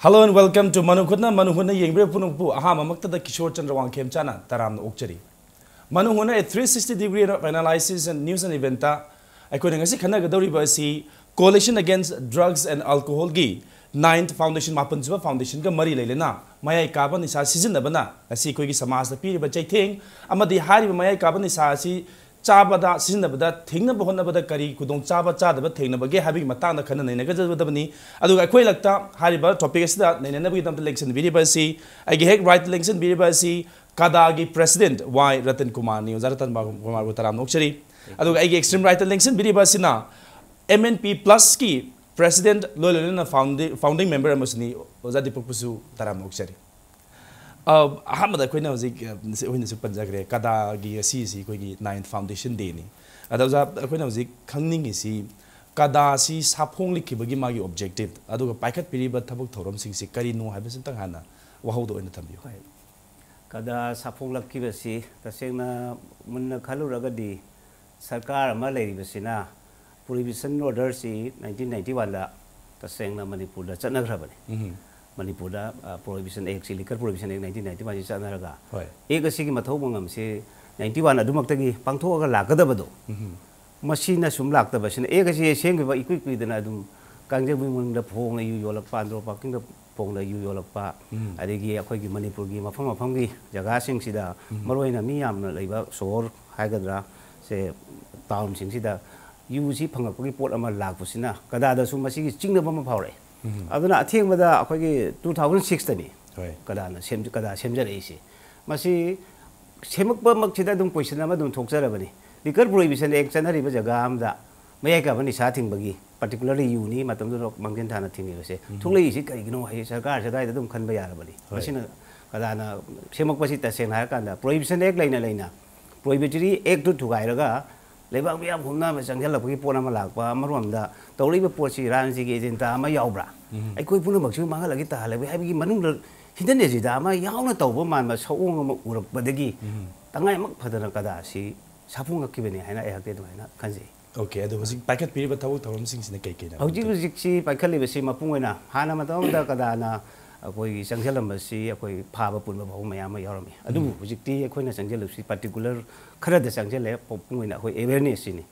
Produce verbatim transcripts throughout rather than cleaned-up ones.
Hello and welcome to ꯃꯅꯨꯡ ꯍꯨꯠꯅ꯫ ꯃꯅꯨꯡ ꯍꯨꯠꯅ ꯌꯦꯡꯕꯤꯔꯤꯕ ꯄꯨꯝꯅꯃꯛꯄꯨ ꯑꯍꯥꯟꯕꯃꯛꯇꯗ ꯀꯤꯁꯣꯔ ꯆꯟꯗ꯭ꯔ ꯋꯥꯡꯈꯦꯝꯆꯥꯅ ꯇꯔꯥꯝꯅ ꯑꯣꯛꯆꯔꯤ꯫ ꯃꯅꯨꯡ ꯍꯨꯠꯅ, a three sixty degree of analysis and news and event ꯇ ꯑꯩꯈꯣꯏꯅ ꯉꯁꯤ ꯈꯟꯅꯒꯗꯧꯔꯤꯕ ꯑꯁꯤ Coalition Against Drugs and Alcohol ꯒꯤ ninth foundation, ꯃꯥꯄꯟꯁꯨꯕ foundation ꯒ ꯃꯔꯤ ꯂꯩꯅꯅ ꯃꯌꯥꯏ ꯀꯥꯕ ꯅꯤꯁꯥ ꯁꯤꯖꯤꯟꯅꯕꯅ ꯉꯁꯤ ꯑꯩꯈꯣꯏꯒꯤ ꯁꯃꯥꯖꯇ ꯄꯤꯔꯤꯕ ꯆꯩꯊꯦꯡ ꯑꯃꯗꯤ ꯍꯥꯏꯔꯤꯕ ꯃꯌꯥꯏ ꯀꯥꯕ ꯅꯤꯁꯥ ꯑꯁꯤ ꯆꯥꯕꯗ, ꯁꯤꯖꯤꯟꯅꯕꯗ ꯊꯤꯡꯅꯕ ꯍꯣꯠꯅꯕꯗ ꯀꯔꯤ ꯈꯨꯗꯣꯡꯆꯥꯕ ꯆꯥꯗꯕ ꯊꯦꯡꯅꯕꯒꯦ ꯍꯥꯏꯕꯒꯤ ꯃꯇꯥꯡꯗ ꯈꯟꯅ ꯅꯩꯅꯒꯗꯕꯅꯤ꯫ ꯑꯗꯨꯒ ꯑꯩꯈꯣꯏ ꯂꯛꯇ ꯍꯥꯏꯔꯤꯕ topic ꯑꯁꯤꯗ ꯅꯩꯅꯅꯕꯒꯤꯗꯃꯛꯇ ꯂꯦꯡꯁꯤꯟꯕꯤꯔꯤꯕ ꯑꯁꯤ, ꯑꯩꯒꯤ ꯍꯦꯛ right ꯇ ꯂꯦꯡꯁꯤꯟꯕꯤꯔꯤꯕ ꯑꯁꯤ ꯀꯗꯥꯒꯤ president ꯋꯥꯏ ꯔꯇꯟ ꯀꯨꯃꯥꯔꯅꯤ꯫ ꯑꯣꯖꯥ ꯔꯇꯟ ꯀꯨꯃꯥꯔꯕꯨ ꯇꯔꯥꯝꯅ ꯑꯣꯛꯆꯔꯤ꯫ ꯑꯗꯨꯒ ꯑꯩꯒꯤ extreme right ꯇ ꯂꯦꯡꯁꯤꯟꯕꯤꯔꯤꯕ ꯑꯁꯤꯅ M N P plus ꯀꯤ president, ꯂꯣꯏ ꯂꯣꯏꯅꯅ founding member ꯑꯃꯁꯨꯅꯤ꯫ ꯑꯣꯖꯥ ꯗꯤꯄꯛꯄꯨꯁꯨ ꯇꯔꯥꯝꯅ ꯑꯣꯛꯆꯔꯤ꯫ ꯑ, ꯑꯍꯥꯟꯕꯗ ꯑꯩꯈꯣꯏꯅ ꯍꯧꯖꯤꯛ, ꯑ, ꯑꯩꯈꯣꯏꯅꯁꯨ ꯄꯟꯖꯈ꯭ꯔꯦ, ꯀꯗꯥꯒꯤ ꯉꯁꯤꯁꯤ ꯑꯩꯈꯣꯏꯒꯤ ninth foundation day ꯅꯤ꯫ ꯑꯗ ꯑꯣꯖꯥ, ꯑꯩꯈꯣꯏꯅ ꯍꯧꯖꯤꯛ ꯈꯪꯅꯤꯡꯉꯤꯁꯤ ꯀꯗꯥꯁꯤ ꯁꯥꯐꯣꯡꯂꯛꯈꯤꯕꯒꯤ ꯃꯥꯒꯤ objective, ꯑꯗꯨꯒ ꯄꯥꯏꯈꯠꯄꯤꯔꯤꯕ ꯊꯕꯛ ꯊꯧꯔꯝꯁꯤꯡꯁꯤ ꯀꯔꯤꯅꯣ ꯍꯥꯏꯕꯁꯤ ꯑꯝꯇꯪ ꯍꯥꯟꯅ ꯋꯥꯍꯧꯗ ꯑꯣꯏꯅ ꯊꯝꯕꯤꯌꯨ꯫ ꯍꯣꯏ꯫ ꯀꯗꯥ ꯁꯥꯐꯣꯡꯂꯛꯈꯤꯕꯁꯤ ꯇꯁꯦꯡꯅ ꯃꯨꯟꯅ ꯈꯜꯂꯨꯔꯒꯗꯤ ꯁꯔꯀꯥꯔ ꯑꯃ ꯂꯩꯔꯤꯕꯁꯤꯅ prohibition order ꯁꯤ nineteen ninety one ꯗ ꯇꯁꯦꯡꯅ ꯃꯅꯤꯄꯨꯔꯗ ꯆꯠꯅꯈ꯭ꯔꯕꯅꯤ꯫ ꯎꯝ꯫ ꯃꯅꯤꯄꯨꯔꯗ, ꯑ, Prohibition Act ꯁꯤ, Liquor Prohibition Act nineteen ninety one ꯁꯤ ꯆꯠꯅꯔꯒ, ꯍꯣꯏ꯫ Act ꯑꯁꯤꯒꯤ ꯃꯊꯧ ꯃꯉꯝꯁꯤ ninety one ꯑꯗꯨꯃꯛꯇꯒꯤ ꯄꯥꯡꯊꯣꯛꯑꯒ ꯂꯥꯛꯀꯗꯕꯗꯣ, ꯎꯝ꯫ ꯃꯁꯤꯅ ꯁꯨꯝ ꯂꯥꯛꯇꯕꯁꯤꯅ, Act ꯑꯁꯤ ꯁꯦꯝꯈꯤꯕ ꯏꯀꯨꯏ ꯀꯨꯏꯗꯅ ꯑꯗꯨꯝ ꯀꯥꯡꯖꯩꯕꯨꯡ ꯃꯅꯨꯡꯗ ꯐꯣꯡꯅ ꯌꯨ ꯌꯣꯜꯂꯛꯄ, ꯑꯟꯗ꯭ꯔꯣ ꯄꯥꯔꯀꯤꯡꯗ ꯐꯣꯡꯅ ꯌꯨ ꯌꯣꯜꯂꯛꯄ, ꯎꯝ꯫ ꯑꯗꯒꯤ ꯑꯩꯈꯣꯏꯒꯤ ꯃꯅꯤꯄꯨꯔꯒꯤ ꯃꯐꯝ ꯃꯐꯝꯒꯤ ꯖꯒꯥꯁꯤꯡꯁꯤꯗ, ꯎꯝ꯫ ꯃꯔꯨꯑꯣꯏꯅ ꯃꯤ ꯌꯥꯝꯅ ꯂꯩꯕ ꯁꯣꯍꯣꯔ ꯍꯥꯏꯒꯗ꯭ꯔꯥ, ꯁꯦ, ꯇꯥꯎꯟꯁꯤꯡꯁꯤꯗ ꯌꯨꯁꯤ ꯐꯪꯉꯛꯄꯒꯤ ꯄꯣꯠ ꯑꯃ ꯂꯥꯛꯄꯁꯤꯅ ꯀꯗꯥꯗꯁꯨ ꯃꯁꯤꯒꯤ ꯆꯤꯡꯅꯕ ꯑꯃ ꯐꯥꯎꯔꯛꯑꯦ꯫ ꯎꯝ꯫ ꯑꯗꯨꯅ ꯑꯊꯦꯡꯕꯗ ꯑꯩꯈꯣꯏꯒꯤ two thousand six ꯇꯅꯤ ꯍꯣꯏ꯫ ꯀꯗꯥꯅ ꯁꯦꯝ-, ꯀꯗꯥ ꯁꯦꯝꯖꯔꯛꯏꯁꯦ꯫ ꯃꯁꯤ ꯁꯦꯝꯃꯛꯄꯃꯛꯁꯤꯗ ꯑꯗꯨꯝ question ꯑꯃ ꯑꯗꯨꯝ ꯊꯣꯛꯆꯔꯕꯅꯤ꯫ Liquor Prohibition Act ꯆꯠꯅꯔꯤꯕ ꯖꯒꯥ ꯑꯃꯗ ꯃꯌꯥꯏ ꯀꯥꯕ ꯅꯤꯁꯥ ꯊꯤꯡꯕꯒꯤ, particularly ꯌꯨꯅꯤ ꯃꯇꯝꯗꯨꯗ ꯃꯥꯡꯖꯤꯟ ꯊꯥꯅ ꯊꯤꯡꯉꯤꯕꯁꯦ, ꯎꯝ꯫ ꯊꯣꯛꯂꯛꯏꯁꯤ ꯀꯔꯤꯒꯤꯅꯣ ꯍꯥꯏꯁꯦ ꯁꯔꯀꯥꯔꯁꯦ ꯑꯗꯨꯋꯥꯏꯗ ꯑꯗꯨꯝ ꯈꯟꯕ ꯌꯥꯔꯕꯅꯤ꯫ ꯍꯣꯏ꯫ ꯃꯁꯤꯅ ꯀꯗꯥꯅ ꯁꯦꯝꯃꯛꯄꯁꯤ ꯇꯁꯦꯡꯅ ꯍꯥꯏꯔꯀꯥꯟꯗ Prohibition Act ꯂꯩꯅ ꯂꯩꯅ Prohibitory Act ꯇꯨ ꯊꯨꯒꯥꯏꯔꯒ ꯂꯩꯕꯥꯛ ꯃꯤꯌꯥꯝ ꯄꯨꯝꯅꯃꯛ ꯆꯪꯁꯤꯜꯂꯛꯄꯒꯤ ꯄꯣꯠ ꯑꯃ ꯂꯥꯛꯄ, ꯑꯃꯔꯣꯝꯗ ꯇꯧꯔꯛꯏꯕ ꯄꯣꯠꯁꯤ ꯔꯥꯖꯅꯤꯇꯤꯒꯤ agenda ꯑꯃ ꯌꯥꯎꯕ꯭ꯔꯥ? ꯎꯝ꯫ ꯑꯩꯈꯣꯏ ꯄꯨꯝꯅꯃꯛꯁꯨ ꯃꯥꯡꯍꯜꯂꯒꯦ ꯇꯥꯍꯜꯂꯒꯦ ꯍꯥꯏꯕꯒꯤ ꯃꯅꯨꯡꯗ hidden agenda ꯑꯃ ꯌꯥꯎꯅ ꯇꯧꯕ ꯃꯥꯟꯕ ꯁꯑꯣꯡ ꯑꯃ ꯎꯔꯛꯄꯗꯒꯤ ꯎꯝ꯫ ꯇꯉꯥꯏꯃꯛ ꯐꯗꯅ ꯀꯗꯥꯁꯤ ꯁꯥꯐꯣꯡꯉꯛꯈꯤꯕꯅꯤ ꯍꯥꯏꯅ ꯑꯩꯍꯥꯛꯇꯤ ꯑꯗꯨꯃꯥꯏꯅ ꯈꯟꯖꯩ꯫ ꯑꯣꯀꯦ, ꯑꯗꯣ ꯍꯧꯖꯤꯛ ꯄꯥꯏꯈꯠꯄꯤꯔꯤꯕ ꯊꯕꯛ ꯊꯧꯔꯝꯁꯤꯡꯁꯤꯅ ꯀꯩ ꯀꯩꯅꯣ? ꯍꯧꯖꯤꯛ ꯍꯧꯖꯤꯛꯁꯤ ꯄꯥꯏꯈꯠꯂꯤꯕꯁꯤ ꯃꯄꯨꯡ ꯑꯣꯏꯅ ꯍꯥꯟꯅ ꯃꯇꯝ ꯑꯃꯗ ꯀꯗꯥꯅ ꯑꯩꯈꯣꯏꯒꯤ ꯆꯪꯁꯤꯜꯂꯝꯕꯁꯤ ꯑꯩꯈꯣꯏ ꯐꯥꯕ ꯄꯨꯟꯕ ꯐꯥꯎꯕ ꯃꯌꯥꯝ ꯑꯃ ꯌꯥꯎꯔꯝꯃꯤ꯫ ꯑꯗꯨꯕꯨ ꯍꯧꯖꯤꯛꯇꯤ ꯑꯩꯈꯣꯏꯅ ꯆꯪꯁꯤꯜꯂꯤꯕꯁꯤ ꯄꯥꯔꯇꯤꯀꯨꯂꯔ ꯈꯔꯗ ꯆꯪꯁꯤꯜꯂꯦ꯫ ꯃꯄꯨꯡ ꯑꯣꯏꯅ ꯑꯩꯈꯣꯏ ꯑꯦꯋꯦꯔꯅꯦꯁꯁꯤꯅꯤ꯫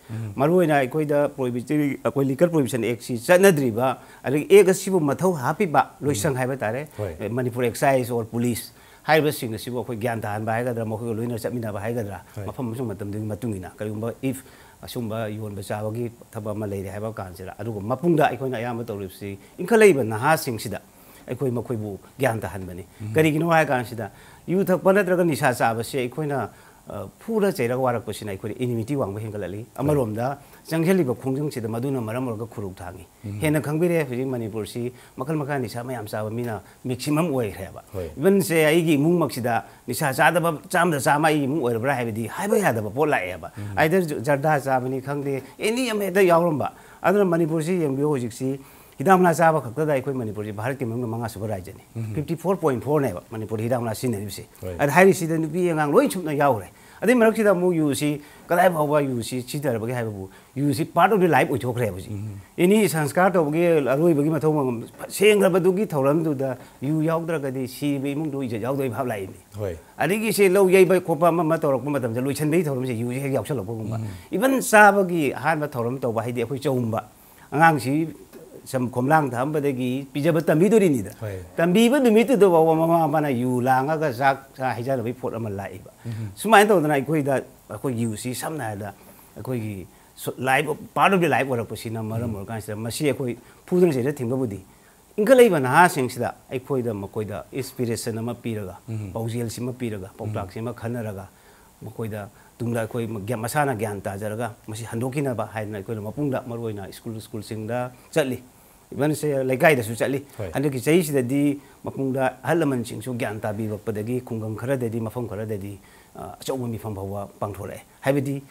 ꯃꯔꯨꯑꯣꯏꯅ ꯑꯩꯈꯣꯏꯗ ꯄ꯭ꯔꯣꯍꯤꯕꯤꯇꯔꯤ, ꯑꯩꯈꯣꯏ ꯂꯤꯀꯔ ꯄ꯭ꯔꯣꯍꯤꯕꯤꯁꯟ ꯑꯦꯛꯁꯤ ꯆꯠꯅꯗ꯭ꯔꯤꯕ, ꯑꯗꯒꯤ ꯑꯦꯛ ꯑꯁꯤꯕꯨ ꯃꯊꯧ ꯍꯥꯞꯄꯤꯕ ꯂꯣꯏꯁꯪ ꯍꯥꯏꯕ ꯇꯥꯔꯦ, ꯍꯣꯏ꯫ ꯃꯅꯤꯄꯨꯔ ꯑꯦꯛꯁꯥꯏꯖ ꯑꯣꯔ ꯄꯨꯂꯤꯁ ꯍꯥꯏꯔꯤꯕꯁꯤꯡ ꯑꯁꯤꯕꯨ ꯑꯩꯈꯣꯏ ꯒ꯭ꯌꯥꯟ ꯇꯥꯍꯟꯕ ꯍꯥꯏꯒꯗ꯭ꯔꯥ, ꯃꯈꯣꯏꯒ ꯂꯣꯏꯅ ꯆꯠꯃꯤꯟꯅꯕ ꯍꯥꯏꯒꯗ꯭ꯔꯥ, ꯍꯣꯏ꯫ ꯃꯐꯝ ꯑꯃꯁꯨꯡ ꯃꯇꯝꯗꯨꯒꯤ ꯃꯇꯨꯡ ꯏꯟꯅ ꯀꯔꯤꯒꯨꯝꯕ ꯏꯐ ꯑꯁꯨꯝꯕ ꯌꯣꯟꯕ ꯆꯥꯕꯒꯤ ꯊꯕꯛ ꯑꯃ ꯂꯩꯔꯦ ꯍꯥꯏꯕ ꯀꯥꯟꯁꯤꯗ, ꯑꯗꯨꯒ ꯃꯄꯨꯡꯗ ꯑꯩꯈꯣꯏꯅ ꯑꯌꯥꯝꯕ ꯇꯧꯔꯤꯕꯁꯤ ꯏꯟꯈꯠꯂꯛꯏꯕ ꯅꯍꯥꯁꯤꯡꯁꯤꯗ ꯑꯩꯈꯣꯏ ꯃꯈꯣꯏꯕꯨ ꯒ꯭ꯌꯥꯟ ꯇꯥꯍꯟꯕꯅꯤ꯫ ꯀꯔꯤꯒꯤꯅꯣ ꯍꯥꯏ ꯀꯥꯟꯁꯤꯗ ꯌꯨ ꯊꯛꯄ ꯅꯠꯇ꯭ꯔꯒ ꯅꯤꯁꯥ ꯆꯥꯕꯁꯤ ꯑꯩꯈꯣꯏꯅ, ꯑ, ꯐꯨꯔ ꯆꯩꯔꯒ ꯋꯥꯔꯛꯄꯁꯤꯅ ꯑꯩꯈꯣꯏꯗ ꯏꯅꯤꯃꯤꯇꯤ ꯋꯥꯡꯕ ꯍꯦꯟꯒꯠꯍꯜꯂꯤ꯫ ꯑꯃꯔꯣꯝꯗ ꯆꯪꯁꯤꯜꯂꯤꯕ ꯈꯣꯡꯖꯪꯁꯤꯗ ꯃꯗꯨꯅ ꯃꯔꯝ ꯑꯣꯏꯔꯒ ꯈꯨꯔꯨꯛ ꯊꯥꯡꯉꯤ꯫ ꯍꯦꯟꯅ ꯈꯪꯕꯤꯔꯦ, ꯍꯧꯖꯤꯛ ꯃꯅꯤꯄꯨꯔꯁꯤ ꯃꯈꯜ ꯃꯈꯥ ꯅꯤꯁꯥ ꯃꯌꯥꯝ ꯆꯥꯕ ꯃꯤꯅ ꯃꯦꯛꯁꯤꯃꯝ ꯑꯣꯏꯈ꯭ꯔꯦꯕ꯫ ꯍꯣꯏ꯫ ꯏꯚꯟꯁꯦ ꯑꯩꯒꯤ ꯏꯃꯨꯡꯃꯛꯁꯤꯗ ꯅꯤꯁꯥ ꯆꯥꯗꯕ ꯆꯥꯝꯗ ꯆꯥꯝꯃ ꯑꯩꯒꯤ ꯏꯃꯨꯡ ꯑꯣꯏꯔꯕ꯭ꯔꯥ ꯍꯥꯏꯕꯗꯤ ꯍꯥꯏꯕ ꯌꯥꯗꯕ ꯄꯣꯠ ꯂꯥꯛꯑꯦꯕ꯫ ꯑꯥꯏꯗꯔ ꯖꯔꯗꯥ ꯆꯥꯕꯅꯤ ꯈꯪꯗꯦ, ꯑꯦꯅꯤ ꯑꯃ ꯍꯦꯛꯇ ꯌꯥꯎꯔꯝꯕ꯫ ꯑꯗꯨꯅ ꯃꯅꯤꯄꯨꯔꯁꯤ ꯌꯦꯡꯕꯤꯌꯨ, ꯍꯧꯖꯤꯛꯁꯤ ꯍꯤꯗꯥꯛ ꯃꯅꯥ ꯆꯥꯕ ꯈꯛꯇꯗ ꯑꯩꯈꯣꯏ ꯃꯅꯤꯄꯨꯔꯁꯤ ꯚꯥꯔꯠꯀꯤ ꯃꯅꯨꯡꯗ ꯃꯉꯥ ꯁꯨꯕ ꯔꯥꯏꯖ꯭ꯌꯅꯤ꯫ ꯐꯤꯐꯇꯤ ꯐꯣꯔ ꯄꯣꯏꯟ ꯐꯣꯔꯅꯦꯕ ꯃꯅꯤꯄꯨꯔꯗ ꯍꯤꯗꯥꯛ ꯃꯅꯥ ꯁꯤꯖꯤꯟꯅꯔꯤꯕꯁꯦ꯫ ꯍꯣꯏ꯫ ꯑꯗ ꯍꯥꯏꯔꯤꯁꯤꯗ ꯅꯨꯄꯤ ꯑꯉꯥꯡ ꯂꯣꯏ ꯁꯨꯞꯅ ꯌꯥꯎꯈ꯭ꯔꯦ꯫ ꯑꯗꯩ ꯃꯔꯛꯁꯤꯗ ꯑꯃꯨꯛ ꯌꯨꯁꯤ ꯀꯗꯥꯏ ꯐꯥꯎꯕ ꯌꯨꯁꯤ ꯁꯤꯖꯤꯟꯅꯔꯕꯒꯦ ꯍꯥꯏꯕꯕꯨ, ꯌꯨꯁꯤ ꯄꯥꯔꯠ ꯑꯣꯐ ꯗꯤ ꯂꯥꯏꯐ ꯑꯣꯏꯊꯣꯛꯈ꯭ꯔꯦ ꯍꯧꯖꯤꯛ꯫ ꯑꯦꯅꯤ ꯁꯪꯁꯀꯥꯔ ꯇꯧꯕꯒꯤ ꯑꯔꯣꯏꯕꯒꯤ ꯃꯊꯧ ꯃꯉꯝ ꯁꯦꯡꯈ꯭ꯔꯕꯗꯨꯒꯤ ꯊꯧꯔꯝꯗꯨꯗ ꯌꯨ ꯌꯥꯎꯗ꯭ꯔꯒꯗꯤ ꯁꯤꯕ ꯏꯃꯨꯡꯗꯨ ꯏꯖꯠ ꯌꯥꯎꯗꯕꯒꯤ ꯚꯥꯞ ꯂꯥꯛꯏꯅꯤ꯫ ꯍꯣꯏ꯫ ꯑꯗꯒꯤ ꯁꯤ ꯂꯧ ꯌꯩꯕ ꯈꯣꯠꯄ ꯑꯃ ꯑꯃ ꯇꯧꯔꯛꯄ ꯃꯇꯝꯗ ꯂꯣꯏꯁꯤꯟꯕꯒꯤ ꯊꯧꯔꯝꯁꯦ ꯌꯨꯁꯦ ꯍꯦꯛ ꯌꯥꯎꯁꯜꯂꯛꯄꯒꯨꯝꯕ꯫ ꯏꯚꯟ ꯆꯥꯕꯒꯤ ꯑꯍꯥꯟꯕ ꯊꯧꯔꯝ ꯇꯧꯕ ꯍꯥꯏꯗꯤ ꯑꯩꯈꯣꯏ ꯆꯧꯝꯕ꯫ ꯑꯉꯥꯡꯁꯤ ꯁꯝ ꯈꯣꯝꯂꯥꯡ ꯊꯛꯑꯝꯕꯗꯒꯤ ꯄꯤꯖꯕ ꯇꯝꯕꯤꯗꯣꯔꯤꯅꯤꯗ꯫ ꯍꯣꯏ꯫ ꯇꯝꯕꯤꯕ ꯅꯨꯃꯤꯠꯇꯨꯗ ꯐꯥꯎꯕ ꯃꯃꯥ ꯃꯄꯥꯅ ꯌꯨ ꯂꯥꯡꯉꯒ ꯆꯥꯛ ꯆꯥ ꯍꯩꯖꯅꯕꯒꯤ ꯄꯣꯠ ꯑꯃ ꯂꯥꯛꯏꯕ꯫ ꯁꯨꯃꯥꯏꯅ ꯇꯧꯗꯅ ꯑꯩꯈꯣꯏꯗ, ꯑꯩꯈꯣꯏ ꯌꯨꯁꯤ ꯁꯝꯅ ꯍꯥꯏꯔꯕꯗ ꯑꯩꯈꯣꯏꯒꯤ ꯁꯣ-, life, part of the life ꯑꯣꯏꯔꯛꯄꯁꯤꯅ ꯃꯔꯝ ꯑꯣꯏꯔꯀꯥꯟꯁꯤꯗ ꯃꯁꯤ ꯑꯩꯈꯣꯏ ꯐꯨꯗꯅ ꯆꯩꯗꯅ ꯊꯤꯡꯕꯕꯨꯗꯤ ꯏꯟꯈꯠꯂꯛꯏꯕ ꯅꯍꯥꯁꯤꯡꯁꯤꯗ ꯑꯩꯈꯣꯏꯗ, ꯃꯈꯣꯏꯗ ꯏꯟꯁꯄꯤꯔꯦꯁꯟ ꯑꯃ ꯄꯤꯔꯒ, ꯄꯥꯎꯖꯦꯜꯁꯤ ꯑꯃ ꯄꯤꯔꯒ, ꯄꯥꯎꯇꯥꯛꯁꯤ ꯑꯃ ꯈꯟꯅꯔꯒ, ꯃꯈꯣꯏꯗ ꯇꯨꯡꯗ ꯑꯩꯈꯣꯏ ꯃ-, ꯒ꯭ꯌꯥ-, ꯃꯁꯥꯅ ꯒ꯭ꯌꯥꯟ ꯇꯥꯖꯔꯒ ꯃꯁꯤ ꯍꯟꯗꯣꯛꯈꯤꯅꯕ ꯍꯥꯏꯗꯅ ꯑꯩꯈꯣꯏꯅ ꯃꯄꯨꯡꯗ ꯃꯔꯨꯑꯣꯏꯅ ꯁ꯭ꯀꯨꯜ, ꯁ꯭ꯀꯨꯜꯁꯤꯡꯗ ꯆꯠꯂꯤ꯫ ꯏꯚꯟꯁꯦ ꯂꯩꯀꯥꯏꯗꯁꯨ ꯆꯠꯂꯤ꯫ ꯍꯣꯏ꯫ ꯍꯟꯗꯛꯀꯤ ꯆꯍꯤꯁꯤꯗꯗꯤ ꯃꯄꯨꯡꯗ ꯑꯍꯜ ꯂꯃꯟꯁꯤꯡꯁꯨ ꯒ꯭ꯌꯥꯟ ꯇꯥꯕꯤꯔꯛꯄꯗꯒꯤ ꯈꯨꯡꯒꯪ ꯈꯔꯗꯗꯤ, ꯃꯐꯝ ꯈꯔꯗꯗꯤ, ꯑ, ꯑꯆꯧꯕ ꯃꯤꯐꯝ ꯐꯥꯎꯕ ꯄꯥꯡꯊꯣꯔꯛꯑꯦ꯫ ꯍꯥꯏꯕꯗꯤ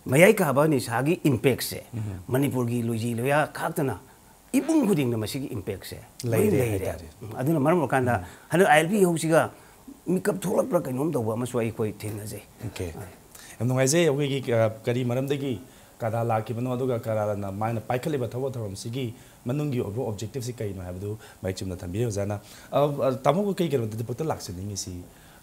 ꯃꯌꯥꯏ ꯀꯥꯕ ꯅꯤꯁꯥꯒꯤ ꯏꯝꯄꯦꯛꯁꯦ ꯃꯅꯤꯄꯨꯔꯒꯤ ꯂꯣꯏꯖꯤ ꯂꯣꯌꯥ ꯈꯥꯛꯇꯅ ꯏꯃꯨꯡ ꯈꯨꯗꯤꯡꯗ ꯃꯁꯤꯒꯤ ꯏꯝꯄꯦꯛꯁꯦ ꯂꯣꯏ ꯂꯩꯔꯦ ꯂꯩꯔꯦ꯫ ꯍꯥꯏꯇꯥꯔꯦ꯫ ꯎꯝ, ꯑꯗꯨꯅ ꯃꯔꯝ ꯑꯣꯏꯔꯀꯥꯟꯗ ꯍꯟꯗꯛ ꯑꯥꯏ ꯑꯦꯜ ꯄꯤ ꯍꯧꯁꯤꯒ ꯃꯤꯀꯞ ꯊꯣꯛꯂꯛꯄ꯭ꯔꯥ ꯀꯩꯅꯣꯝ ꯇꯧꯕ ꯑꯃꯁꯨ ꯑꯩꯈꯣꯏ ꯊꯦꯡꯅꯖꯩ꯫ ꯑꯣꯀꯦ꯫ ꯌꯥꯝ ꯅꯨꯡꯉꯥꯏꯖꯩ꯫ ꯑꯩꯈꯣꯏꯒꯤ, ꯑ, ꯀꯔꯤ ꯃꯔꯝꯗꯒꯤ ꯀꯗꯥ ꯂꯥꯛꯈꯤꯕꯅꯣ, ꯑꯗꯨꯒ ꯀꯗꯥꯅ ꯃꯥꯅ ꯄꯥꯏꯈꯠꯂꯤꯕ ꯊꯕꯛ ꯊꯧꯔꯝꯁꯤꯒꯤ ꯃꯅꯨꯡꯒꯤ ꯑꯣꯏꯕ objectiveꯁꯤ ꯀꯩꯅꯣ ꯍꯥꯏꯕꯗꯨ ꯃꯌꯦꯛ ꯆꯨꯝꯅ ꯊꯝꯕꯤꯔꯦ ꯑꯣꯖꯥꯅ꯫ ꯑ, ꯑ, ꯇꯥꯃꯣ, ꯑꯩꯈꯣꯏ ꯀꯩꯅꯣꯗ ꯗꯤꯄꯛꯇ ꯂꯥꯛꯆꯅꯤꯡꯉꯤꯁꯤ,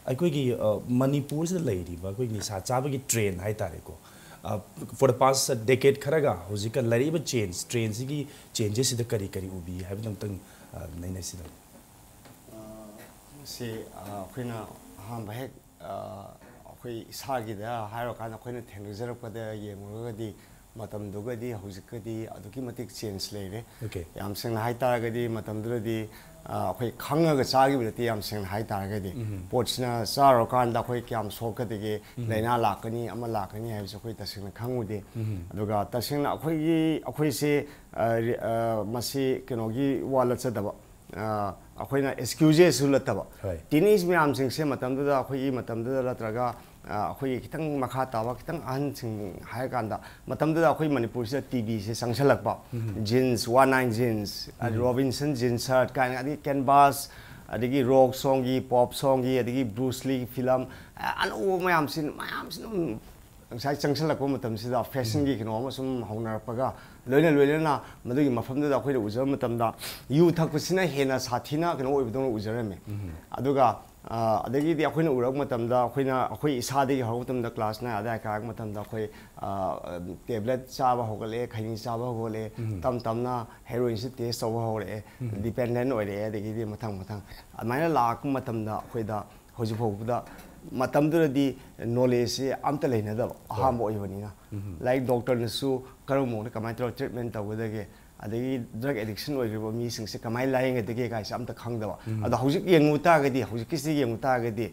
ꯑꯩꯈꯣꯏꯒꯤ, ꯑ, ꯃꯅꯤꯄꯨꯔꯁꯤꯗ ꯂꯩꯔꯤꯕ ꯑꯩꯈꯣꯏꯒꯤ ꯅꯤꯁꯥ ꯆꯥꯕꯒꯤ trend ꯍꯥꯏ ꯇꯥꯔꯦꯀꯣ, ꯑ, for the past decade ꯈꯔꯒ ꯍꯧꯖꯤꯛꯀ ꯂꯩꯔꯛꯏꯕ change, trendꯁꯤꯒꯤ changesꯁꯤꯗ ꯀꯔꯤ ꯀꯔꯤ ꯎꯕꯤ ꯍꯥꯏꯕꯗꯨ ꯑꯃꯨꯛꯇꯪ, ꯑ, ꯅꯩꯅꯁꯤꯗꯅ꯫ ꯃꯁꯤ ꯑꯩꯈꯣꯏꯅ ꯑꯍꯥꯟꯕ ꯍꯦꯛ ꯑꯩꯈꯣꯏ ꯏꯁꯥꯒꯤꯗ ꯍꯥꯏꯔꯨꯔꯀꯥꯟꯗ ꯑꯩꯈꯣꯏꯅ ꯊꯦꯡꯅꯖꯔꯛꯄꯗ ꯌꯦꯡꯂꯨꯔꯒꯗꯤ ꯃꯇꯝꯗꯨꯒꯗꯤ ꯍꯧꯖꯤꯛꯀꯗꯤ ꯑꯗꯨꯛꯀꯤ ꯃꯇꯤꯛ change ꯂꯩꯔꯦ꯫ Okay. ꯌꯥꯝ ꯁꯦꯡꯅ ꯍꯥꯏꯇꯥꯔꯒꯗꯤ ꯃꯇꯝꯗꯨꯗꯗꯤ ꯑꯩꯈꯣꯏ ꯈꯪꯉꯒ ꯆꯥꯈꯤꯕ ꯅꯠꯇꯦ꯫ ꯌꯥꯝ ꯁꯦꯡꯅ ꯍꯥꯏꯇꯥꯔꯒꯗꯤ ꯄꯣꯠꯁꯤꯅ ꯆꯥꯔꯨꯔꯀꯥꯟꯗ ꯑꯩꯈꯣꯏ ꯀꯌꯥꯝ ꯁꯣꯛꯀꯗꯒꯦ, ꯂꯥꯏꯅꯥ ꯂꯥꯛꯀꯅꯤ, ꯑꯃ ꯂꯥꯛꯀꯅꯤ ꯍꯥꯏꯕꯁꯦ ꯑꯩꯈꯣꯏ ꯇꯁꯦꯡꯅ ꯈꯪꯉꯨꯗꯦ꯫ ꯑꯗꯨꯒ ꯇꯁꯦꯡꯅ ꯑꯩꯈꯣꯏꯒꯤ ꯑꯩꯈꯣꯏꯁꯦ ꯃꯁꯤ ꯀꯩꯅꯣꯒꯤ ꯋꯥ ꯅꯠꯆꯗꯕ, ꯑꯩꯈꯣꯏꯅ excuseꯁꯁꯨ ꯅꯠꯇꯕ, ꯍꯣꯏ꯫ Teenage ꯃꯌꯥꯝꯁꯤꯡꯁꯦ ꯃꯇꯝꯗꯨꯗ, ꯑꯩꯈꯣꯏꯒꯤ ꯃꯇꯝꯗꯨꯗ ꯅꯠꯇ꯭ꯔꯒ ꯑꯩꯈꯣꯏꯒꯤ ꯈꯤꯇꯪ ꯃꯈꯥ ꯇꯥꯕ, ꯈꯤꯇꯪ ꯑꯍꯟꯁꯤꯡ ꯍꯥꯏꯔꯀꯥꯟꯗ, ꯃꯇꯝꯗꯨꯗ ꯑꯩꯈꯣꯏ ꯃꯅꯤꯄꯨꯔꯁꯤꯗ TVꯁꯦ ꯆꯪꯁꯜꯂꯛꯄ, Jeans, One Night Jeans, Robinson Jeans Shirt ꯀꯥꯏꯅ, ꯑꯗꯒꯤ Canvas, ꯑꯗꯒꯤ rock songꯒꯤ, pop songꯒꯤ, ꯑꯗꯒꯤ Bruce Leeꯒꯤ film, ꯑꯅꯧꯕ ꯃꯌꯥꯝꯁꯤ, ꯃꯌꯥꯝꯁꯤ ꯑꯗꯨꯝ ꯉꯁꯥꯏ ꯆꯪꯁꯜꯂꯛꯄ ꯃꯇꯝꯁꯤꯗ fashionꯒꯤ ꯀꯩꯅꯣ ꯑꯃ ꯁꯨꯝ ꯍꯧꯅꯔꯛꯄꯒ ꯂꯣꯏꯅ ꯂꯣꯏꯅꯅ ꯃꯗꯨꯒꯤ ꯃꯐꯝꯗꯨꯗ ꯑꯩꯈꯣꯏꯅ ꯎꯖꯕ ꯃꯇꯝꯗ ꯌꯨ ꯊꯛꯄꯁꯤꯅ ꯍꯦꯟꯅ ꯁꯥꯊꯤꯅ ꯀꯩꯅꯣ ꯑꯣꯏꯕꯗꯧꯅ ꯎꯖꯔꯝꯃꯤ꯫ ꯑꯗꯨꯒ ꯑꯗꯒꯤꯗꯤ ꯑꯩꯈꯣꯏꯅ ꯎꯔꯛꯄ ꯃꯇꯝꯗ ꯑꯩꯈꯣꯏꯅ, ꯑꯩꯈꯣꯏ ꯏꯁꯥꯗꯒꯤ ꯍꯧꯔꯛꯄ ꯃꯇꯝꯗ class nine ꯑꯗꯥꯏ ꯀꯥꯔꯛꯄ ꯃꯇꯝꯗ ꯑꯩꯈꯣꯏ tablet ꯆꯥꯕ ꯍꯧꯒꯠꯂꯛꯑꯦ, ꯈꯩꯅꯤ ꯆꯥꯕ ꯍꯧꯒꯠꯂꯛꯑꯦ, ꯇꯞ ꯇꯞꯅ heroinꯁꯤ taste ꯇꯧꯕ ꯍꯧꯔꯛꯑꯦ, dependent ꯑꯣꯏꯔꯛꯑꯦ, ꯑꯗꯒꯤꯗꯤ ꯃꯊꯪ ꯃꯊꯪ ꯑꯗꯨꯃꯥꯏꯅ ꯂꯥꯛꯄ ꯃꯇꯝꯗ ꯑꯩꯈꯣꯏꯗ ꯍꯧꯖꯤꯛ ꯐꯥꯎꯕꯗ ꯃꯇꯝꯗꯨꯗꯗꯤ knowledgeꯁꯦ ꯑꯝꯇ ꯂꯩꯅꯗꯕ, ꯑꯍꯥꯟꯕ ꯑꯣꯏꯕꯅꯤꯅ꯫ ꯂꯥꯏꯛ doctorꯅꯁꯨ ꯀꯔꯝꯕ ꯃꯑꯣꯡꯗ ꯀꯃꯥꯏꯅ ꯇꯧꯔꯒ treatment ꯇꯧꯒꯗꯒꯦ, ꯑꯗꯒꯤ drug addiction ꯑꯣꯏꯈ꯭ꯔꯤꯕ ꯃꯤꯁꯤꯡꯁꯦ ꯀꯃꯥꯏꯅ ꯂꯥꯏꯌꯦꯡꯒꯗꯒꯦ ꯀꯥꯏꯁꯦ ꯑꯝꯇ ꯈꯪꯗꯕ꯫ ꯑꯗꯣ ꯍꯧꯖꯤꯛ ꯌꯦꯡꯉꯨ ꯇꯥꯔꯒꯗꯤ, ꯍꯧꯖꯤꯛꯀꯤꯁꯤ ꯌꯦꯡꯉꯨ ꯇꯥꯔꯒꯗꯤ,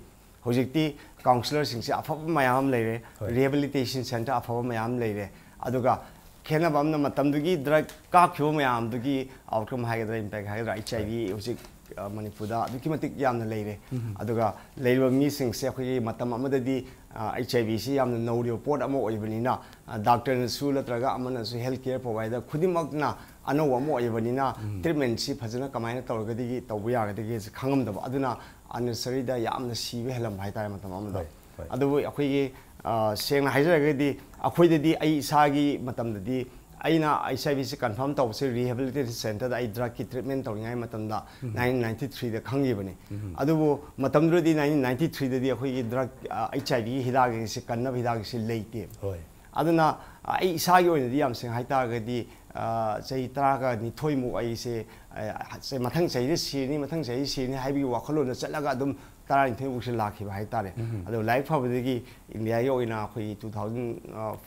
ꯍꯧꯖꯤꯛꯇꯤ counsellorꯁꯤꯡꯁꯦ ꯑꯐꯕ ꯃꯌꯥꯝ ꯑꯃ ꯂꯩꯔꯦ, ꯍꯣꯏ꯫ Rehabilitation centre ꯑꯐꯕ ꯃꯌꯥꯝ ꯑꯃ ꯂꯩꯔꯦ꯫ ꯑꯗꯨꯒ ꯈꯦꯠꯅꯕ ꯑꯃꯅ ꯃꯇꯝꯗꯨꯒꯤ drug ꯀꯥꯞꯈꯤꯕ ꯃꯌꯥꯝꯗꯨꯒꯤ outcome ꯍꯥꯏꯒꯗ꯭ꯔꯥ, impact ꯍꯥꯏꯒꯗ꯭ꯔꯥ, HIV ꯍꯧꯖꯤꯛ, ꯑ, ꯃꯅꯤꯄꯨꯔꯗ ꯑꯗꯨꯛꯀꯤ ꯃꯇꯤꯛ ꯌꯥꯝꯅ ꯂꯩꯔꯦ꯫ ꯑꯗꯨꯒ ꯂꯩꯔꯤꯕ ꯃꯤꯁꯤꯡꯁꯦ ꯑꯩꯈꯣꯏꯒꯤ ꯃꯇꯝ ꯑꯃꯗꯗꯤ, ꯑ, HIVꯁꯤ ꯌꯥꯝꯅ ꯅꯧꯔꯤꯕ ꯄꯣꯠ ꯑꯃ ꯑꯣꯏꯕꯅꯤꯅ, ꯑ, doctorꯅꯁꯨ ꯅꯠꯇ꯭ꯔꯒ ꯑꯃꯅꯁꯨ, health care provider ꯈꯨꯗꯤꯡꯃꯛꯅ ꯑꯅꯧꯕ ꯑꯃ ꯑꯣꯏꯕꯅꯤꯅ, treatmentꯁꯤ ꯐꯖꯅ ꯀꯃꯥꯏꯅ ꯇꯧꯔꯒꯗꯤ ꯇꯧꯕ ꯌꯥꯒꯗꯒꯦꯁꯦ ꯈꯪꯉꯝꯗꯕ꯫ ꯑꯗꯨꯅ unnecessaryꯗ ꯌꯥꯝꯅ ꯁꯤꯕ ꯍꯦꯜꯂꯝꯕ ꯍꯥꯏꯇꯥꯔꯦ ꯃꯇꯝ ꯑꯃꯗ꯫ ꯍꯣꯏ, ꯍꯣꯏ꯫ ꯑꯗꯨꯕꯨ ꯑꯩꯈꯣꯏꯒꯤ, ꯑ, ꯁꯦꯡꯅ ꯍꯥꯏꯖꯔꯒꯗꯤ, ꯑꯩꯈꯣꯏꯗꯗꯤ, ꯑꯩ ꯏꯁꯥꯒꯤ ꯃꯇꯝꯗꯗꯤ, ꯑꯩꯅ ꯑꯩꯆ ꯑꯥꯏ ꯚꯤꯁꯦ ꯀꯟꯐꯥꯔꯝ ꯇꯧꯕꯁꯦ ꯔꯤꯍꯦꯕꯤꯂꯤꯇꯦꯁꯟ ꯁꯦꯟꯇꯔꯗ ꯑꯩ ꯗ꯭ꯔꯒꯀꯤ ꯇ꯭ꯔꯤꯠꯃꯦꯟ ꯇꯧꯔꯤꯉꯩ ꯃꯇꯝꯗ, ꯅꯥꯏꯟꯇꯤꯟ ꯅꯥꯏꯟꯇꯤ ꯊ꯭ꯔꯤꯗ ꯈꯪꯈꯤꯕꯅꯤ꯫ ꯑꯗꯨꯕꯨ ꯃꯇꯝꯗꯨꯗꯗꯤ, ꯅꯥꯏꯟꯇꯤꯟ ꯅꯥꯏꯟꯇꯤ ꯊ꯭ꯔꯤꯗꯗꯤ ꯑꯩꯈꯣꯏꯒꯤ ꯗ꯭ꯔꯒ, ꯑ, ꯑꯩꯆ ꯑꯥꯏ ꯚꯤꯒꯤ ꯍꯤꯗꯥꯛ ꯑꯁꯤ, ꯀꯟꯅꯕ ꯍꯤꯗꯥꯛ ꯑꯁꯤ ꯂꯩꯇꯦ꯫ ꯍꯣꯏ꯫ ꯑꯗꯨꯅ, ꯑ, ꯑꯩ ꯏꯁꯥꯒꯤ ꯑꯣꯏꯅꯗꯤ ꯌꯥꯝ ꯁꯦꯡꯅ ꯍꯥꯏꯇꯥꯔꯒꯗꯤ, ꯑ, ꯆꯍꯤ ꯇꯔꯥꯒ ꯅꯤꯊꯣꯏꯃꯨꯛ ꯑꯩꯁꯦ, ꯑ, ꯆ-, ꯃꯊꯪ ꯆꯍꯤꯗ ꯁꯤꯔꯅꯤ, ꯃꯊꯪ ꯆꯍꯤꯗ ꯁꯤꯔꯅꯤ ꯍꯥꯏꯕꯒꯤ ꯋꯥꯈꯜꯂꯣꯟꯗ ꯆꯠꯂꯒ ꯑꯗꯨꯝ ꯇꯔꯥꯅꯤꯊꯣꯏꯃꯨꯛꯁꯦ ꯂꯥꯛꯈꯤꯕ ꯍꯥꯏꯇꯥꯔꯦ꯫ ꯑꯗꯣ ꯂꯥꯏꯕꯛ ꯐꯕꯗꯒꯤ ꯏꯟꯗꯤꯌꯥꯒꯤ ꯑꯣꯏꯅ ꯑꯩꯈꯣꯏꯒꯤ ꯇꯨ ꯊꯥꯎꯖꯟ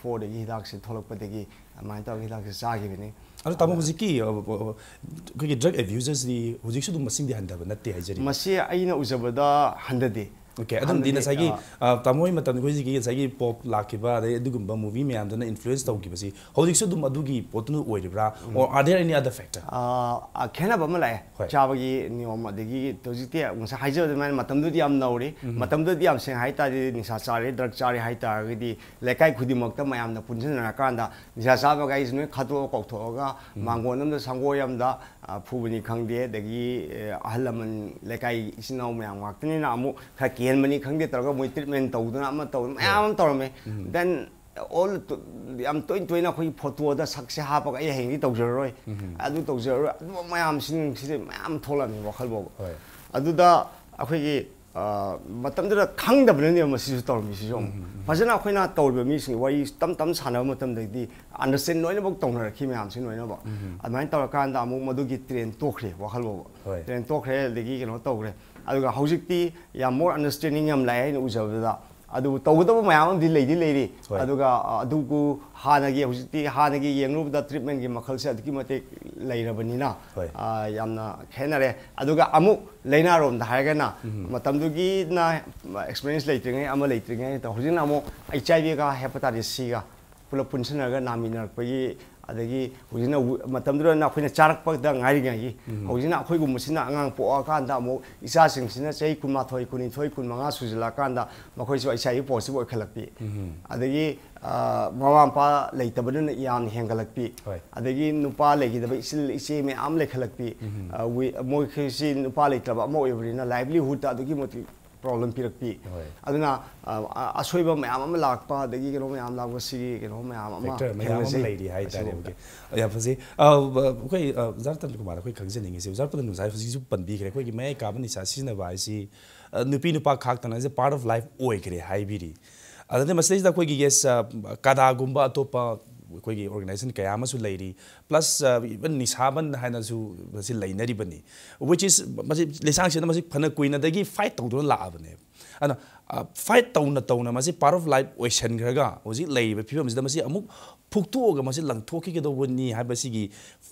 ꯐꯣꯔꯗꯒꯤ ꯍꯤꯗꯥꯛꯁꯦ ꯊꯣꯛꯂꯛꯄꯗꯒꯤ ꯑꯗꯨꯃꯥꯏꯅ ꯇꯧꯔꯒ ꯍꯤꯗꯥꯛꯁꯦ ꯆꯥꯈꯤꯕꯅꯤ꯫ ꯑꯗꯣ ꯇꯥꯃꯣ, ꯍꯧꯖꯤꯛꯀꯤ, ꯑ, ꯑ, ꯑ, ꯑꯩꯈꯣꯏꯒꯤ ꯗ꯭ꯔꯒ ꯑꯦꯕ꯭ꯌꯨꯖꯔꯁꯗꯤ ꯍꯧꯖꯤꯛꯁꯨ ꯑꯗꯨꯝ ꯃꯁꯤꯡꯗꯤ ꯍꯟꯊꯕ ꯅꯠꯇꯦ ꯍꯥꯏꯖꯔꯤ꯫ ꯃꯁꯤ ꯑꯩꯅ ꯎꯖꯕꯗ ꯍꯟꯊꯗꯦ꯫ ꯑꯣꯀꯦ, ꯑꯗꯨꯝꯗꯤ ꯍꯟꯊꯗꯦ, ꯉꯁꯥꯏꯒꯤ, ꯑ, ꯑ, ꯇꯥꯃꯣ ꯍꯣꯏ ꯃꯇꯝꯗ ꯑꯩꯈꯣꯏ ꯍꯧꯖꯤꯛꯀꯤ ꯉꯁꯥꯏꯒꯤ ꯄꯣꯞ ꯂꯥꯛꯈꯤꯕ, ꯑꯗꯩ ꯑꯗꯨꯒꯨꯝꯕ ꯃꯨꯚꯤ ꯃꯌꯥꯝꯗꯨꯅ ꯏꯟꯐ꯭ꯂꯨꯌꯦꯟꯁ ꯇꯧꯈꯤꯕꯁꯤ ꯍꯧꯖꯤꯛꯁꯨ ꯑꯗꯨꯝ ꯑꯗꯨꯒꯤ ꯄꯣꯠꯇꯨꯅ ꯑꯣꯏꯔꯤꯕ꯭ꯔꯥ? Or are there any other factor? ꯑ, ꯑ, ꯈꯦꯠꯅꯕ ꯑꯃ ꯂꯥꯛꯑꯦ꯫ ꯍꯣꯏ꯫ ꯆꯥꯕꯒꯤ ꯅꯤꯌꯣꯝ, ꯑꯗꯒꯤ ꯍꯧꯖꯤꯛꯇꯤ ꯉꯁꯥꯏ ꯍꯥꯏꯖꯕ ꯑꯗꯨꯃꯥꯏꯅ ꯃꯇꯝꯗꯨꯗꯤ ꯌꯥꯝ ꯅꯧꯔꯤ꯫ ꯃꯇꯝꯗꯨꯗꯤ ꯌꯥꯝ ꯁꯦꯡꯅ ꯍꯥꯏꯇꯥꯔꯗꯤ, ꯅꯤꯁꯥ ꯆꯥꯔꯦ, ꯗ꯭ꯔꯒ ꯆꯥꯔꯦ ꯍꯥꯏꯇꯥꯔꯒꯗꯤ, ꯂꯩꯀꯥꯏ ꯈꯨꯗꯤꯡꯃꯛꯇ ꯃꯌꯥꯝꯅ ꯄꯨꯟꯁꯤꯟꯅꯔꯀꯥꯟꯗ ꯅꯤꯁꯥ ꯆꯥꯕꯒ ꯑꯩꯁꯦ ꯂꯣꯏ ꯈꯠꯇꯣꯛꯑ ꯀꯧꯊꯣꯛꯑꯒ, ꯃꯥꯡꯒꯣꯟ ꯑꯃꯗ ꯁꯪꯒꯣꯏ ꯑꯃꯗ, ꯑ, ꯐꯨꯕꯅꯤ ꯈꯪꯗꯦ, ꯑꯗꯒꯤ, ꯑ, ꯑꯍꯜ ꯂꯃꯟ ꯂꯩꯀꯥꯏ ꯏꯆꯤꯟ ꯏꯅꯥꯎ ꯃꯌꯥꯝ ꯉꯥꯛꯇꯅꯤꯅ ꯑꯃꯨꯛ ꯈꯔ ꯀꯦꯟꯕꯅꯤ ꯈꯪꯗꯦ ꯇꯧꯔꯒ ꯃꯣꯏ ꯇ꯭ꯔꯤꯠꯃꯦꯟ ꯇꯧꯗꯅ ꯑꯃ ꯇꯧꯗꯅ ꯃꯌꯥꯝ ꯑꯃ ꯇꯧꯔꯝꯃꯦ꯫ Then all ꯇꯨ-, ꯌꯥꯝ ꯇꯣꯏ ꯇꯣꯏꯅ ꯑꯩꯈꯣꯏꯒꯤ ꯐꯣꯇꯣꯗ ꯁꯛꯁꯦ ꯍꯥꯞꯄꯒ ꯑꯩ ꯍꯌꯦꯡꯗꯤ ꯇꯧꯖꯔꯔꯣꯏ, ꯑꯗꯨ ꯇꯧꯖꯔꯔꯣꯏ, ꯑꯗꯨꯝꯕ ꯃꯌꯥꯝꯁꯤꯡꯁꯤꯗꯤ ꯃꯌꯥꯝ ꯊꯣꯛꯂꯛꯑꯝꯃꯦ ꯋꯥꯈꯜ ꯐꯥꯎꯕ꯫ ꯍꯣꯏ꯫ ꯑꯗꯨꯗ ꯑꯩꯈꯣꯏꯒꯤ, ꯑ, ꯃꯇꯝꯗꯨꯗ ꯈꯪꯗꯕꯅꯅꯦꯕ ꯃꯁꯤꯁꯨ ꯇꯧꯔꯝꯃꯤꯁꯤꯁꯨ ꯑꯃꯨꯛ꯫ ꯐꯖꯅ ꯑꯩꯈꯣꯏꯅ ꯇꯧꯔꯤꯕ ꯃꯤꯁꯤꯡ ꯋꯥꯔꯤ ꯇꯝ ꯇꯝ ꯁꯥꯟꯅꯕ ꯃꯇꯝꯗꯗꯤ ꯑꯟꯗꯔꯁꯇꯦꯟ ꯂꯣꯏꯅꯃꯛ ꯇꯧꯅꯔꯛꯈꯤ ꯃꯌꯥꯝꯁꯤ ꯂꯣꯏꯅꯃꯛ꯫ ꯑꯗꯨꯃꯥꯏꯅ ꯇꯧꯔꯀꯥꯟꯗ ꯑꯃꯨꯛ ꯃꯗꯨꯒꯤ ꯇ꯭ꯔꯦꯟ ꯇꯣꯛꯈ꯭ꯔꯦ ꯋꯥꯈꯜ ꯐꯥꯎꯕ꯫ ꯍꯣꯏ꯫ ꯇ꯭ꯔꯦꯟ ꯇꯣꯛꯈ꯭ꯔꯦ, ꯑꯗꯒꯤ ꯀꯩꯅꯣ ꯇꯧꯈ꯭ꯔꯦ꯫ ꯑꯗꯨꯒ ꯍꯧꯖꯤꯛꯇꯤ ꯌꯥꯝ ꯃꯣꯔ ꯑꯟꯗꯔꯁꯇꯦꯟꯗꯤꯡ ꯌꯥꯝ ꯂꯥꯛꯑꯦ ꯑꯩꯅ ꯎꯖꯕꯗ꯫ ꯑꯗꯨꯕꯨ ꯇꯧꯒꯗꯕ ꯃꯌꯥꯝ ꯑꯃꯗꯤ ꯂꯩꯗꯤ ꯂꯩꯔꯤ꯫ ꯍꯣꯏ꯫ ꯑꯗꯨꯒ, ꯑ, ꯑꯗꯨꯕꯨ ꯍꯥꯟꯅꯒꯤ, ꯍꯧꯖꯤꯛꯇꯤ ꯍꯥꯟꯅꯒꯤ ꯌꯦꯡꯂꯨꯕꯗ ꯇ꯭ꯔꯤꯠꯃꯦꯟꯒꯤ ꯃꯈꯜꯁꯦ ꯑꯗꯨꯛꯀꯤ ꯃꯇꯤꯛ ꯂꯩꯔꯕꯅꯤꯅ, ꯍꯣꯏ꯫ ꯑ, ꯌꯥꯝꯅ ꯈꯦꯠꯅꯔꯦ꯫ ꯑꯗꯨꯒ ꯑꯃꯨꯛ ꯂꯥꯏꯅꯥꯔꯣꯝꯗ ꯍꯥꯏꯔꯒꯅ, ꯃꯇꯝꯗꯨꯒꯤꯅ ꯑꯦꯛꯁꯄꯤꯔꯤꯌꯦꯟꯁ ꯂꯩꯇ꯭ꯔꯤꯉꯩ, ꯑꯃ ꯂꯩꯇ꯭ꯔꯤꯉꯩ, ꯍꯧꯖꯤꯛꯅ ꯑꯃꯨꯛ ꯑꯩꯆ ꯑꯥꯏ ꯚꯤꯒ ꯍꯦꯄꯥꯇꯥꯏꯇꯤꯁ ꯁꯤꯒ ꯄꯨꯂꯞ ꯄꯨꯟꯁꯤꯟꯅꯔꯒ ꯅꯥꯃꯤꯟꯅꯔꯛꯄꯒꯤ, ꯑꯗꯒꯤ ꯍꯧꯖꯤꯛꯅ ꯋꯤ-, ꯃꯇꯝꯗꯨꯗ ꯑꯩꯈꯣꯏꯅ ꯆꯥꯔꯛꯄꯗ ꯉꯥꯏꯔꯤꯉꯩꯒꯤ, ꯍꯧꯖꯤꯛꯅ ꯑꯩꯈꯣꯏꯒꯨꯝꯕꯁꯤꯅ ꯑꯉꯥꯡ ꯄꯣꯛꯑꯀꯥꯟꯗ ꯑꯃꯨꯛ ꯏꯆꯥꯁꯤꯡꯁꯤꯅ ꯆꯍꯤ ꯀꯨꯟꯃꯥꯊꯣꯏ, ꯀꯨꯟꯅꯤꯊꯣꯏ, ꯀꯨꯟꯃꯉꯥ ꯁꯨꯖꯜꯂꯛꯑꯀꯥꯟꯗ ꯃꯈꯣꯏꯁꯨ ꯑꯩꯆ ꯑꯥꯏ ꯚꯤ ꯄꯣꯖꯤꯇꯤꯚ ꯑꯣꯏꯈꯠꯂꯛꯄꯤ꯫ ꯑꯗꯒꯤ, ꯑ, ꯃꯃꯥ ꯃꯄꯥ ꯂꯩꯇꯕꯗꯨꯅ ꯌꯥꯝꯅ ꯍꯦꯟꯒꯠꯂꯛꯄꯤ꯫ ꯍꯣꯏ꯫ ꯑꯗꯒꯤ ꯅꯨꯄꯥ ꯂꯩꯈꯤꯗꯕ ꯏꯆꯤꯜ ꯏꯆꯦ ꯃꯌꯥꯝ ꯂꯩꯈꯠꯂꯛꯄꯤ꯫ ꯑ, ꯋꯤ-, ꯃꯣꯏꯈꯩꯁꯤ ꯅꯨꯄꯥ ꯂꯩꯇ꯭ꯔꯕ ꯑꯃ ꯑꯣꯏꯕꯅꯤꯅ ꯂꯥꯏꯚꯂꯤꯍꯨꯗꯇ ꯑꯗꯨꯛꯀꯤ ꯃꯇꯤꯛ ꯄ꯭ꯔꯣꯕ꯭ꯂꯦꯝ ꯄꯤꯔꯛꯄꯤ꯫ ꯍꯣꯏ꯫ ꯑꯗꯨꯅ ꯑ, ꯑ, ꯑꯁꯣꯏꯕ ꯃꯌꯥꯝ ꯑꯃ ꯂꯥꯛꯄ, ꯑꯗꯒꯤ ꯀꯩꯅꯣ ꯃꯌꯥꯝ ꯂꯥꯛꯄꯁꯤꯒꯤ ꯀꯩꯅꯣ ꯃꯌꯥꯝ ꯑꯃ ꯐꯦꯛꯇꯔ ꯃꯌꯥꯝ ꯑꯃ ꯊꯦꯡꯅꯖꯩ ꯂꯩꯔꯤ ꯍꯥꯏꯇꯥꯔꯦ꯫ ꯑꯁꯤꯒꯨꯝꯕꯗ꯫ ꯑꯣꯀꯦ, ꯌꯥꯝ ꯐꯖꯩ꯫ ꯑ, ꯑꯩꯈꯣꯏ ꯑ, ꯑꯣꯖꯥ ꯔꯇꯟ ꯀꯨꯃꯥꯔ, ꯑꯩꯈꯣꯏ ꯈꯪꯖꯅꯤꯡꯉꯤꯁꯦ, ꯑꯣꯖꯥ ꯔꯇꯟ ꯀꯨꯃꯥꯔ ꯍꯧꯖꯤꯛꯁꯨ ꯄꯟꯕꯤꯈ꯭ꯔꯦ, ꯑꯩꯈꯣꯏꯒꯤ ꯃꯌꯥꯏ ꯀꯥꯕ ꯅꯤꯁꯥ ꯁꯤꯖꯤꯟꯅꯕ ꯍꯥꯏꯁꯤ ꯑ, ꯅꯨꯄꯤ ꯅꯨꯄꯥ ꯈꯥꯛꯇꯅ ꯍꯥꯏꯁꯦ part of life ꯑꯣꯏꯈ꯭ꯔꯦ ꯍꯥꯏꯕꯤꯔꯤ꯫ ꯑꯗꯨꯅ ꯃꯁꯤꯗꯩꯁꯤꯗ ꯑꯩꯈꯣꯏꯒꯤ yes, ꯑ, ꯀꯗꯥꯒꯨꯝꯕ ꯑꯇꯣꯞꯄ ꯑꯩꯈꯣꯏꯒꯤ organization ꯀꯌꯥ ꯑꯃꯁꯨ ꯂꯩꯔꯤ, plus even ꯅꯤꯁꯥꯕꯟ ꯍꯥꯏꯅꯁꯨ ꯃꯁꯤ ꯂꯩꯅꯔꯤꯕꯅꯤ, which is ꯃꯁꯤ ꯂꯩꯁꯥꯡꯁꯤꯗ ꯃꯁꯤ ꯐꯅ ꯀꯨꯏꯅꯗꯒꯤ ꯐꯥꯏꯠ ꯇꯧꯗꯨꯅ ꯂꯥꯛꯑꯕꯅꯦꯕ꯫ ꯑꯗꯨꯅ ꯐꯥꯏꯠ ꯇꯧꯅ ꯇꯧꯅ ꯃꯁꯤ part of life ꯑꯣꯏꯁꯟꯈ꯭ꯔꯒ ꯍꯧꯖꯤꯛ ꯂꯩꯔꯤꯕ ꯐꯤꯕꯝꯁꯤꯗ ꯃꯁꯤ ꯑꯃꯨꯛ ꯐꯨꯛꯇꯣꯛꯑꯒ ꯃꯁꯤ ꯂꯪꯊꯣꯛꯈꯤꯒꯗꯧꯕꯅꯤ ꯍꯥꯏꯕꯁꯤꯒꯤ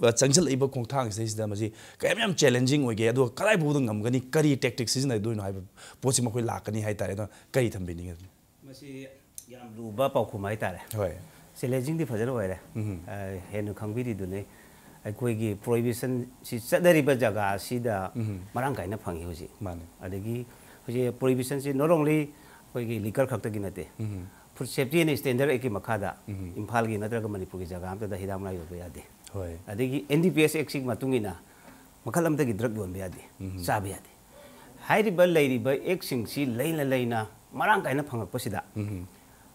ꯑ, ꯆꯪꯁꯤꯜꯂꯛꯏꯕ ꯈꯣꯡꯊꯥꯡꯁꯤꯗꯩꯁꯤꯗ ꯃꯁꯤ ꯀꯌꯥꯝ ꯌꯥꯝ ꯆꯦꯂꯦꯟꯖꯤꯡ ꯑꯣꯏꯒꯦ, ꯑꯗꯨꯒ ꯀꯗꯥꯏ ꯐꯥꯎꯕꯗ ꯉꯝꯒꯅꯤ, ꯀꯔꯤ ꯇꯦꯛꯇꯤꯛ ꯁꯤꯖꯤꯟꯅꯗꯣꯏꯅꯣ ꯍꯥꯏꯕ ꯄꯣꯠꯁꯤ ꯃꯈꯣꯏ ꯂꯥꯛꯀꯅꯤ ꯍꯥꯏꯇꯥꯔꯦ꯫ ꯑꯗꯨꯅ ꯀꯔꯤ ꯊꯝꯕꯤꯅꯤꯡꯉꯤ? ꯃꯁꯤ ꯌꯥꯝ ꯂꯨꯕ ꯄꯥꯎꯈꯨꯝ ꯍꯥꯏꯇꯥꯔꯦ꯫ ꯍꯣꯏ꯫ ꯆꯦꯂꯦꯟꯖꯤꯡꯗꯤ ꯐꯖꯅ ꯑꯣꯏꯔꯦ꯫ ꯎꯝ꯫ ꯑ, ꯍꯦꯟꯅ ꯈꯪꯕꯤꯔꯤꯗꯨꯅꯤ, ꯑꯩꯈꯣꯏꯒꯤ ꯄ꯭ꯔꯣꯍꯤꯕꯤꯁꯟꯁꯤ ꯆꯠꯅꯔꯤꯕ ꯖꯒꯥ ꯑꯁꯤꯗ ꯎꯝ꯫ ꯃꯔꯥꯡ ꯀꯥꯏꯅ ꯐꯪꯉꯤ ꯍꯧꯖꯤꯛ꯫ ꯃꯥꯅꯦ꯫ ꯑꯗꯒꯤ ꯍꯧꯖꯤꯛ ꯄ꯭ꯔꯣꯍꯤꯕꯤꯁꯟꯁꯤ not only ꯑꯩꯈꯣꯏꯒꯤ ꯂꯤꯀꯔ ꯈꯛꯇꯒꯤ ꯅꯠꯇꯦ, ꯎꯝ꯫ Food Safety and Standard Act ꯀꯤ ꯃꯈꯥꯗ ꯎꯝ꯫ ꯏꯝꯐꯥꯜꯒꯤ ꯅꯠꯇ꯭ꯔꯒ ꯃꯅꯤꯄꯨꯔꯒꯤ ꯖꯒꯥ ꯑꯃꯠꯇꯗ ꯍꯤꯗꯥꯛ ꯃꯅꯥ ꯌꯣꯟꯕ ꯌꯥꯗꯦ꯫ ꯍꯣꯏ꯫ ꯑꯗꯒꯤ N D P S Act ꯀꯤ ꯃꯇꯨꯡ ꯏꯟꯅ ꯃꯈꯜ ꯑꯃꯠꯇꯒꯤ ꯗ꯭ꯔꯒ ꯌꯣꯟꯕ ꯌꯥꯗꯦ, ꯎꯝ꯫ ꯆꯥꯕ ꯌꯥꯗꯦ꯫ ꯍꯥꯏꯔꯤꯕ ꯂꯩꯔꯤꯕ ꯑꯦꯛꯁꯤꯡꯁꯤ ꯂꯩꯅ ꯂꯩꯅ ꯃꯔꯥꯡ ꯀꯥꯏꯅ ꯐꯪꯉꯛꯄꯁꯤꯗ ꯎꯝ꯫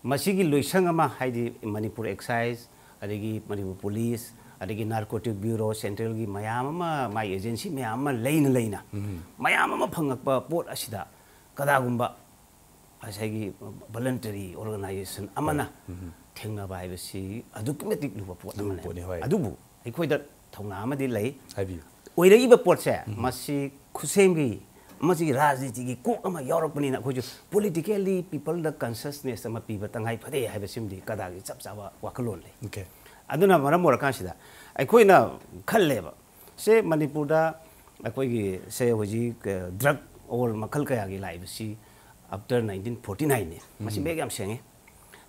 ꯃꯁꯤꯒꯤ ꯂꯣꯏꯁꯪ ꯑꯃ, ꯍꯥꯏꯗꯤ ꯃꯅꯤꯄꯨꯔ ꯑꯦꯛꯁꯥꯏꯖ, ꯑꯗꯒꯤ ꯃꯅꯤꯄꯨꯔ ꯄꯨꯂꯤꯁ, ꯑꯗꯒꯤ ꯅꯥꯔꯀꯣꯇꯤꯛ ꯕ꯭ꯌꯨꯔꯣ, ꯁꯦꯟꯇ꯭ꯔꯦꯜꯒꯤ ꯃꯌꯥꯝ ꯑꯃ, ꯃꯥꯏ ꯑꯦꯖꯦꯟꯁꯤ ꯃꯌꯥꯝ ꯑꯃ ꯂꯩꯅ ꯂꯩꯅ ꯎꯝ꯫ ꯃꯌꯥꯝ ꯑꯃ ꯐꯪꯉꯛꯄ ꯄꯣꯠ ꯑꯁꯤꯗ ꯀꯗꯥꯒꯨꯝꯕ ꯉꯁꯥꯏꯒꯤ ꯚꯣꯂꯟꯇꯔꯤ ꯑꯣꯔꯒꯅꯥꯏꯖꯦꯁꯟ ꯑꯃꯅ ꯎꯝ꯫ ꯊꯦꯡꯅꯕ ꯍꯥꯏꯕꯁꯤ ꯑꯗꯨꯛꯀꯤ ꯃꯇꯤꯛ ꯂꯨꯕ ꯄꯣꯠ ꯂꯨꯕ ꯑꯃꯅꯤ꯫ ꯄꯣꯠꯅꯤ, ꯍꯣꯏ꯫ ꯑꯗꯨꯕꯨ ꯑꯩꯈꯣꯏꯗ ꯊꯧꯅꯥ ꯑꯃꯗꯤ ꯂꯩ꯫ ꯍꯥꯏꯕꯤꯌꯨ꯫ ꯑꯣꯏꯔꯛꯏꯕ ꯄꯣꯠꯁꯦ ꯃꯁꯤ ꯈꯨꯠꯁꯦꯝꯒꯤ, ꯃꯁꯤꯒꯤ ꯔꯥꯖꯅꯤꯇꯤꯒꯤ ꯀꯣꯛ ꯑꯃ ꯌꯥꯎꯔꯛꯄꯅꯤꯅ ꯑꯩꯈꯣꯏꯁꯨ ꯄꯣꯂꯤꯇꯤꯀꯦꯜꯂꯤ ꯄꯤꯄꯜꯗ ꯀꯟꯁꯁꯅꯦꯁ ꯑꯃ ꯄꯤꯕ ꯇꯉꯥꯏ ꯐꯗꯦ ꯍꯥꯏꯕꯁꯤꯃꯗꯤ ꯀꯗꯥꯒꯤ ꯆꯞ ꯆꯥꯕ ꯋꯥꯈꯜꯂꯣꯟ ꯂꯩ꯫ ꯑꯣꯀꯦ꯫ ꯑꯗꯨꯅ ꯃꯔꯝ ꯑꯣꯏꯔꯀꯥꯟꯁꯤꯗ ꯑꯩꯈꯣꯏꯅ ꯈꯜꯂꯦꯕ, ꯁꯦ ꯃꯅꯤꯄꯨꯔꯗ ꯑꯩꯈꯣꯏꯒꯤ ꯁꯦ ꯍꯧꯖꯤꯛ, ꯑ, ꯗ꯭ꯔꯒ ꯑꯣꯔ ꯃꯈꯜ ꯀꯌꯥꯒꯤ ꯂꯥꯛꯏꯕꯁꯤ after nineteen forty nine ꯅꯤ꯫ ꯃꯁꯤ ꯃꯌꯦꯛ ꯌꯥꯝ ꯁꯦꯡꯉꯤ꯫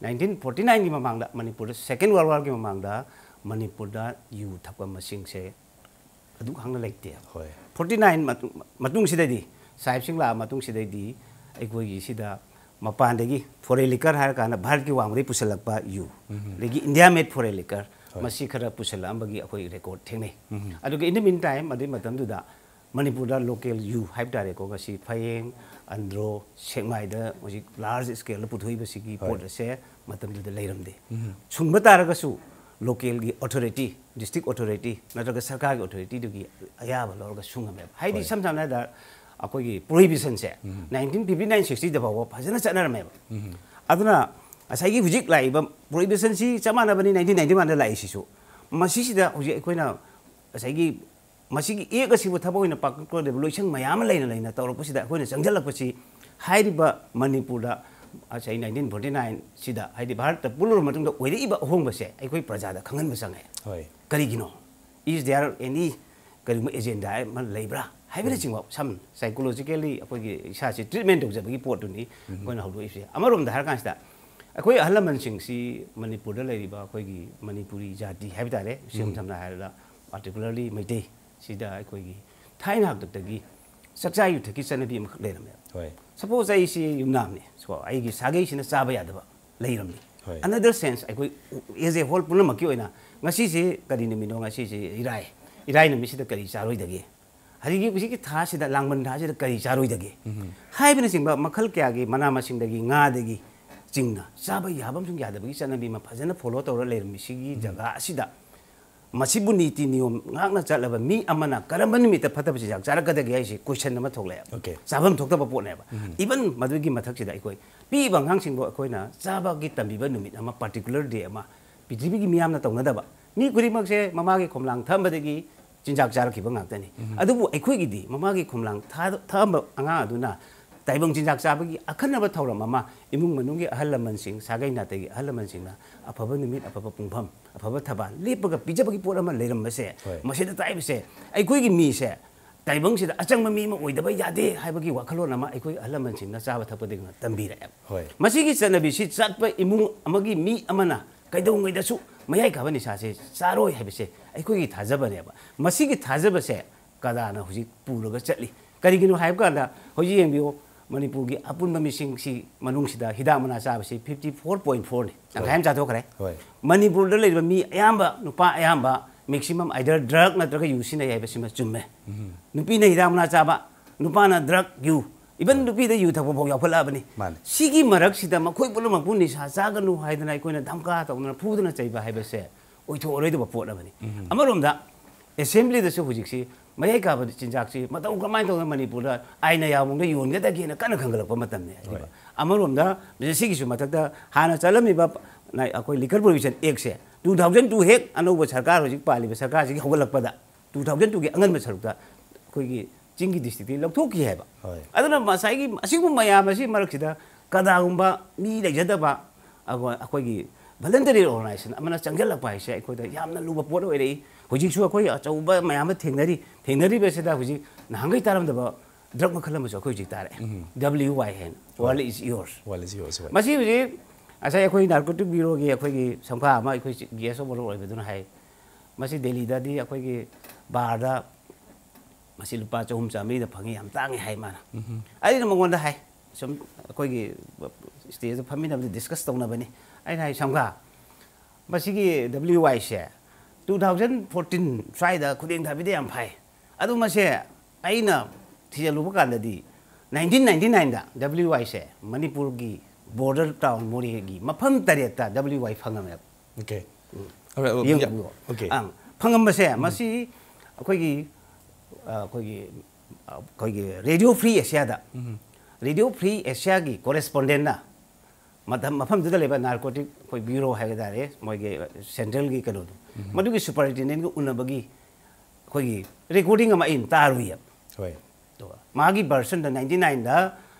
Nineteen forty nine ꯒꯤ ꯃꯃꯥꯡꯗ ꯃꯅꯤꯄꯨꯔꯗ, Second World War ꯒꯤ ꯃꯃꯥꯡꯗ ꯃꯅꯤꯄꯨꯔꯗ ꯌꯨ ꯊꯛꯄ ꯃꯁꯤꯡꯁꯦ ꯑꯗꯨꯛ ꯍꯥꯡꯅ ꯂꯩꯇꯦ꯫ ꯍꯣꯏ꯫ Forty nine ꯃꯇꯨꯡ, ꯃꯇꯨꯡꯁꯤꯗꯗꯤ, ꯁꯥꯍꯦꯕꯁꯤꯡ ꯂꯥꯛꯑ ꯃꯇꯨꯡꯁꯤꯗꯩꯗꯤ ꯑꯩꯈꯣꯏꯒꯤ ꯁꯤꯗ ꯃꯄꯥꯟꯗꯒꯤ ꯐꯣꯔꯦꯟ ꯂꯤꯀꯔ ꯍꯥꯏꯔꯀꯥꯟꯗ ꯚꯥꯔꯠꯀꯤ ꯋꯥꯡꯃꯗꯒꯤ ꯄꯨꯁꯤꯜꯂꯛꯄ ꯌꯨ, ꯎꯝ꯫ ꯑꯗꯒꯤ India made foreign liquor, ꯍꯣꯏ꯫ ꯃꯁꯤ ꯈꯔ ꯄꯨꯁꯤꯜꯂꯛꯑꯝꯕꯒꯤ ꯑꯩꯈꯣꯏ ꯔꯦꯀꯣꯔꯗ ꯊꯦꯡꯅꯩ꯫ ꯎꯝ꯫ ꯑꯗꯨꯒ in the meantime, ꯑꯗꯨꯒꯤ ꯃꯇꯝꯗꯨꯗ ꯃꯅꯤꯄꯨꯔꯗ ꯂꯣꯀꯦꯜ ꯌꯨ ꯍꯥꯏꯕ ꯇꯥꯔꯦꯀꯣ, ꯉꯁꯤ ꯐꯌꯦꯡ, ꯑꯟꯗ꯭ꯔꯣ, ꯁꯦꯛꯃꯥꯏꯗ ꯍꯧꯖꯤꯛ ꯂꯥꯔꯖ ꯁ꯭ꯀꯦꯜꯗ ꯄꯨꯊꯣꯛꯏꯕꯁꯤꯒꯤ ꯍꯣꯏ꯫ ꯄꯣꯠ ꯑꯁꯦ ꯃꯇꯝꯗꯨꯗ ꯂꯩꯔꯝꯗꯦ꯫ ꯎꯝ꯫ ꯁꯨꯡꯕ ꯇꯥꯔꯒꯁꯨ ꯂꯣꯀꯦꯜꯒꯤ ꯑꯣꯊꯣꯔꯤꯇꯤ, ꯗꯤꯁꯇ꯭ꯔꯤꯛ ꯑꯣꯊꯣꯔꯤꯇꯤ ꯅꯠꯇ꯭ꯔꯒ ꯁꯔꯀꯥꯔꯒꯤ ꯑꯣꯊꯣꯔꯤꯇꯤꯗꯨꯒꯤ ꯑꯌꯥꯕ ꯂꯧꯔꯒ ꯁꯨꯡꯉꯝꯃꯦꯕ꯫ ꯍꯥꯏꯗꯤ ꯍꯣꯏ꯫ ꯏꯁꯝ ꯁꯝꯅ ꯍꯥꯏꯔꯕꯗ ꯑꯩꯈꯣꯏꯒꯤ ꯄ꯭ꯔꯣꯍꯤꯕꯤꯁꯟꯁꯦ ꯎꯝ꯫ ꯅꯥꯏꯟꯇꯤꯟ ꯐꯤꯐꯇꯤ ꯅꯥꯏꯟ ꯁꯤꯛꯁꯇꯤꯗ ꯐꯥꯎꯕ ꯐꯖꯅ ꯆꯠꯅꯔꯝꯃꯦꯕ꯫ ꯎꯝ꯫ ꯑꯗꯨꯅ ꯉꯁꯥꯏꯒꯤ ꯍꯧꯖꯤꯛ ꯂꯥꯛꯏꯕ ꯄ꯭ꯔꯣꯍꯤꯕꯤꯁꯟꯁꯤ ꯆꯞ ꯃꯥꯟꯅꯕꯅꯤ, ꯅꯥꯏꯟꯇꯤꯟ ꯅꯥꯏꯟꯇꯤ ꯋꯥꯟꯗ ꯂꯥꯛꯏꯁꯤꯁꯨ꯫ ꯃꯁꯤꯁꯤꯗ ꯍꯧꯖꯤꯛ ꯑꯩꯈꯣꯏꯅ ꯉꯁꯥꯏꯒꯤ ꯃꯁꯤꯒꯤ ꯑꯦꯛ ꯑꯁꯤꯕꯨ ꯊꯕꯛ ꯑꯣꯏꯅ ꯄꯥꯡꯊꯣꯛꯄ ꯂꯣꯏꯁꯪ ꯃꯌꯥꯝ ꯑꯃ ꯂꯩꯅ ꯂꯩꯅ ꯇꯧꯔꯛꯄꯁꯤꯗ ꯑꯩꯈꯣꯏꯅ ꯆꯪꯁꯤꯜꯂꯛꯄꯁꯤ ꯍꯥꯏꯔꯤꯕ ꯃꯅꯤꯄꯨꯔꯗ ꯉꯁꯥꯏ ꯅꯥꯏꯟꯇꯤꯟ ꯐꯣꯔꯇꯤ ꯅꯥꯏꯟꯁꯤꯗ, ꯍꯥꯏꯗꯤ ꯚꯥꯔꯠꯇ ꯄꯨꯜꯂꯨꯔꯕ ꯃꯇꯨꯡꯗ ꯑꯣꯏꯔꯛꯏꯕ ꯑꯍꯣꯡꯕꯁꯦ ꯑꯩꯈꯣꯏ ꯄ꯭ꯔꯖꯥꯗ ꯈꯪꯍꯟꯕ ꯆꯪꯉꯦ꯫ ꯍꯣꯏ꯫ ꯀꯔꯤꯒꯤꯅꯣ? Is there any ꯀꯔꯤꯒꯨꯝꯕ ꯑꯦꯖꯦꯟꯗꯥ ꯑꯃ ꯂꯩꯕ꯭ꯔꯥ ꯍꯥꯏꯕꯅꯆꯤꯡꯕ ꯁꯝ psychologically ꯑꯩꯈꯣꯏꯒꯤ ꯏꯁꯥꯁꯦ ꯇ꯭ꯔꯤꯠꯃꯦꯟ ꯇꯧꯖꯕꯒꯤ ꯄꯣꯠꯇꯨꯅꯤ ꯑꯩꯈꯣꯏꯅ ꯍꯧꯗꯣꯛꯏꯁꯦ꯫ ꯑꯃꯔꯣꯝꯗ ꯍꯥꯏꯔꯀꯥꯟꯁꯤꯗ ꯑꯩꯈꯣꯏ ꯑꯍꯜ ꯂꯃꯟꯁꯤꯡꯁꯤ ꯃꯅꯤꯄꯨꯔꯗ ꯂꯩꯔꯤꯕ ꯑꯩꯈꯣꯏꯒꯤ ꯃꯅꯤꯄꯨꯔꯤ ꯖꯥꯇꯤ ꯍꯥꯏꯕ ꯇꯥꯔꯦ, ꯏꯁꯝ ꯎꯝ꯫ ꯁꯝꯅ ꯍꯥꯏꯔꯕꯗ particularly ꯃꯩꯇꯩ ꯁꯤꯗ ꯑꯩꯈꯣꯏꯒꯤ ꯊꯥꯏꯅ ꯍꯥꯛꯇꯛꯇꯒꯤ ꯆꯥꯛꯆꯥ ꯌꯨꯊꯛꯀꯤ ꯆꯠꯅꯕꯤ ꯑꯃꯈꯛ ꯂꯩꯔꯝꯃꯦꯕ꯫ ꯍꯣꯏ꯫ Suppose ꯑꯩꯁꯤ ꯌꯨꯝꯅꯥꯝꯅꯤ, so ꯑꯩꯒꯤ ꯁꯥꯒꯩꯁꯤꯅ ꯆꯥꯕ ꯌꯥꯗꯕ ꯂꯩꯔꯝꯃꯤ꯫ ꯍꯣꯏ꯫ Another sense, ꯑꯩꯈꯣꯏ as a whole ꯄꯨꯝꯅꯃꯛꯀꯤ ꯑꯣꯏꯅ ꯉꯁꯤꯁꯤ ꯀꯔꯤ ꯅꯨꯃꯤꯠꯅꯣ? ꯉꯁꯤꯁꯤ ꯏꯔꯥꯏ꯫ ꯏꯔꯥꯏ ꯅꯨꯃꯤꯠꯁꯤꯗ ꯀꯔꯤ ꯆꯥꯔꯣꯏꯗꯒꯦ? ꯍꯧꯖꯤꯛꯀꯤ, ꯍꯧꯖꯤꯛꯀꯤ ꯊꯥꯁꯤꯗ, ꯂꯥꯡꯕꯟ ꯊꯥꯁꯤꯗ ꯀꯔꯤ ꯆꯥꯔꯣꯏꯗꯒꯦ? ꯎꯝ꯫ ꯍꯥꯏꯕꯅꯆꯤꯡꯕ ꯃꯈꯜ ꯀꯌꯥꯒꯤ ꯃꯅꯥ ꯃꯁꯤꯡꯗꯒꯤ, ꯉꯥꯗꯒꯤ ꯆꯤꯡꯅ ꯆꯥꯕ ꯌꯥꯕ ꯑꯃꯁꯨꯡ ꯌꯥꯗꯕꯒꯤ ꯆꯠꯅꯕꯤ ꯑꯃ ꯐꯖꯅ follow ꯇꯧꯔ ꯂꯩꯔꯝꯃꯤꯁꯤꯒꯤ ꯎꯝ꯫ ꯖꯒꯥ ꯑꯁꯤꯗ ꯃꯁꯤꯕꯨ ꯅꯤꯇꯤ ꯅꯤꯌꯣꯝ ꯉꯥꯛꯅ ꯆꯠꯂꯕ ꯃꯤ ꯑꯃꯅ ꯀꯔꯝꯕ ꯅꯨꯃꯤꯠꯇ ꯐꯠꯇꯕ ꯆꯤꯟꯖꯥꯛ ꯆꯥꯔꯛꯀꯗꯒꯦ ꯍꯥꯏꯁꯤ question ꯑꯃ ꯊꯣꯛꯂꯛꯑꯦꯕ꯫ Okay꯫ ꯆꯥꯐꯝ ꯊꯣꯛꯇꯕ ꯄꯣꯠꯅꯦꯕ꯫ ꯎꯝ꯫ Even ꯃꯗꯨꯒꯤ ꯃꯊꯛꯁꯤꯗ ꯑꯩꯈꯣꯏ ꯄꯤꯛꯏꯕ ꯑꯉꯥꯡꯁꯤꯡꯕꯨ ꯑꯩꯈꯣꯏꯅ ꯆꯥꯕꯒꯤ ꯇꯝꯕꯤꯕ ꯅꯨꯃꯤꯠ ꯑꯃ, particular day ꯑꯃ, ꯄ꯭ꯔꯤꯊꯤꯕꯤꯒꯤ ꯃꯤꯌꯥꯝꯅ ꯇꯧꯅꯗꯕ, ꯃꯤ ꯈꯨꯗꯤꯡꯃꯛꯁꯦ ꯃꯃꯥꯒꯤ ꯈꯣꯝꯂꯥꯡ ꯊꯛꯑꯝꯕꯗꯒꯤ ꯆꯤꯟꯖꯥꯛ ꯆꯥꯔꯛꯈꯤꯕ ꯉꯥꯛꯇꯅꯤ꯫ ꯎꯝ꯫ ꯑꯗꯨꯕꯨ ꯑꯩꯈꯣꯏꯒꯤꯗꯤ ꯃꯃꯥꯒꯤ ꯈꯣꯝꯂꯥꯡ ꯊꯥ-, ꯊꯛꯑꯝꯕ ꯑꯉꯥꯡ ꯑꯗꯨꯅ ꯇꯥꯏꯕꯪ ꯆꯤꯟꯖꯥꯛ ꯆꯥꯕꯒꯤ ꯑꯈꯟꯅꯕ ꯊꯧꯔꯝ ꯑꯃ ꯏꯃꯨꯡ ꯃꯅꯨꯡꯒꯤ ꯑꯍꯜ ꯂꯃꯟꯁꯤꯡ, ꯁꯥꯒꯩ ꯅꯥꯇꯩꯒꯤ ꯑꯍꯜ ꯂꯃꯟꯁꯤꯡꯅ ꯑꯐꯕ ꯅꯨꯃꯤꯠ, ꯑꯐꯕ ꯄꯨꯡꯐꯝ, ꯑꯐꯕ ꯊꯕꯥꯜ ꯂꯦꯞꯄꯒ ꯄꯤꯖꯕꯒꯤ ꯄꯣꯠ ꯑꯃ ꯂꯩꯔꯝꯕꯁꯦ, ꯍꯣꯏ꯫ ꯃꯁꯤꯗ ꯇꯥꯛꯏꯕꯁꯦ ꯑꯩꯈꯣꯏꯒꯤ ꯃꯤꯁꯦ ꯇꯥꯏꯕꯪꯁꯤꯗ ꯑꯆꯪꯕ ꯃꯤ ꯑꯃ ꯑꯣꯏꯗꯕ ꯌꯥꯗꯦ ꯍꯥꯏꯕꯒꯤ ꯋꯥꯈꯜꯂꯣꯟ ꯑꯃ ꯑꯩꯈꯣꯏ ꯑꯍꯜ ꯂꯃꯟꯁꯤꯡꯅ ꯆꯥꯕ ꯊꯛꯄꯗꯒꯤ ꯇꯝꯕꯤꯔꯛꯑꯦꯕ꯫ ꯍꯣꯏ꯫ ꯃꯁꯤꯒꯤ ꯆꯠꯅꯕꯤꯁꯤ ꯆꯠꯄ ꯏꯃꯨꯡ ꯑꯃꯒꯤ ꯃꯤ ꯑꯃꯅ ꯀꯩꯗꯧꯉꯩꯗꯁꯨ ꯃꯌꯥꯏ ꯀꯥꯕ ꯅꯤꯁꯥꯁꯦ ꯆꯥꯔꯣꯏ ꯍꯥꯏꯕꯁꯦ ꯑꯩꯈꯣꯏꯒꯤ ꯊꯥꯖꯕꯅꯦꯕ꯫ ꯃꯁꯤꯒꯤ ꯊꯥꯖꯕꯁꯦ ꯀꯗꯥꯅ ꯍꯧꯖꯤꯛ ꯄꯨꯔꯒ ꯆꯠꯂꯤ? ꯀꯔꯤꯒꯤꯅꯣ ꯍꯥꯏꯕ ꯀꯥꯟꯗ ꯍꯧꯖꯤꯛ ꯌꯦꯡꯕꯤꯌꯨ, ꯃꯅꯤꯄꯨꯔꯒꯤ ꯑꯄꯨꯟꯕ ꯃꯤꯁꯤꯡꯁꯤ ꯃꯅꯨꯡꯁꯤꯗ ꯍꯤꯗꯥꯛ ꯃꯅꯥ ꯆꯥꯕꯁꯤ fifty four point fourꯅꯤ, ꯇꯪꯈꯥꯏ ꯑꯃ ꯆꯥꯊꯣꯛꯈ꯭ꯔꯦ꯫ ꯍꯣꯏ꯫ ꯃꯅꯤꯄꯨꯔꯗ ꯂꯩꯔꯤꯕ ꯃꯤ ꯑꯌꯥꯝꯕ, ꯅꯨꯄꯥ ꯑꯌꯥꯝꯕ, Maximum either drug ꯅꯠꯇ꯭ꯔꯒ ꯌꯨ ꯁꯤꯖꯤꯟꯅꯩ ꯍꯥꯏꯕꯁꯤꯃ ꯆꯨꯝꯃꯦ꯫ ꯅꯨꯄꯤꯅ ꯍꯤꯗꯥꯛ ꯃꯅꯥ ꯆꯥꯕ, ꯅꯨꯄꯥꯅ ꯗ꯭ꯔꯒ, ꯌꯨ, ꯏꯚꯟ ꯅꯨꯄꯤꯗ ꯌꯨ ꯊꯛꯄ ꯐꯥꯎ ꯌꯥꯎꯈꯠꯂꯛꯑꯕꯅꯤ꯫ ꯃꯥꯅꯤ꯫ ꯁꯤꯒꯤ ꯃꯔꯛꯁꯤꯗ ꯃꯈꯣꯏ ꯄꯨꯝꯅꯃꯛꯄꯨ ꯅꯤꯁꯥ ꯆꯥꯒꯅꯨ ꯍꯥꯏꯗꯅ ꯑꯩꯈꯣꯏꯅ ꯙꯝꯀꯥ ꯇꯧꯗꯅ ꯐꯨꯗꯅ ꯆꯩꯕ ꯍꯥꯏꯕꯁꯦ ꯑꯣꯏꯊꯣꯛꯑꯔꯣꯏꯗꯕ ꯄꯣꯠ ꯑꯃꯅꯤ꯫ ꯑꯃꯔꯣꯝꯗ ꯑꯦꯁꯦꯝꯕ꯭ꯂꯤꯗꯁꯨ ꯍꯧꯖꯤꯛꯁꯤ ꯃꯌꯥꯏ ꯀꯥꯕ ꯆꯤꯟꯖꯥꯛꯁꯤ ꯃꯇꯧ ꯀꯃꯥꯏꯅ ꯇꯧꯗꯅ ꯃꯅꯤꯄꯨꯔꯗ ꯑꯥꯏꯟꯅ ꯌꯥꯕ ꯃꯑꯣꯡꯗ ꯌꯣꯟꯒꯗꯒꯦꯅ ꯀꯟꯅ ꯈꯟꯒꯠꯂꯛꯄ ꯃꯇꯝꯅꯤ꯫ ꯑꯗꯨꯒ ꯑꯃꯔꯣꯝꯗ ꯃꯁꯤ ꯁꯤꯒꯤꯁꯨ ꯃꯊꯛꯇ ꯍꯥꯟꯅ ꯆꯠꯂꯝꯃꯤꯕ ꯑꯩꯈꯣꯏ Liquor Prohibition Actꯁꯦ two thousand two ꯍꯦꯛ ꯑꯅꯧꯕ ꯁꯔꯀꯥꯔ ꯍꯧꯖꯤꯛ ꯄꯥꯜꯂꯤꯕ ꯁꯔꯀꯥꯔꯁꯤꯒꯤ ꯍꯧꯒꯠꯂꯛꯄꯗ two thousand twoꯒꯤ ꯑꯉꯟꯕ ꯁꯔꯨꯛꯇ ꯑꯩꯈꯣꯏꯒꯤ ꯆꯤꯡꯒꯤ districtꯇꯒꯤ ꯂꯧꯊꯣꯛꯈꯤ ꯍꯥꯏꯕ꯫ ꯍꯣꯏ꯫ ꯑꯗꯨꯅ ꯉꯁꯥꯏꯒꯤ ꯑꯁꯤꯒꯨꯝꯕ ꯃꯌꯥꯝ ꯑꯁꯤ ꯃꯔꯛꯁꯤꯗ ꯀꯅꯥꯒꯨꯝꯕ ꯃꯤ ꯂꯩꯖꯗꯕ ꯑꯩꯈꯣꯏ- ꯑꯩꯈꯣꯏꯒꯤ voluntary organization ꯑꯃꯅ ꯆꯪꯁꯤꯜꯂꯛꯄ ꯍꯥꯏꯁꯦ ꯑꯩꯈꯣꯏꯗ ꯌꯥꯝꯅ ꯂꯨꯕ ꯄꯣꯠ ꯑꯣꯏꯔꯛꯏ꯫ ꯍꯧꯖꯤꯛꯁꯨ ꯑꯩꯈꯣꯏ ꯑꯆꯧꯕ ꯃꯌꯥꯝ ꯑꯃ ꯊꯦꯡꯅꯔꯤ꯫ ꯊꯦꯡꯅꯔꯤꯕꯁꯤꯗ ꯍꯧꯖꯤꯛ ꯅꯍꯥꯟꯈꯩ ꯇꯥꯔꯝꯗꯕ ꯗ꯭ꯔꯒ ꯃꯈꯜ ꯑꯃꯁꯨ ꯑꯩꯈꯣꯏ ꯍꯧꯖꯤꯛ ꯇꯥꯔꯛꯑꯦ꯫ W Y ꯍꯥꯏꯅ, World is Yours꯫ World is Yours, ꯍꯣꯏ꯫ ꯃꯁꯤ ꯍꯧꯖꯤꯛ ꯉꯁꯥꯏ ꯑꯩꯈꯣꯏ Narcotic Bureauꯒꯤ ꯑꯩꯈꯣꯏꯒꯤ ꯁꯝꯈꯥ ꯑꯃ ꯑꯩꯈꯣꯏ guest of honour ꯑꯣꯏꯕꯗꯨꯅ ꯍꯥꯏ, ꯃꯁꯤ ꯗꯦꯜꯂꯤꯗꯗꯤ ꯑꯩꯈꯣꯏꯒꯤ ꯕꯥꯔꯗ ꯃꯁꯤ ꯂꯨꯄꯥ ꯆꯍꯨꯝ ꯆꯥꯃꯔꯤꯗ ꯐꯪꯉꯤ, ꯌꯥꯝ ꯇꯥꯡꯉꯤ ꯍꯥꯏ ꯃꯥꯅ꯫ ꯑꯩꯅ ꯃꯉꯣꯟꯗ ꯍꯥꯏ, ꯁꯨꯝ ꯑꯩꯈꯣꯏꯒꯤ ꯁ꯭ꯇꯦꯖꯇ ꯐꯝꯃꯤꯟꯅꯕꯗ ꯗꯤꯁꯀꯁ ꯇꯧꯅꯕꯅꯤ꯫ ꯑꯩꯅ ꯍꯥꯏ, ꯁꯝꯈꯥ, ꯃꯁꯤꯒꯤ W Yꯁꯦ two thousand fourteen ꯁ꯭ꯋꯥꯏꯗ ꯈꯨꯗꯦꯡ ꯊꯥꯕꯤꯗ ꯌꯥꯝ ꯐꯩ꯫ ꯑꯗꯨ ꯃꯁꯦ ꯑꯩꯅ ꯊꯤꯖꯤꯜꯂꯨꯕ ꯀꯥꯟꯗꯗꯤ nineteen ninety nineꯗ W Yꯁꯦ ꯃꯅꯤꯄꯨꯔꯒꯤ border town ꯃꯣꯔꯦꯒꯤ ꯃꯐꯝ ꯇꯔꯦꯠꯇ W Y ꯐꯪꯉꯝꯃꯦꯕ꯫ Okay. ꯌꯦꯡꯕꯤꯌꯣ꯫ Okay. ꯑꯪ, ꯐꯪꯉꯝꯕꯁꯦ ꯃꯁꯤ ꯑꯩꯈꯣꯏꯒꯤ ꯑ, ꯑꯩꯈꯣꯏꯒꯤ ꯑ, ꯑꯩꯈꯣꯏꯒꯤ Radio Free Asiaꯗ, Radio Free Asiaꯒꯤ correspondentꯅ ꯃꯇꯝ ꯃꯐꯝꯗꯨꯗ ꯂꯩꯕ Narcotic ꯑꯩꯈꯣꯏ Bureau ꯍꯥꯏꯕ ꯇꯥꯔꯦ, ꯃꯣꯏꯒꯤ centralꯒꯤ ꯀꯩꯅꯣꯗꯣ, ꯃꯗꯨꯒꯤ superintendentꯒ ꯎꯅꯕꯒꯤ ꯑꯩꯈꯣꯏꯒꯤ recording ꯑꯃ ꯑꯩꯅ ꯇꯥꯔꯨꯏꯌꯦꯕ꯫ ꯍꯣꯏ꯫ ꯑꯗꯨꯒ ꯃꯥꯒꯤ versionꯗ ninety nineꯗ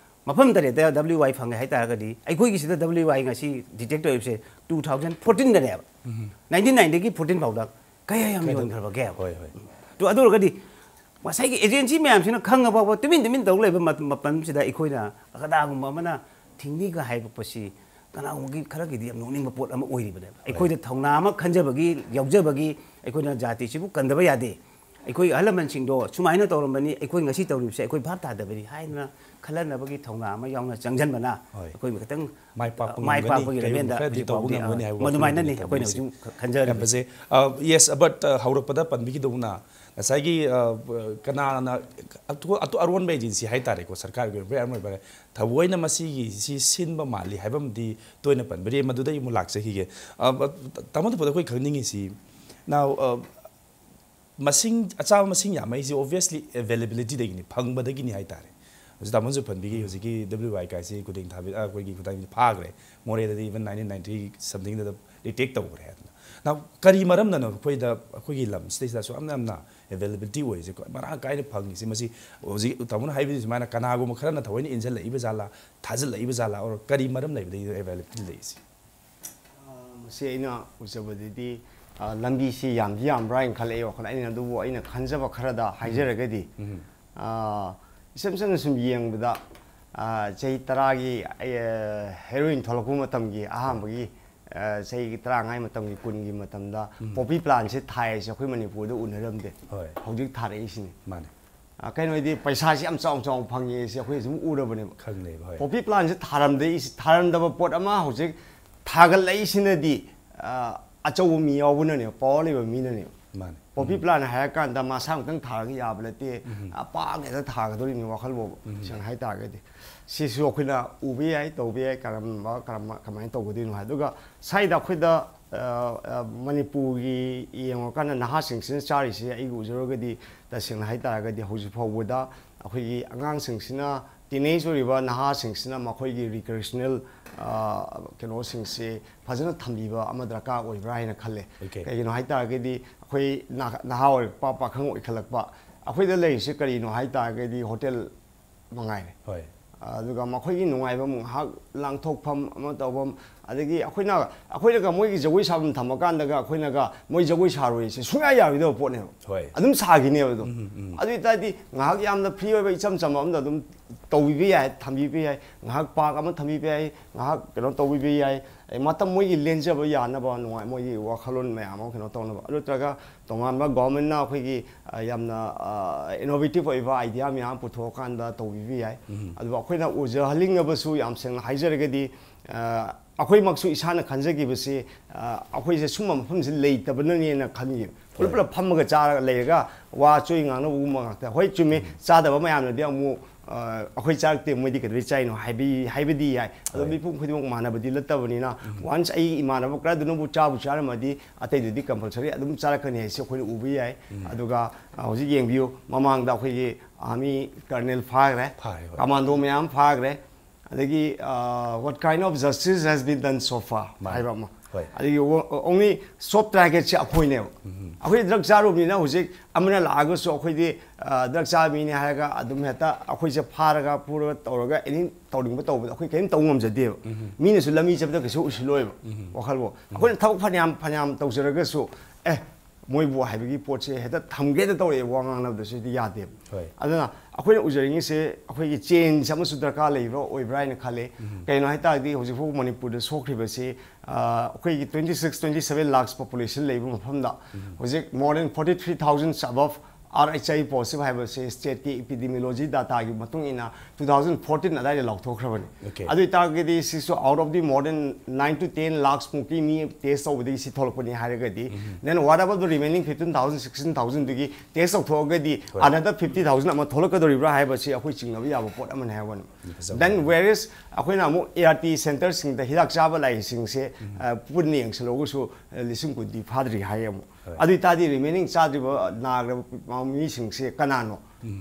ꯃꯐꯝ ꯇꯔꯦꯠꯇ W Y ꯐꯪꯉꯦ ꯍꯥꯏꯇꯥꯔꯒꯗꯤ ꯑꯩꯈꯣꯏꯒꯤꯁꯤꯗ W Y ꯉꯁꯤ detect ꯇꯧꯔꯤꯕꯁꯦ two thousand fourteenꯗꯅꯦꯕ꯫ Ninety nineꯗꯒꯤ fourteen ꯐꯥꯎꯗ ꯀꯌꯥ ꯌꯥꯝ ꯌꯣꯟꯈ꯭ꯔꯕꯒꯦ? ꯍꯣꯏ, ꯍꯣꯏ꯫ ꯑꯗꯨ ꯑꯣꯏꯔꯒꯗꯤ ꯉꯁꯥꯏꯒꯤ agency ꯃꯌꯥꯝꯁꯤꯅ ꯈꯪꯉ ꯐꯥꯎꯕ ꯇꯨꯃꯤꯟ ꯇꯨꯃꯤꯟ ꯇꯧ ꯂꯩꯕ ꯃꯇꯝ- ꯃꯇꯝꯁꯤꯗ ꯑꯩꯈꯣꯏꯅ ꯀꯅꯥꯒꯨꯝꯕ ꯑꯃꯅ ꯊꯤꯡꯅꯤꯒ ꯍꯥꯏꯔꯛꯄꯁꯤ ꯀꯅꯥꯒꯨꯝꯕꯒꯤ ꯈꯔꯒꯤꯗꯤ ꯌꯥꯝ ꯅꯣꯛꯅꯤꯡꯕ ꯄꯣꯠ ꯑꯃ ꯑꯣꯏꯔꯤꯕꯅꯦꯕ꯫ ꯑꯩꯈꯣꯏꯗ ꯊꯧꯅꯥ ꯑꯃ ꯈꯟꯖꯕꯒꯤ, ꯌꯥꯎꯖꯕꯒꯤ ꯑꯩꯈꯣꯏꯅ ꯖꯥꯇꯤꯁꯤꯕꯨ ꯀꯟꯗꯕ ꯌꯥꯗꯦ꯫ ꯑꯩꯈꯣꯏ ꯑꯍꯜ ꯂꯃꯟꯁꯤꯡꯗꯣ ꯁꯨꯃꯥꯏꯅ ꯇꯧꯔꯝꯕꯅꯤ, ꯑꯩꯈꯣꯏ ꯉꯁꯤ ꯇꯧꯔꯤꯕꯁꯦ ꯑꯩꯈꯣꯏ ꯚꯥꯞ ꯇꯥꯗꯕꯅꯤ ꯍꯥꯏꯗꯅ ꯈꯜꯍꯟꯅꯕꯒꯤ ꯊꯧꯅꯥ ꯑꯃ ꯌꯥꯎꯅ ꯆꯪꯁꯤꯟꯕꯅ ꯍꯣꯏ꯫ ꯑꯩꯈꯣꯏ ꯈꯤꯇꯪ ꯃꯥꯏ ꯄꯥꯛꯄ ꯃꯥꯏ ꯉꯝꯒꯅꯤ, ꯄꯥꯛꯄꯒꯤ ꯀꯔꯤꯒꯨꯝꯕ ꯂꯝꯕꯦꯟꯗ ꯈꯔꯗꯤ ꯍꯧꯖꯤꯛ ꯇꯧꯕ ꯐꯥꯎꯗꯤ, ꯉꯝꯒꯅꯤ ꯍꯥꯏꯕ ꯃꯗꯨꯃꯥꯏꯅꯅꯤ ꯋꯥꯈꯜꯂꯣꯟꯗꯨꯅꯤ ꯑꯩꯈꯣꯏꯅ ꯊꯝꯕꯤꯔꯤꯁꯦ꯫ ꯍꯧꯖꯤꯛ ꯈꯟꯖꯔꯤꯕꯁꯦ꯫ ꯌꯥꯝ ꯐꯖꯩ꯫ ꯑ, yes, but, ꯑ, ꯍꯧꯔꯛꯄꯗ ꯄꯟꯕꯤꯈꯤꯗꯧꯅ ꯉꯁꯥꯏꯒꯤ, ꯑ, ꯀꯅꯥꯅ ꯑꯇꯣ-, ꯑꯇꯣ-, ꯑꯔꯣꯟꯕ agency ꯍꯥꯏꯇꯥꯔꯦꯀꯣ, ꯁꯔꯀꯥꯔꯒꯤ ꯑꯣꯏꯕ ꯄ꯭ꯔꯣꯒ꯭ꯔꯥꯝ ꯑꯣꯏꯕ ꯊꯑꯣꯏꯅ ꯃꯁꯤꯒꯤ ꯁꯤ ꯁꯤꯟꯕ ꯃꯥꯜꯂꯤ ꯍꯥꯏꯕ ꯑꯃꯗꯤ ꯇꯣꯏꯅ ꯄꯟꯕꯤꯔꯤ, ꯃꯗꯨꯗ ꯑꯩ ꯑꯃꯨꯛ ꯂꯥꯛꯆꯈꯤꯒꯦ꯫ ꯑ, ꯇꯥꯃꯣ ꯇꯣꯝꯕꯗ ꯑꯩꯈꯣꯏ ꯈꯪꯅꯤꯡꯉꯤꯁꯤ, now, ꯑ, ꯃꯁꯤꯡ, ꯑꯆꯥꯕ ꯃꯁꯤꯡ ꯌꯥꯝꯃꯛꯏꯁꯦ obviously availabilityꯗꯒꯤꯅꯤ, ꯐꯪꯕꯗꯒꯤꯅꯤ ꯍꯥꯏꯇꯥꯔꯦ꯫ ꯍꯧꯖꯤꯛ ꯇꯥꯃꯣꯁꯨ ꯄꯟꯕꯤꯈꯤ, ꯍꯧꯖꯤꯛꯀꯤ W I ꯀꯥꯏꯁꯤ ꯈꯨꯗꯤꯡ ꯊꯥꯕꯤ-, ꯑ, ꯑꯩꯈꯣꯏꯒꯤ ꯈꯨꯗꯥꯡ ꯐꯥꯈ꯭ꯔꯦ꯫ ꯃꯣꯔꯦꯗꯗꯤ even nineteen ninety somethingꯗ detect ꯇꯧꯈ꯭ꯔꯦ ꯍꯥꯏꯗꯅ꯫ Now, ꯀꯔꯤ ꯃꯔꯝꯅꯅꯣ ꯑꯩꯈꯣꯏꯗ, ꯑꯩꯈꯣꯏꯒꯤ ꯂꯝꯁꯤꯗꯩꯁꯤꯗ ꯑꯁꯨꯛ ꯌꯥꯝꯅ availability ꯑꯣꯏꯔꯤꯁꯦ, ꯃꯔꯥꯡ ꯀꯥꯏꯅ ꯐꯪꯉꯤꯁꯦ? ꯃꯁꯤ ꯍꯧꯖꯤꯛ ꯇꯥꯃꯣꯅ ꯍꯥꯏꯕꯤꯔꯤ ꯁꯨꯃꯥꯏꯅ ꯀꯅꯥꯒꯨꯝꯕ ꯈꯔꯅ ꯊꯑꯣꯏꯅ ꯏꯟꯁꯤꯜꯂꯛꯏꯕ ꯖꯥꯠꯂꯥ, ꯊꯥꯖꯤꯜꯂꯛꯏꯕ ꯖꯥꯠꯂꯥ, or ꯀꯔꯤ ꯃꯔꯝ ꯂꯩꯕꯗꯒꯤ availability ꯂꯩꯔꯤꯁꯦ? ꯑ, ꯃꯁꯤ ꯑꯩꯅ ꯎꯖꯕꯗꯗꯤ, ꯑ, ꯂꯝꯕꯤꯁꯤ ꯌꯥꯝꯗꯤ ꯌꯥꯝꯕ꯭ꯔꯥ ꯍꯥꯏꯅ ꯈꯜꯂꯦ ꯑꯩ ꯋꯥꯈꯜꯗ꯫ ꯑꯩꯅ ꯑꯗꯨꯕꯨ ꯑꯩꯅ ꯈꯟꯖꯕ ꯈꯔꯗ ꯍꯥꯏꯖꯔꯒꯗꯤ, ꯑ, ꯏꯁꯝ ꯁꯝꯅ ꯁꯨꯝ ꯌꯦꯡꯕꯗ, ꯑ, ꯆꯍꯤ ꯇꯔꯥꯒꯤ, ꯑ, heroin ꯊꯣꯛꯂꯛꯄ ꯃꯇꯝꯒꯤ ꯑꯍꯥꯟꯕꯒꯤ, ꯑ, ꯆꯍꯤ ꯇꯔꯥꯃꯉꯥꯒꯤ ꯃꯇꯝꯒꯤ, ꯀꯨꯟꯒꯤ ꯃꯇꯝꯗ poppy plantꯁꯦ ꯊꯥꯏꯁꯦ ꯑꯩꯈꯣꯏ ꯃꯅꯤꯄꯨꯔꯗ ꯎꯅꯔꯝꯗꯦ꯫ ꯍꯣꯏ꯫ ꯍꯧꯖꯤꯛ ꯊꯥꯔꯛꯏꯁꯤꯅꯤ꯫ ꯃꯥꯅꯦ꯫ ꯑ, ꯀꯩꯅꯣ ꯍꯥꯏꯗꯤ ꯄꯩꯁꯥꯁꯤ ꯌꯥꯝ ꯆꯥꯎ ꯆꯥꯎꯅ ꯐꯪꯉꯦ ꯁꯤ ꯑꯩꯈꯣꯏ ꯁꯨꯝ ꯎꯔꯕꯅꯦꯕ꯫ ꯈꯪꯂꯦꯕ, ꯍꯣꯏ꯫ Poppy plantꯁꯦ ꯊꯥꯔꯝꯗꯦ, ꯊꯥꯔꯝꯗꯕ ꯄꯣꯠ ꯑꯃ ꯍꯧꯖꯤꯛ ꯊꯥꯒꯠꯂꯛꯏꯁꯤꯅꯗꯤ, ꯑ, ꯑꯆꯧꯕ ꯃꯤ ꯌꯥꯎꯕꯅꯅꯦꯕ, power ꯂꯩꯕ ꯃꯤꯅꯅꯦꯕ꯫ ꯃꯥꯅꯦ꯫ Poppy plant ꯍꯥꯏꯔꯀꯥꯟꯗ ꯃꯁꯥ ꯈꯛꯇꯪ ꯊꯥꯔꯒ ꯌꯥꯕ ꯅꯠꯇꯦ, ꯑꯄꯥꯛ ꯍꯦꯛꯇ ꯊꯥꯒꯗꯧꯔꯤꯅꯤ ꯋꯥꯈꯜ ꯐꯥꯎꯕ, ꯁꯦꯡꯅ ꯍꯥꯏꯇꯥꯔꯒꯗꯤ꯫ ꯁꯤꯁꯨ ꯑꯩꯈꯣꯏꯅ ꯎꯕ ꯌꯥꯏ, ꯇꯧꯕ ꯌꯥꯏ, ꯀꯔꯝꯕ, ꯀꯔꯝꯕ, ꯀꯃꯥꯏꯅ ꯇꯧꯒꯗꯣꯏꯅꯣ ꯍꯥꯏ꯫ ꯑꯗꯨꯒ ꯁ꯭ꯋꯥꯏꯗ ꯑꯩꯈꯣꯏꯗ, ꯑ, ꯑ, ꯃꯅꯤꯄꯨꯔꯒꯤ ꯌꯦꯡꯉꯨꯔꯀꯥꯟꯗ ꯅꯍꯥꯁꯤꯡꯁꯤꯅ ꯆꯥꯔꯤꯁꯦ ꯑꯩꯒꯤ ꯎꯖꯔꯒꯗꯤ, ꯇꯁꯦꯡꯅ ꯍꯥꯏꯇꯥꯔꯒꯗꯤ ꯍꯧꯖꯤꯛ ꯐꯥꯎꯕꯗ ꯑꯩꯈꯣꯏꯒꯤ ꯑꯉꯥꯡꯁꯤꯡꯁꯤꯅ, teenage ꯑꯣꯏꯔꯤꯕ ꯅꯍꯥꯁꯤꯡꯁꯤꯅ ꯃꯈꯣꯏꯒꯤ recreational, ꯑ, ꯀꯩꯅꯣꯁꯤꯡꯁꯦ ꯐꯖꯅ ꯊꯝꯕꯤꯕ ꯑꯃ ꯗꯔꯀꯥꯔ ꯑꯣꯏꯕ꯭ꯔꯥ ꯍꯥꯏꯅ ꯈꯜꯂꯦ꯫ Okay. ꯀꯩꯒꯤꯅꯣ ꯍꯥꯏꯇꯥꯔꯒꯗꯤ ꯑꯩꯈꯣꯏ ꯅꯍꯥ-, ꯅꯍꯥ ꯑꯣꯏꯔꯛꯄ, ꯄꯥꯈꯪ ꯑꯣꯏꯈꯠꯂꯛꯄ, ꯑꯩꯈꯣꯏꯗ ꯂꯩꯔꯤꯁꯦ ꯀꯔꯤꯅꯣ ꯍꯥꯏꯇꯥꯔꯒꯗꯤ hotel ꯃꯉꯥꯏꯔꯦ꯫ ꯍꯣꯏ꯫ ꯑꯗꯨꯒ ꯃꯈꯣꯏꯒꯤ ꯅꯨꯡꯉꯥꯏꯐꯝ, ꯉꯥꯏꯍꯥꯛ ꯂꯥꯡꯊꯣꯛꯐꯝ ꯑꯃ ꯇꯧꯐꯝ, ꯑꯗꯒꯤ ꯑꯩꯈꯣꯏꯅ ꯑꯩꯈꯣꯏꯅꯒ ꯃꯣꯏꯒꯤ ꯖꯒꯣꯏ ꯁꯥꯐꯝ ꯊꯝꯃꯀꯥꯟꯗꯒ ꯑꯩꯈꯣꯏꯅꯒ ꯃꯣꯏ ꯖꯒꯣꯏ ꯁꯥꯔꯣꯏꯁꯦ ꯁꯨꯡꯌꯥ ꯌꯥꯔꯣꯏꯗꯕ ꯄꯣꯠꯅꯦꯕ꯫ ꯍꯣꯏ꯫ ꯑꯗꯨꯝ ꯁꯥꯈꯤꯅꯦꯕ ꯑꯗꯨꯝ꯫ ꯑꯗꯨ ꯑꯣꯏꯇꯥꯔꯗꯤ ꯉꯥꯏꯍꯥꯛ ꯌꯥꯝꯅ ꯐ꯭ꯔꯤ ꯑꯣꯏꯕ ꯏꯆꯝ ꯆꯝꯕ ꯑꯃꯗ ꯑꯗꯨꯝ ꯇꯧꯕꯤꯕ ꯌꯥꯏ, ꯊꯝꯕꯤꯕ ꯌꯥꯏ, ꯉꯥꯏꯍꯥꯛ ꯄꯥꯛ ꯑꯃ ꯊꯝꯕꯤꯕ ꯌꯥꯏ, ꯉꯥꯏꯍꯥꯛ ꯀꯩꯅꯣ ꯇꯧꯕꯤꯕ ꯌꯥꯏ꯫ ꯑꯩ ꯃꯇꯝ ꯃꯣꯏꯒꯤ ꯂꯦꯟꯖꯕ ꯌꯥꯅꯕ ꯅꯨꯡꯉꯥꯏ, ꯃꯣꯏꯒꯤ ꯋꯥꯈꯜꯂꯣꯟ ꯃꯌꯥꯝ ꯑꯃ ꯀꯩꯅꯣ ꯇꯧꯅꯕ꯫ ꯑꯗꯨ ꯅꯠꯇ꯭ꯔꯒ ꯇꯣꯉꯥꯟꯕ ꯒꯣꯔꯃꯦꯟꯅ ꯑꯩꯈꯣꯏꯒꯤ ꯑ, ꯌꯥꯝꯅ ꯏꯅꯣꯚꯦꯇꯤꯞ ꯑꯣꯏꯕ ꯑꯥꯏꯗꯤꯌꯥ ꯃꯌꯥꯝ ꯄꯨꯊꯣꯛꯑꯀꯥꯟꯗ ꯇꯧꯕꯤꯕ ꯌꯥꯏ꯫ ꯑꯗꯨꯒ ꯑꯩꯈꯣꯏꯅ ꯎꯖꯍꯟꯅꯤꯡꯉꯕꯁꯨ ꯌꯥꯝ ꯁꯦꯡꯅ ꯍꯥꯏꯖꯔꯒꯗꯤ ꯑ, ꯑꯩꯈꯣꯏꯃꯛꯁꯨ ꯏꯁꯥꯅ ꯈꯟꯖꯈꯤꯕꯁꯤ ꯑ, ꯑꯩꯈꯣꯏꯁꯦ ꯁꯨꯝꯕ ꯃꯐꯝꯁꯤ ꯂꯩꯇꯕꯅꯅꯦꯅ ꯈꯟꯈꯤꯕ꯫ ꯄꯨꯂꯞ ꯄꯨꯂꯞ ꯐꯝꯃꯒ ꯆꯥꯔꯒ ꯂꯩꯔꯒ ꯋꯥ ꯆꯣꯏ ꯉꯥꯡꯅꯕꯒꯨꯝꯕ ꯉꯥꯛꯇ꯫ ꯍꯣꯏ, ꯆꯨꯝꯃꯤ, ꯆꯥꯗꯕ ꯃꯌꯥꯝꯅꯗꯤ ꯑꯃꯨꯛ ꯑ, ꯑꯩꯈꯣꯏ ꯆꯥꯔꯛꯇꯦ, ꯃꯣꯏꯗꯤ ꯀꯩꯗꯧꯕꯩ ꯆꯥꯏꯅꯣ ꯍꯥꯏꯕꯤ ꯍꯥꯏꯕꯗꯤ ꯌꯥꯏ꯫ ꯑꯗꯣ ꯃꯤꯄꯨꯝ ꯈꯨꯗꯤꯡꯃꯛ ꯃꯥꯟꯅꯕꯗꯤ ꯅꯠꯇꯕꯅꯤꯅ, ꯋꯥꯟꯁ ꯑꯩ ꯏꯃꯥꯟꯅꯕ ꯈꯔꯗꯨꯅꯕꯨ ꯆꯥꯕꯨ ꯆꯥꯔꯝꯃꯗꯤ ꯑꯇꯩꯗꯨꯗꯤ ꯀꯝꯄꯜꯁꯔꯤ ꯑꯗꯨꯝ ꯆꯥꯔꯛꯀꯅꯤ ꯍꯥꯏꯁꯦ ꯑꯩꯈꯣꯏꯅ ꯎꯕ ꯌꯥꯏ꯫ ꯑꯗꯨꯒ ꯑ, ꯍꯧꯖꯤꯛ ꯌꯦꯡꯕꯤꯌꯨ, ꯃꯃꯥꯡꯗ ꯑꯩꯈꯣꯏꯒꯤ ꯑꯥꯔꯃꯤ ꯀꯔꯅꯦꯜ ꯐꯥꯈ꯭ꯔꯦ, ꯐꯥꯈ꯭ꯔꯦ, ꯍꯣꯏ꯫ ꯀꯃꯥꯟꯗꯣ ꯃꯌꯥꯝ ꯐꯥꯈ꯭ꯔꯦ, ꯑꯗꯒꯤ ꯑ, what kind of justice has been done so far ꯃꯥꯅꯤ꯫ ꯍꯥꯏꯕ ꯑꯃ꯫ ꯍꯣꯏ꯫ ꯑꯗꯒꯤ ꯑꯣꯡꯂꯤ ꯁꯣꯞ ꯇꯥꯔꯒꯦꯠꯁꯦ ꯑꯩꯈꯣꯏꯅꯦꯕ꯫ ꯑꯩꯈꯣꯏ ꯗ꯭ꯔꯒ ꯆꯥꯔꯨꯕꯅꯤꯅ ꯍꯧꯖꯤꯛ ꯑꯃꯅ ꯂꯥꯛꯑꯒꯁꯨ ꯑꯩꯈꯣꯏꯗꯤ ꯗ꯭ꯔꯒ ꯆꯥꯕ ꯃꯤꯅꯤ ꯍꯥꯏꯔꯒ ꯑꯗꯨꯝ ꯍꯦꯛꯇ ꯑꯩꯈꯣꯏꯁꯦ ꯐꯥꯔꯒ ꯐꯨꯔꯒ ꯇꯧꯔꯒ ꯑꯦꯅꯤ ꯇꯧꯅꯤꯡꯕ ꯇꯧꯕꯗ ꯑꯩꯈꯣꯏ ꯀꯔꯤꯝ ꯇꯧ ꯉꯝꯖꯗꯦꯕ꯫ ꯃꯤꯅꯁꯨ ꯂꯝꯕꯤ ꯆꯠꯄꯗ ꯀꯩꯁꯨ ꯎꯁꯤꯜꯂꯣꯏꯕ ꯋꯥꯈꯜꯕꯨ꯫ ꯑꯩꯈꯣꯏꯅ ꯊꯕꯛ ꯐꯅꯌꯥꯝ ꯐꯅꯌꯥꯝ ꯇꯧꯖꯔꯒꯁꯨ ꯑꯦ ꯃꯣꯏꯕꯨ ꯍꯥꯏꯕꯒꯤ ꯄꯣꯠꯁꯦ ꯍꯦꯛꯇ ꯊꯝꯒꯦꯗ ꯇꯧꯔꯛꯑꯦ, ꯋꯥ ꯉꯥꯡꯅꯕꯗꯁꯨ ꯍꯦꯛꯇ ꯌꯥꯗꯦꯕ꯫ ꯍꯣꯏ꯫ ꯑꯗꯨꯅ ꯑꯩꯈꯣꯏꯅ ꯎꯖꯔꯤꯉꯩꯁꯦ ꯑꯩꯈꯣꯏꯒꯤ ꯆꯦꯟꯖ ꯑꯃꯁꯨ ꯗꯔꯀꯥꯔ ꯂꯩꯕ꯭ꯔꯥ ꯑꯣꯏꯕ꯭ꯔꯥ ꯍꯥꯏꯅ ꯈꯜꯂꯦ꯫ ꯀꯩꯅꯣ ꯍꯥꯏ ꯇꯥꯔꯗꯤ ꯍꯧꯖꯤꯛ ꯐꯥꯎ ꯃꯅꯤꯄꯨꯔꯗ ꯁꯣꯛꯈ꯭ꯔꯤꯕꯁꯤ ꯑ, ꯑꯩꯈꯣꯏꯒꯤ twenty six, twenty seven lakhs population ꯂꯩꯕ ꯃꯐꯝꯗ ꯍꯧꯖꯤꯛ more than forty three thousand above R H I positive ꯍꯥꯏꯕꯁꯦ ꯁ꯭ꯇꯦꯠꯀꯤ ꯏꯄꯤꯗꯤꯃꯤꯌꯣꯂꯣꯖꯤ ꯗꯥꯇꯥꯒꯤ ꯃꯇꯨꯡ ꯏꯟꯅ two thousand fourteen ꯑꯗꯥꯏꯗ ꯂꯥꯎꯊꯣꯛꯈ꯭ꯔꯕꯅꯤ꯫ Okay. ꯑꯗꯨ ꯑꯣꯏꯇꯥꯔꯒꯗꯤ ꯁꯤꯁꯨ out of the more than nine to ten lakhs ꯃꯨꯛꯀꯤ ꯃꯤ ꯇꯦꯁ ꯇꯧꯕꯗꯒꯤ ꯁꯤ ꯊꯣꯛꯂꯛꯄꯅꯤ ꯍꯥꯏꯔꯒꯗꯤ, then what about the remaining fifteen thousand, sixteen thousand ꯗꯨꯒꯤ ꯇꯦꯁ ꯇꯧꯊꯣꯛꯑꯒꯗꯤ ꯍꯣꯏ꯫ Another fifty thousand ꯑꯃ ꯊꯣꯛꯂꯛꯀꯗꯣꯏꯔꯤꯕ꯭ꯔꯥ ꯍꯥꯏꯕꯁꯤ ꯑꯩꯈꯣꯏ ꯆꯤꯡꯅꯕ ꯌꯥꯕ ꯄꯣꯠ ꯑꯃꯅꯤ ꯍꯥꯏꯕꯅꯤ꯫ ꯐꯖꯕ Then ꯋꯥꯐꯝ꯫ Whereas ꯑꯩꯈꯣꯏꯅ ꯑꯃꯨꯛ A R T centreꯁꯤꯡꯗ ꯍꯤꯗꯥꯛ ꯆꯥꯕ ꯂꯥꯛꯏꯁꯤꯡꯁꯦ, ꯑ, ꯄꯨꯟꯅ ꯌꯦꯡꯁꯤꯜꯂꯒꯁꯨ, ꯑ, ꯂꯤꯁꯤꯡ ꯀꯨꯟꯗꯤ ꯐꯥꯗ꯭ꯔꯤ ꯍꯥꯏ ꯑꯃꯨꯛ꯫ ꯍꯣꯏ꯫ ꯑꯗꯨ ꯑꯣꯏꯇꯥꯔꯗꯤ remaining ꯆꯥꯗ꯭ꯔꯤꯕ ꯅꯥꯈ꯭ꯔꯕ ꯃꯤꯁꯤꯡꯁꯦ ꯀꯅꯥꯅꯣ?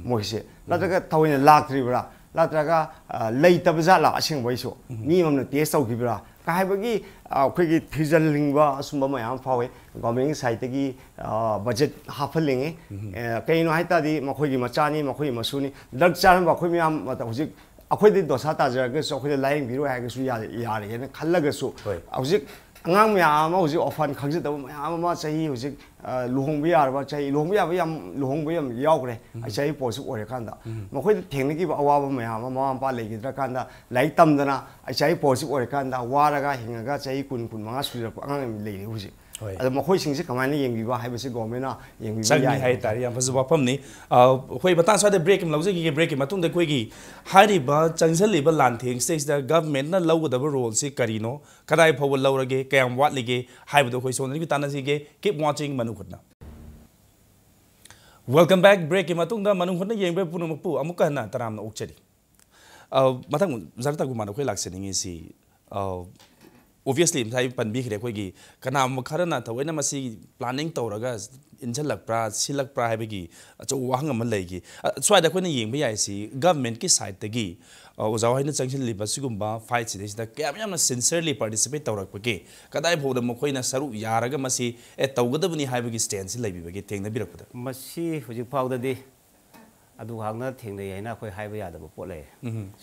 ꯃꯣꯏꯁꯦ ꯅꯠꯇ꯭ꯔꯒ ꯊꯑꯣꯏꯅ ꯂꯥꯛꯇ꯭ꯔꯤꯕ꯭ꯔꯥ? ꯅꯠꯇ꯭ꯔꯒ, ꯑ, ꯂꯩꯇꯕ ꯖꯥꯠꯂꯥ ꯑꯁꯦꯡꯕꯩꯁꯨ? ꯃꯤ ꯑꯃꯅ ꯇꯦꯁ ꯇꯧꯈꯤꯕ꯭ꯔꯥ? ꯀ ꯍꯥꯏꯕꯒꯤ, ꯑ, ꯑꯩꯈꯣꯏꯒꯤ ꯊꯤꯖꯤꯜꯅꯤꯡꯕ ꯑꯁꯨꯝꯕ ꯃꯌꯥꯝ ꯐꯥꯎꯋꯦ꯫ ꯒꯣꯔꯃꯦꯟꯒꯤ ꯁꯥꯏꯠꯇꯒꯤ, ꯑ, ꯕꯖꯦꯠ ꯍꯥꯞꯍꯟꯅꯤꯡꯉꯤ꯫ ꯑ, ꯀꯩꯅꯣ ꯍꯥꯏ ꯇꯥꯔꯗꯤ ꯃꯈꯣꯏꯒꯤ ꯃꯆꯥꯅꯤ, ꯃꯈꯣꯏꯒꯤ ꯃꯁꯨꯅꯤ꯫ ꯗ꯭ꯔꯒ ꯆꯥꯔꯝꯕ ꯑꯩꯈꯣꯏ ꯃꯌꯥꯝ ꯃꯇꯝ ꯍꯧꯖꯤꯛ ꯑꯩꯈꯣꯏꯗꯤ ꯗꯣꯁꯥ ꯇꯥꯖꯔꯒꯁꯨ, ꯑꯩꯈꯣꯏꯗ ꯂꯥꯏꯌꯦꯡꯕꯤꯔꯣꯏ ꯍꯥꯏꯔꯒꯁꯨ ꯌꯥ-, ꯌꯥꯔꯦꯅ ꯈꯜꯂꯒꯁꯨ, ꯍꯣꯏ꯫ ꯍꯧꯖꯤꯛ ꯑꯉꯥꯡ ꯃꯌꯥꯝ ꯑꯃ, ꯍꯧꯖꯤꯛ ꯑꯣꯔꯐꯟ ꯈꯪꯖꯗꯕ ꯃꯌꯥꯝ ꯑꯃ, ꯆꯍꯤ ꯍꯧꯖꯤꯛ, ꯑ, ꯂꯨꯍꯣꯡꯕ ꯌꯥꯔꯕ, ꯆꯍꯤ ꯂꯨꯍꯣꯡꯕ ꯌꯥꯕ ꯌꯥꯝ, ꯂꯨꯍꯣꯡꯕ ꯌꯥꯝ ꯌꯥꯎꯈ꯭ꯔꯦ, ꯑꯩ ꯆꯍꯤ ꯄꯣꯁꯤꯕ ꯑꯣꯏꯔꯀꯥꯟꯗ꯫ ꯃꯈꯣꯏꯗ ꯊꯦꯡꯅꯈꯤꯕ ꯑꯋꯥꯕ ꯃꯌꯥꯝ ꯑꯃ, ꯃꯃꯥ ꯃꯄꯥ ꯂꯩꯈꯤꯗ꯭ꯔꯀꯥꯟꯗ, ꯂꯥꯏꯔꯤꯛ ꯇꯝꯗꯅ ꯑꯩ ꯆꯍꯤ ꯄꯣꯁꯤꯕ ꯑꯣꯏꯔꯀꯥꯟꯗ ꯋꯥꯔꯒ ꯍꯤꯡꯉꯒ ꯆꯍꯤ ꯀꯨꯟ, ꯀꯨꯟꯃꯉꯥ ꯁꯨꯖꯔꯛꯄ ꯑꯉꯥꯡ ꯌꯥꯝ ꯂꯩꯔꯦ ꯍꯧꯖꯤꯛ꯫ ꯍꯣꯏ꯫ ꯑꯗꯣ ꯃꯈꯣꯏꯁꯤꯡꯁꯦ ꯀꯃꯥꯏꯅ ꯌꯦꯡꯕꯤꯕ ꯍꯥꯏꯕꯁꯤ ꯒꯣꯔꯃꯦꯟꯅ ꯌꯦꯡꯕꯤꯕ ꯆꯪꯉꯤ ꯌꯥꯏ ꯍꯥꯏꯇꯥꯔꯦ꯫ ꯌꯥꯝ ꯐꯖꯕ ꯋꯥꯐꯝꯅꯤ꯫ ꯑ, ꯑꯩꯈꯣꯏ ꯃꯇꯥꯡ ꯁ꯭ꯋꯥꯏꯗ ꯕ꯭ꯔꯦꯛ ꯑꯃ ꯂꯧꯖꯈꯤꯒꯦ꯫ ꯕ꯭ꯔꯦꯛꯀꯤ ꯃꯇꯨꯡꯗ ꯑꯩꯈꯣꯏꯒꯤ ꯍꯥꯏꯔꯤꯕ ꯆꯪꯁꯤꯜꯂꯤꯕ ꯂꯥꯟꯊꯦꯡꯁꯤꯗꯩꯁꯤꯗ ꯒꯚꯔꯟꯃꯦꯟꯠꯅ ꯂꯧꯒꯗꯕ ꯔꯣꯜꯁꯤ ꯀꯔꯤꯅꯣ, ꯀꯗꯥꯏ ꯐꯥꯎꯕ ꯂꯧꯔꯒꯦ, ꯀꯌꯥꯝ ꯋꯥꯠꯂꯤꯒꯦ ꯍꯥꯏꯕꯗꯣ ꯑꯩꯈꯣꯏ ꯁꯣꯝꯗꯒꯤ ꯇꯥꯟꯅꯁꯤꯒꯦ꯫ Keep watching ꯃꯅꯨꯡ ꯍꯨꯠꯅ꯫ Welcome back꯫ ꯕ꯭ꯔꯦꯛꯀꯤ ꯃꯇꯨꯡꯗ ꯃꯅꯨꯡ ꯍꯨꯠꯅ ꯌꯦꯡꯕ ꯄꯨꯝꯅꯃꯛꯄꯨ ꯑꯃꯨꯛꯀ ꯍꯟꯅ ꯇꯔꯥꯝꯅ ꯑꯣꯛꯆꯔꯤ꯫ ꯑ, ꯃꯊꯪ ꯖꯥꯔꯇꯥ ꯀꯨꯃꯥꯔ, ꯑꯩꯈꯣꯏ ꯂꯥꯛꯆꯅꯤꯡꯉꯤꯁꯤ, ꯑ, obviously ꯉꯁꯥꯏ ꯄꯟꯕꯤꯈ꯭ꯔꯦ, ꯑꯩꯈꯣꯏꯒꯤ ꯀꯅꯥꯒꯨꯝꯕ ꯈꯔꯅ ꯊꯑꯣꯏꯅ ꯃꯁꯤ planning ꯇꯧꯔꯒ ꯏꯟꯁꯤꯜꯂꯛꯄ꯭ꯔꯥ, ꯁꯤꯜꯂꯛꯄ꯭ꯔꯥ ꯍꯥꯏꯕꯒꯤ ꯑꯆꯧꯕ ꯋꯥꯍꯪ ꯑꯃ ꯂꯩꯈꯤ꯫ ꯑ, ꯁ꯭ꯋꯥꯏꯗ ꯑꯩꯈꯣꯏꯅ ꯌꯦꯡꯕ ꯌꯥꯏꯁꯤ, ꯒꯚꯔꯟꯃꯦꯟꯠꯀꯤ ꯁꯥꯏꯠꯇꯒꯤ, ꯑ, ꯑꯣꯖꯥ ꯍꯣꯏꯅ ꯆꯪꯁꯤꯜꯂꯤꯕ ꯁꯤꯒꯨꯝꯕ ꯐꯥꯏꯠꯁꯤꯗꯩꯁꯤꯗ ꯀꯌꯥꯝ ꯌꯥꯝꯅ sincerely participate ꯇꯧꯔꯛꯄꯒꯦ, ꯀꯗꯥꯏ ꯐꯥꯎꯗ ꯃꯈꯣꯏꯅ ꯁꯔꯨꯛ ꯌꯥꯔꯒ ꯃꯁꯤ, ꯑꯦ, ꯇꯧꯒꯗꯕꯅꯤ ꯍꯥꯏꯕꯒꯤ ꯁ꯭ꯇꯦꯟꯁꯁꯤ ꯂꯩꯕꯤꯕꯒꯦ ꯊꯦꯡꯅꯕꯤꯔꯛꯄꯗ? ꯃꯁꯤ ꯍꯧꯖꯤꯛ ꯐꯥꯎꯗꯗꯤ ꯑꯗꯨ ꯍꯥꯛꯅ ꯊꯦꯡꯅꯩ ꯍꯥꯏꯅ ꯑꯩꯈꯣꯏ ꯍꯥꯏꯕ ꯌꯥꯗꯕ ꯄꯣꯠ ꯂꯩꯔꯦ꯫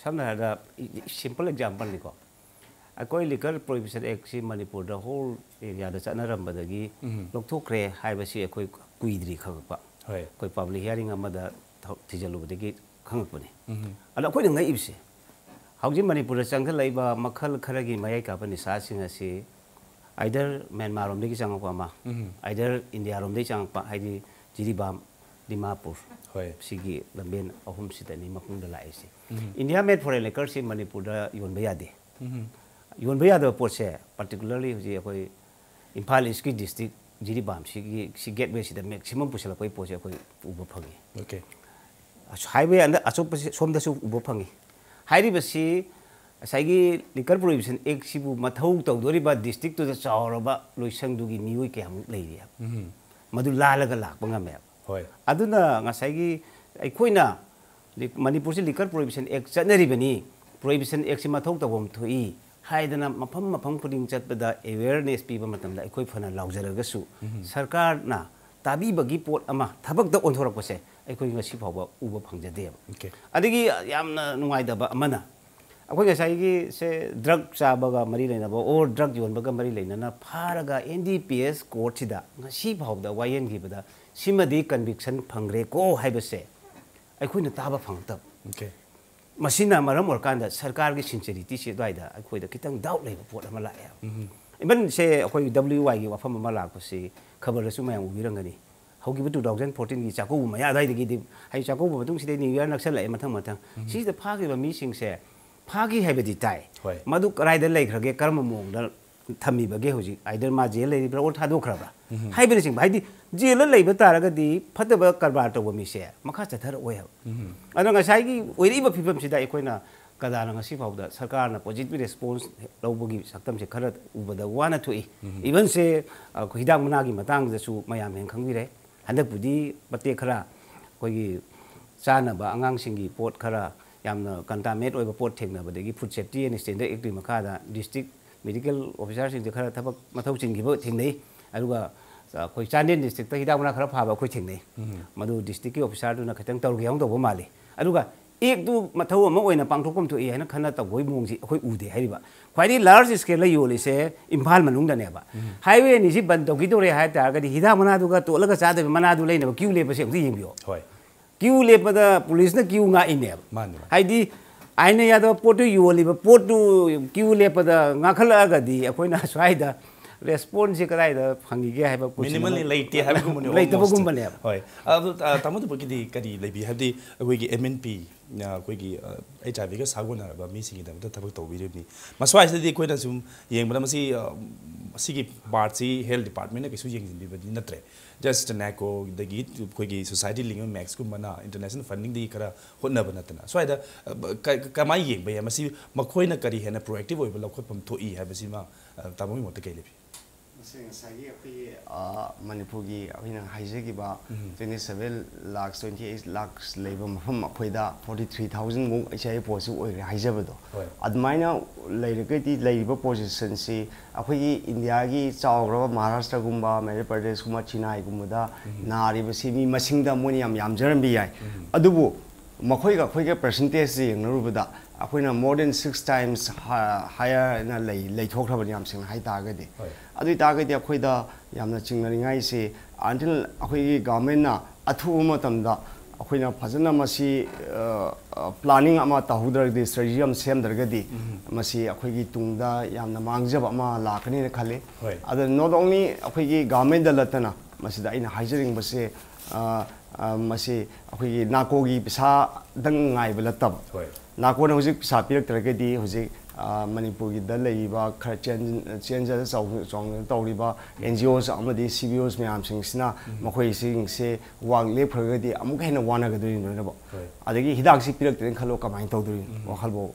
ꯁꯝꯅ ꯍꯥꯏꯔꯕꯗ, simple exampleꯅꯤꯀꯣ, ꯑꯩꯈꯣꯏ Liquor Prohibition Actꯁꯤ ꯃꯅꯤꯄꯨꯔꯗ whole areaꯗ ꯆꯠꯅꯔꯝꯕꯗꯒꯤ ꯂꯧꯊꯣꯛꯈ꯭ꯔꯦ ꯍꯥꯏꯕꯁꯤ ꯑꯩꯈꯣꯏ ꯀꯨꯏꯗ꯭ꯔꯤ ꯈꯪꯉꯛꯄ꯫ ꯍꯣꯏ꯫ ꯑꯩꯈꯣꯏ public hearing ꯑꯃꯗ ꯊ-, ꯊꯤꯖꯤꯜꯂꯨꯕꯗꯒꯤ ꯈꯪꯉꯛꯄꯅꯤ꯫ ꯑꯗꯣ ꯑꯩꯈꯣꯏꯅ ꯉꯛꯏꯕꯁꯦ, ꯍꯧꯖꯤꯛ ꯃꯅꯤꯄꯨꯔꯗ ꯆꯪꯈꯠꯂꯛꯏꯕ ꯃꯈꯜ ꯈꯔꯒꯤ ꯃꯌꯥꯏ ꯀꯥꯕ ꯅꯤꯁꯥꯁꯤꯡ ꯑꯁꯤ either ꯃ꯭ꯌꯥꯟꯃꯥꯔꯔꯣꯝꯗꯒꯤ ꯆꯪꯉꯛꯄ ꯑꯃ, either ꯏꯟꯗꯤꯌꯥꯔꯣꯝꯗꯒꯤ ꯆꯪꯉꯛꯄ, ꯍꯥꯏꯗꯤ ꯖꯤꯔꯤꯕꯥꯝ, ꯗꯤꯃꯥꯄꯨꯔ, ꯍꯣꯏ꯫ ꯁꯤꯒꯤ ꯂꯝꯕꯦꯟ ꯑꯍꯨꯝꯁꯤꯗꯅꯤ ꯃꯈꯣꯡꯗ ꯂꯥꯛꯏꯁꯦ꯫ India made foreign liquorꯁꯤ ꯃꯅꯤꯄꯨꯔꯗ ꯌꯣꯟꯕ ꯌꯥꯗꯦ꯫ ꯌꯣꯟꯕ ꯌꯥꯗꯕ ꯄꯣꯠꯁꯦ, particularly ꯍꯧꯖꯤꯛ ꯑꯩꯈꯣꯏ ꯏꯝꯐꯥꯜ ꯏꯁꯀꯤ district ꯖꯤꯔꯤꯕꯥꯝꯁꯤꯒꯤ, ꯁꯤ gatewayꯁꯤꯗ maximum ꯄꯨꯁꯤꯜꯂꯛꯄꯒꯤ ꯄꯣꯠꯁꯦ ꯑꯩꯈꯣꯏ ꯎꯕ ꯐꯪꯉꯤ꯫ Okay꯫ ꯑꯁ, highway ꯑꯅ-, ꯑꯆꯣꯞꯄꯁꯦ ꯁꯣꯝꯗꯁꯨ ꯎꯕ ꯐꯪꯉꯤ꯫ ꯍꯥꯏꯔꯤꯕꯁꯤ ꯉꯁꯥꯏꯒꯤ Liquor Prohibition Actꯁꯤꯕꯨ ꯃꯊꯧ ꯇꯧꯗꯣꯔꯤꯕ districtꯇꯨꯗ ꯆꯥꯎꯔꯕ ꯂꯣꯏꯁꯪꯗꯨꯒꯤ ꯃꯤꯑꯣꯏ ꯀꯌꯥꯃꯨꯛ ꯂꯩꯔꯤ ꯍꯥꯏꯕ꯫ ꯃꯗꯨ ꯂꯥꯜꯂꯒ ꯂꯥꯛꯄ ꯉꯝꯃꯦꯕ꯫ ꯍꯣꯏ꯫ ꯑꯗꯨꯅ ꯉꯁꯥꯏꯒꯤ ꯑꯩꯈꯣꯏꯅ ꯂꯤ-, ꯃꯅꯤꯄꯨꯔꯁꯤ Liquor Prohibition Act ꯆꯠꯅꯔꯤꯕꯅꯤ, Prohibition Actꯁꯤ ꯃꯊꯧ ꯇꯧꯐꯝ ꯊꯣꯛꯏ ꯍꯥꯏꯗꯅ ꯃꯐꯝ ꯃꯐꯝ ꯈꯨꯗꯤꯡ ꯆꯠꯄꯗ awareness ꯄꯤꯕ ꯃꯇꯝꯗ ꯑꯩꯈꯣꯏ ꯐꯅ ꯂꯥꯎꯖꯔꯒꯁꯨ ꯁꯔꯀꯥꯔꯅ ꯇꯥꯕꯤꯕꯒꯤ ꯄꯣꯠ ꯑꯃ ꯊꯕꯛꯇ ꯑꯣꯟꯊꯣꯔꯛꯄꯁꯦ ꯑꯩꯈꯣꯏ ꯉꯁꯤ ꯐꯥꯎꯕ ꯎꯕ ꯐꯪꯖꯗꯦꯕ꯫ Okay. ꯑꯗꯒꯤ ꯌꯥꯝꯅ ꯅꯨꯡꯉꯥꯏꯇꯕ ꯑꯃꯅ, ꯑꯩꯈꯣꯏ ꯉꯁꯥꯏꯒꯤ ꯁꯦ ꯗ꯭ꯔꯒ ꯆꯥꯕꯒ ꯃꯔꯤ ꯂꯩꯅꯕ ꯑꯣꯔ ꯗ꯭ꯔꯒ ꯌꯣꯟꯕꯒ ꯃꯔꯤ ꯂꯩꯅꯅ ꯐꯥꯔꯒ ꯑꯦꯟ ꯗꯤ ꯄꯤ ꯑꯦꯁ ꯀꯣꯔꯠꯁꯤꯗ ꯉꯁꯤ ꯐꯥꯎꯕꯗ ꯋꯥꯌꯦꯟꯈꯤꯕꯗ ꯁꯤꯃꯗꯤ ꯀꯟꯚꯤꯛꯁꯟ ꯐꯪꯈ꯭ꯔꯦꯀꯣ ꯍꯥꯏꯕꯁꯦ ꯑꯩꯈꯣꯏꯅ ꯇꯥꯕ ꯐꯪꯉꯛꯇꯕ꯫ Okay. ꯃꯁꯤꯅ ꯃꯔꯝ ꯑꯣꯏꯔꯀꯥꯟꯗ ꯁꯔꯀꯥꯔꯒꯤ ꯁꯤꯟꯁꯤꯌꯔꯤꯇꯤꯁꯤ ꯑꯗꯨꯋꯥꯏꯗ ꯑꯩꯈꯣꯏꯗ ꯈꯤꯇꯪ ꯗꯥꯎꯠ ꯂꯩꯕ ꯄꯣꯠ ꯑꯃ ꯂꯥꯛꯑꯦꯕ꯫ ꯏꯚꯟ ꯁꯦ ꯑꯩꯈꯣꯏ ꯗꯕ꯭ꯂꯤꯌꯨ ꯋꯥꯏꯒꯤ ꯋꯥꯐꯝ ꯑꯃ ꯂꯥꯛꯄꯁꯤ ꯈꯕꯔꯗꯁꯨ ꯃꯌꯥꯝ ꯎꯕꯤꯔꯝꯒꯅꯤ꯫ ꯍꯧꯈꯤꯕ ꯇꯨ ꯊꯥꯎꯖꯟ ꯐꯣꯔꯇꯤꯟꯒꯤ ꯆꯥꯛꯀꯧꯕ ꯃꯌꯥ ꯑꯗꯨꯋꯥꯏꯗꯒꯤꯗꯤ, ꯍꯥꯏꯗꯤ ꯆꯥꯛꯀꯧꯕ ꯃꯇꯨꯡꯁꯤꯗ ꯅ꯭ꯌꯨ ꯏꯌꯥꯔ ꯅꯛꯁꯜꯂꯛꯑꯦ ꯃꯊꯪ ꯃꯊꯪ꯫ ꯁꯤꯁꯤꯗ ꯐꯥꯈꯤꯕ ꯃꯤꯁꯤꯡꯁꯦ ꯐꯥꯈꯤ ꯍꯥꯏꯕꯗꯤ ꯇꯥꯏ꯫ ꯍꯣꯏ꯫ ꯃꯗꯨ ꯀꯗꯥꯏꯗ ꯂꯩꯈ꯭ꯔꯒꯦ, ꯀꯔꯝꯕ ꯃꯑꯣꯡꯗ ꯊꯝꯃꯤꯕꯒꯦ ꯍꯧꯖꯤꯛ? ꯑꯥꯏꯗꯔ ꯃꯥ ꯖꯦꯜ ꯂꯩꯔꯤꯕ꯭ꯔꯥ ꯑꯣꯔ ꯊꯥꯗꯣꯛꯈ꯭ꯔꯕ꯭ꯔꯥ ꯍꯥꯏꯕꯅꯆꯤꯡꯕ꯫ ꯍꯥꯏꯗꯤ ꯖꯦꯜꯗ ꯂꯩꯕ ꯇꯥꯔꯒꯗꯤ ꯐꯠꯇꯕ ꯀꯔꯕꯥꯔ ꯇꯧꯕ ꯃꯤꯁꯦ ꯃꯈꯥ ꯆꯠꯊꯔꯛꯑꯣꯏ ꯍꯥꯏꯕ꯫ ꯑꯗꯣ ꯉꯁꯥꯏꯒꯤ ꯑꯣꯏꯔꯛꯏꯕ ꯐꯤꯕꯝꯁꯤꯗ ꯑꯩꯈꯣꯏꯅ ꯀꯗꯥꯅ ꯉꯁꯤ ꯐꯥꯎꯗ ꯁꯔꯀꯥꯔꯅ ꯄꯣꯖꯤꯇꯤꯚ ꯔꯦꯁꯄꯣꯟꯁ ꯂꯧꯕꯒꯤ ꯁꯛꯇꯝꯁꯦ ꯈꯔ ꯎꯕꯗ ꯋꯥꯅ ꯊꯣꯛꯏ꯫ ꯏꯚꯟꯁꯦ, ꯑ, ꯍꯤꯗꯥꯛ ꯃꯅꯥꯒꯤ ꯃꯇꯥꯡꯗꯁꯨ ꯃꯌꯥꯝ ꯍꯦꯟꯅ ꯈꯪꯕꯤꯔꯦ꯫ ꯍꯟꯗꯛꯄꯨꯗꯤ ꯃꯇꯦꯛ ꯈꯔ ꯑꯩꯈꯣꯏꯒꯤ ꯆꯥꯅꯕ ꯑꯉꯥꯡꯁꯤꯡꯒꯤ ꯄꯣꯠ ꯈꯔ ꯌꯥꯝꯅ ꯀꯟꯇꯥꯃꯤꯅꯦꯠ ꯑꯣꯏꯕ ꯄꯣꯠ ꯊꯦꯡꯅꯕꯗꯒꯤ ꯐꯨꯗ ꯁꯦꯐꯇꯤ ꯑꯦꯟ ꯁ꯭ꯇꯦꯟꯗꯔꯗ ꯑꯦꯛꯇꯀꯤ ꯃꯈꯥꯗ ꯗꯤꯁꯇ꯭ꯔꯤꯛ ꯃꯦꯗꯤꯀꯦꯜ ꯑꯣꯐꯤꯁꯥꯔꯁꯤꯡꯁꯦ ꯈꯔ ꯊꯕꯛ ꯃꯊꯧ ꯆꯤꯟꯈꯤꯕ ꯊꯦꯡꯅꯩ꯫ ꯑꯗꯨꯒ ꯑꯩꯈꯣꯏ ꯆꯥꯟꯗꯦꯜ ꯗꯤꯁꯇ꯭ꯔꯤꯛꯇ ꯍꯤꯗꯥꯛ ꯃꯅꯥ ꯈꯔ ꯐꯥꯕ ꯑꯩꯈꯣꯏ ꯊꯦꯡꯅꯩ꯫ ꯃꯗꯨ ꯗꯤꯁꯇ꯭ꯔꯤꯛꯀꯤ ꯑꯣꯐꯤꯁꯥꯔꯗꯨꯅ ꯈꯤꯇꯪ ꯇꯧꯔꯒꯦ ꯌꯥꯎꯅ ꯇꯧꯕ ꯃꯥꯜꯂꯤ꯫ ꯑꯗꯨꯒ ꯑꯦꯛꯇꯨ ꯃꯊꯧ ꯑꯃ ꯑꯣꯏꯅ ꯄꯥꯡꯊꯣꯛꯐꯝ ꯊꯣꯛꯏ ꯍꯥꯏꯅ ꯈꯟꯅ ꯇꯧꯕꯒꯤ ꯃꯑꯣꯡꯁꯤ ꯑꯩꯈꯣꯏ ꯎꯗꯦ꯫ ꯍꯥꯏꯔꯤꯕ ꯈ꯭ꯋꯥꯏꯗꯒꯤ ꯂꯥꯔꯖ ꯁ꯭ꯀꯦꯜꯗ ꯌꯣꯜꯂꯤꯁꯦ ꯏꯝꯐꯥꯜ ꯃꯅꯨꯡꯗꯅꯦꯕ꯫ ꯍꯥꯏꯋꯦ ꯑꯅꯤꯁꯤ ꯕꯟ ꯇꯧꯈꯤꯗꯧꯔꯦ ꯍꯥꯏ ꯇꯥꯔꯒꯗꯤ ꯍꯤꯗꯥꯛ ꯃꯅꯥꯗꯨꯒ ꯇꯣꯠꯂꯒ ꯆꯥꯗꯕ ꯃꯅꯥꯗꯨ ꯂꯩꯅꯕ ꯀ꯭ꯌꯨ ꯂꯦꯞꯄꯁꯦ ꯑꯝꯇ ꯌꯦꯡꯕꯤꯌꯣ꯫ ꯍꯣꯏ꯫ ꯀ꯭ꯌꯨ ꯂꯦꯞꯄꯗ ꯄꯨꯂꯤꯁꯅ ꯀ꯭ꯌꯨ ꯉꯥꯛꯏꯅꯦꯕ꯫ ꯃꯥꯅꯤ, ꯃꯥꯅꯤ꯫ ꯍꯥꯏꯗꯤ ꯑꯥꯏꯟꯅ ꯌꯥꯗꯕ ꯄꯣꯠꯇꯨ ꯌꯣꯜꯂꯤꯕ ꯄꯣꯠꯇꯨ ꯀ꯭ꯌꯨ ꯂꯦꯞꯄꯗ ꯉꯥꯡꯈꯠꯂꯛꯑꯒꯗꯤ ꯑꯩꯈꯣꯏꯅ ꯁ꯭ꯋꯥꯏꯗ ꯔꯦꯁꯄꯣꯟꯁꯁꯦ ꯀꯗꯥꯏꯗ ꯐꯪꯈꯤꯒꯦ ꯍꯥꯏꯕ question ꯑꯃ ꯃꯤꯅꯤꯃꯜꯂꯤ ꯂꯩꯇꯦ ꯍꯥꯏꯕꯒꯨꯝꯕꯅꯦ, ꯂꯩꯇꯕꯒꯨꯝꯕꯅꯦꯕ꯫ Almost꯫ ꯍꯣꯏ꯫ ꯑꯗꯨ, ꯑ, ꯇꯥꯃꯣ ꯊꯕꯛꯀꯤꯗꯤ ꯀꯔꯤ ꯂꯩꯕꯤ? ꯍꯥꯏꯕꯗꯤ ꯑꯩꯈꯣꯏꯒꯤ ꯑꯦꯝ ꯑꯦꯟ ꯄꯤ, ꯑ, ꯑꯩꯈꯣꯏꯒꯤ, ꯑ, ꯑꯩꯆ ꯑꯥꯏ ꯚꯤꯒ ꯁꯥꯒꯣꯟꯅꯔꯕ ꯃꯤꯁꯤꯡꯒꯤꯗꯃꯛꯇ ꯊꯕꯛ ꯇꯧꯕꯤꯔꯤꯕꯅꯤ꯫ ꯃꯁ꯭ꯋꯥꯏꯁꯤꯗꯗꯤ ꯑꯩꯈꯣꯏꯅ ꯁꯨꯝ ꯌꯦꯡꯕꯗ ꯃꯁꯤ, ꯑ, ꯁꯤꯒꯤ ꯄꯥꯔꯠꯁꯤ ꯍꯦꯜꯊ ꯗꯤꯄꯥꯔꯠꯃꯦꯟꯅ ꯀꯩꯁꯨ ꯌꯦꯡꯁꯤꯟꯕꯤꯕꯗꯤ ꯅꯠꯇ꯭ꯔꯦ꯫ ꯖꯁ ꯅꯥꯏꯀꯣꯗꯒꯤ ꯑꯩꯈꯣꯏꯒꯤ ꯁꯣꯁꯥꯏꯇꯤ ꯂꯤꯡꯕ ꯃꯦꯛꯁꯀꯨꯝꯕꯅ ꯏꯟꯇꯔꯅꯦꯁꯅꯦꯜ ꯐꯟꯗꯤꯡꯗꯒꯤ ꯈꯔ ꯍꯣꯠꯅꯕ ꯅꯠꯇꯅ꯫ ꯁ꯭ꯋꯥꯏꯗ, ꯑ, ꯀ-, ꯀꯃꯥꯏꯅ ꯌꯦꯡꯕ ꯌꯥꯏ? ꯃꯁꯤ ꯃꯈꯣꯏꯅ ꯀꯔꯤ ꯍꯦꯟꯅ ꯄ꯭ꯔꯣꯑꯦꯛꯇꯤꯚ ꯑꯣꯏꯕ ꯂꯧꯈꯠꯐꯝ ꯊꯣꯛꯏ ꯍꯥꯏꯕꯁꯤꯃ, ꯑ, ꯇꯥꯃꯣꯒꯤ ꯃꯣꯠꯇ ꯀꯔꯤ ꯂꯩꯕꯤ? ꯁꯤ ꯉꯁꯥꯏꯒꯤ ꯑꯩꯈꯣꯏꯒꯤ ꯑ, ꯃꯅꯤꯄꯨꯔꯒꯤ ꯑꯩꯈꯣꯏꯅ ꯍꯥꯏꯖꯈꯤꯕ twenty seven lakhs, twenty eight lakhs ꯂꯩꯕ ꯃꯐꯝ ꯑꯩꯈꯣꯏꯗ forty three thousand ꯃꯨꯛ ꯑꯩꯁꯦ ꯑꯩ ꯄꯣꯠꯁꯤ ꯑꯣꯏꯈ꯭ꯔꯦ ꯍꯥꯏꯖꯕꯗꯣ꯫ ꯍꯣꯏ꯫ ꯑꯗꯨꯃꯥꯏꯅ ꯂꯩꯔꯒꯗꯤ ꯂꯩꯔꯤꯕ ꯄꯣꯖꯤꯁꯟꯁꯤ ꯑꯩꯈꯣꯏꯒꯤ ꯏꯟꯗꯤꯌꯥꯒꯤ ꯆꯥꯎꯈ꯭ꯔꯕ ꯃꯍꯥꯔꯥꯁꯇ꯭ꯔꯒꯨꯝꯕ, ꯃꯙ꯭ꯔ ꯄ꯭ꯔꯗꯦꯁꯀꯨꯝꯕ, ꯆꯤꯅꯥꯏꯒꯨꯝꯕꯗ ꯅꯥꯔꯤꯕꯁꯤ ꯃꯤ ꯃꯁꯤꯡꯗ ꯃꯣꯏꯅ ꯌꯥꯝ ꯌꯥꯝꯖꯔꯝꯕ ꯌꯥꯏ꯫ ꯑꯗꯨꯕꯨ ꯃꯈꯣꯏꯒ ꯑꯩꯈꯣꯏꯒ ꯄꯔꯁꯦꯟꯇꯦꯖꯁꯤ ꯌꯦꯡꯅꯔꯨꯕꯗ ꯑꯩꯈꯣꯏꯅ more than six times higher ꯍꯥꯏꯅ ꯂꯩ ꯂꯩꯊꯣꯛꯈ꯭ꯔꯕꯅꯤ, ꯌꯥꯝ ꯁꯦꯡꯅ ꯍꯥꯏ ꯇꯥꯔꯒꯗꯤ꯫ ꯍꯣꯏ꯫ ꯑꯗꯨ ꯑꯣꯏ ꯇꯥꯔꯒꯗꯤ ꯑꯩꯈꯣꯏꯗ ꯌꯥꯝꯅ ꯆꯤꯡꯅꯅꯤꯡꯉꯥꯏꯁꯤ, until ꯑꯩꯈꯣꯏꯒꯤ ꯒꯚꯔꯟꯃꯦꯟꯠꯅ ꯑꯊꯨꯕ ꯃꯇꯝꯗ ꯑꯩꯈꯣꯏꯅ ꯐꯖꯅ ꯃꯁꯤ ꯄ꯭ꯂꯥꯅꯤꯡ ꯑꯃ ꯇꯧꯍꯧꯗ꯭ꯔꯒꯗꯤ, ꯁ꯭ꯇ꯭ꯔꯦꯇꯦꯖꯤ ꯑꯃ ꯁꯦꯝꯗ꯭ꯔꯒꯗꯤ ꯃꯁꯤ ꯑꯩꯈꯣꯏꯒꯤ ꯇꯨꯡꯗ ꯌꯥꯝꯅ ꯃꯥꯡꯖꯕ ꯑꯃ ꯂꯥꯛꯀꯅꯤꯅ ꯈꯜꯂꯤ꯫ ꯍꯣꯏ꯫ ꯑꯗ not only ꯑꯩꯈꯣꯏꯒꯤ ꯒꯚꯔꯟꯃꯦꯟꯠꯇ ꯅꯠꯇꯅ ꯃꯁꯤꯗ ꯑꯩꯅ ꯍꯥꯏꯖꯅꯤꯡꯕꯁꯦ, ꯑ, ꯑ, ꯃꯁꯤ ꯑꯩꯈꯣꯏꯒꯤ ꯅꯥꯀꯣꯒꯤ ꯄꯩꯁꯥꯗꯪ ꯉꯥꯏꯕ ꯅꯠꯇꯕ, ꯍꯣꯏ꯫ ꯅꯥꯀꯣꯅ ꯍꯧꯖꯤꯛ ꯄꯩꯁꯥ ꯄꯤꯔꯛꯇ꯭ꯔꯒꯗꯤ ꯍꯧꯖꯤꯛ, ꯑ, ꯃꯅꯤꯄꯨꯔꯒꯤꯗ ꯂꯩꯔꯤꯕ ꯈꯔ ꯆꯦꯟ-, ꯆꯦꯟꯖꯗ ꯆꯥꯎ-, ꯆꯥꯎꯅ ꯇꯧꯔꯤꯕ N G Os ꯑꯃꯗꯤ C B Os ꯃꯌꯥꯝꯁꯤꯡꯁꯤꯅ ꯃꯈꯣꯏꯁꯤꯡꯁꯦ ꯋꯥ ꯂꯦꯞꯈ꯭ꯔꯒꯗꯤ ꯑꯃꯨꯛꯀ ꯍꯦꯟꯅ ꯋꯥꯅꯒꯗꯣꯏꯅꯤ ꯂꯣꯏꯅꯃꯛ꯫ ꯍꯣꯏ꯫ ꯑꯗꯒꯤ ꯍꯤꯗꯥꯛꯁꯤ ꯄꯤꯔꯛꯇ꯭ꯔꯦꯅ ꯈꯜꯂꯣ, ꯀꯃꯥꯏꯅ ꯇꯧꯗꯣꯔꯤꯅꯣ ꯋꯥꯈꯜꯐꯥꯎ?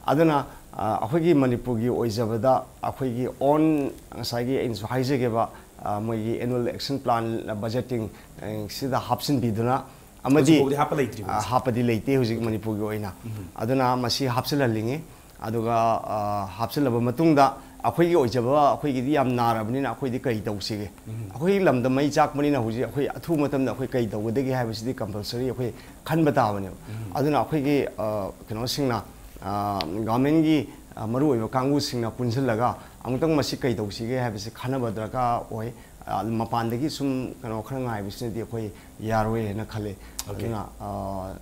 ꯑꯗꯨꯅ, ꯑ, ꯑꯩꯈꯣꯏꯒꯤ ꯃꯅꯤꯄꯨꯔꯒꯤ ꯑꯣꯏꯖꯕꯗ ꯑꯩꯈꯣꯏꯒꯤ own, ꯉꯁꯥꯏꯒꯤ ꯑꯩꯅꯁꯨ ꯍꯥꯏꯖꯒꯦꯕ, ꯑ, ꯃꯣꯏꯒꯤ annual action plan, budgeting, ꯑ, ꯁꯤꯗ ꯍꯥꯞꯆꯤꯟꯕꯤꯗꯨꯅ ꯑꯃꯗꯤ, ꯍꯧꯖꯤꯛꯐꯥꯎꯗꯤ ꯍꯥꯞꯄ ꯂꯩꯇ꯭ꯔꯤꯕ ꯑ, ꯍꯧꯖꯤꯛ? ꯍꯥꯞꯄꯗꯤ ꯂꯩꯇꯦ ꯍꯧꯖꯤꯛ ꯃꯅꯤꯄꯨꯔꯒꯤ ꯑꯣꯏꯅ꯫ ꯑꯗꯨꯅ ꯃꯁꯤ ꯍꯥꯞꯆꯤꯜꯍꯜꯂꯤꯉꯤ꯫ ꯑꯗꯨꯒ, ꯑ, ꯍꯥꯞꯆꯤꯜꯂꯕ ꯃꯇꯨꯡꯗ ꯑꯩꯈꯣꯏꯒꯤ ꯑꯣꯏꯖꯕ, ꯑꯩꯈꯣꯏꯒꯤꯗꯤ ꯌꯥꯝ ꯅꯥꯔꯕꯅꯤꯅ ꯑꯩꯈꯣꯏꯗꯤ ꯀꯔꯤ ꯇꯧꯁꯤꯒꯦ? ꯑꯩꯈꯣꯏꯒꯤ ꯂꯝꯗ ꯃꯩ ꯆꯥꯛꯄꯅꯤꯅ ꯍꯧꯖꯤꯛ ꯑꯩꯈꯣꯏ ꯑꯊꯨꯕ ꯃꯇꯝꯗ ꯑꯩꯈꯣꯏ ꯀꯔꯤ ꯇꯧꯒꯗꯒꯦ ꯍꯥꯏꯕꯁꯤꯗꯤ compulsory ꯑꯩꯈꯣꯏ ꯈꯟꯕ ꯇꯥꯕꯅꯦꯕ꯫ ꯑꯗꯨꯅ ꯑꯩꯈꯣꯏꯒꯤ, ꯑ, ꯀꯩꯅꯣꯁꯤꯡꯅ, ꯑ, ꯒꯚꯔꯟꯃꯦꯟꯠꯀꯤ, ꯑ, ꯃꯔꯨꯑꯣꯏꯕ ꯀꯥꯡꯕꯨꯁꯤꯡꯅ ꯄꯨꯟꯁꯤꯜꯂꯒ ꯑꯃꯨꯛꯇꯪ ꯃꯁꯤ ꯀꯩ ꯇꯧꯁꯤꯒꯦ ꯍꯥꯏꯕꯁꯤ ꯈꯟꯅꯕ ꯗꯔꯀꯥꯔ ꯑꯣꯏ꯫ ꯑ, ꯃꯄꯥꯟꯗꯒꯤ ꯁꯨꯝ ꯀꯩꯅꯣ ꯈꯔ ꯉꯥꯏꯕꯁꯤꯅꯗꯤ ꯑꯩꯈꯣꯏ ꯌꯥꯔꯣꯏ ꯍꯥꯏꯅ ꯈꯜꯂꯤ꯫ Okay꯫ ꯑꯗꯨꯅ, ꯑ,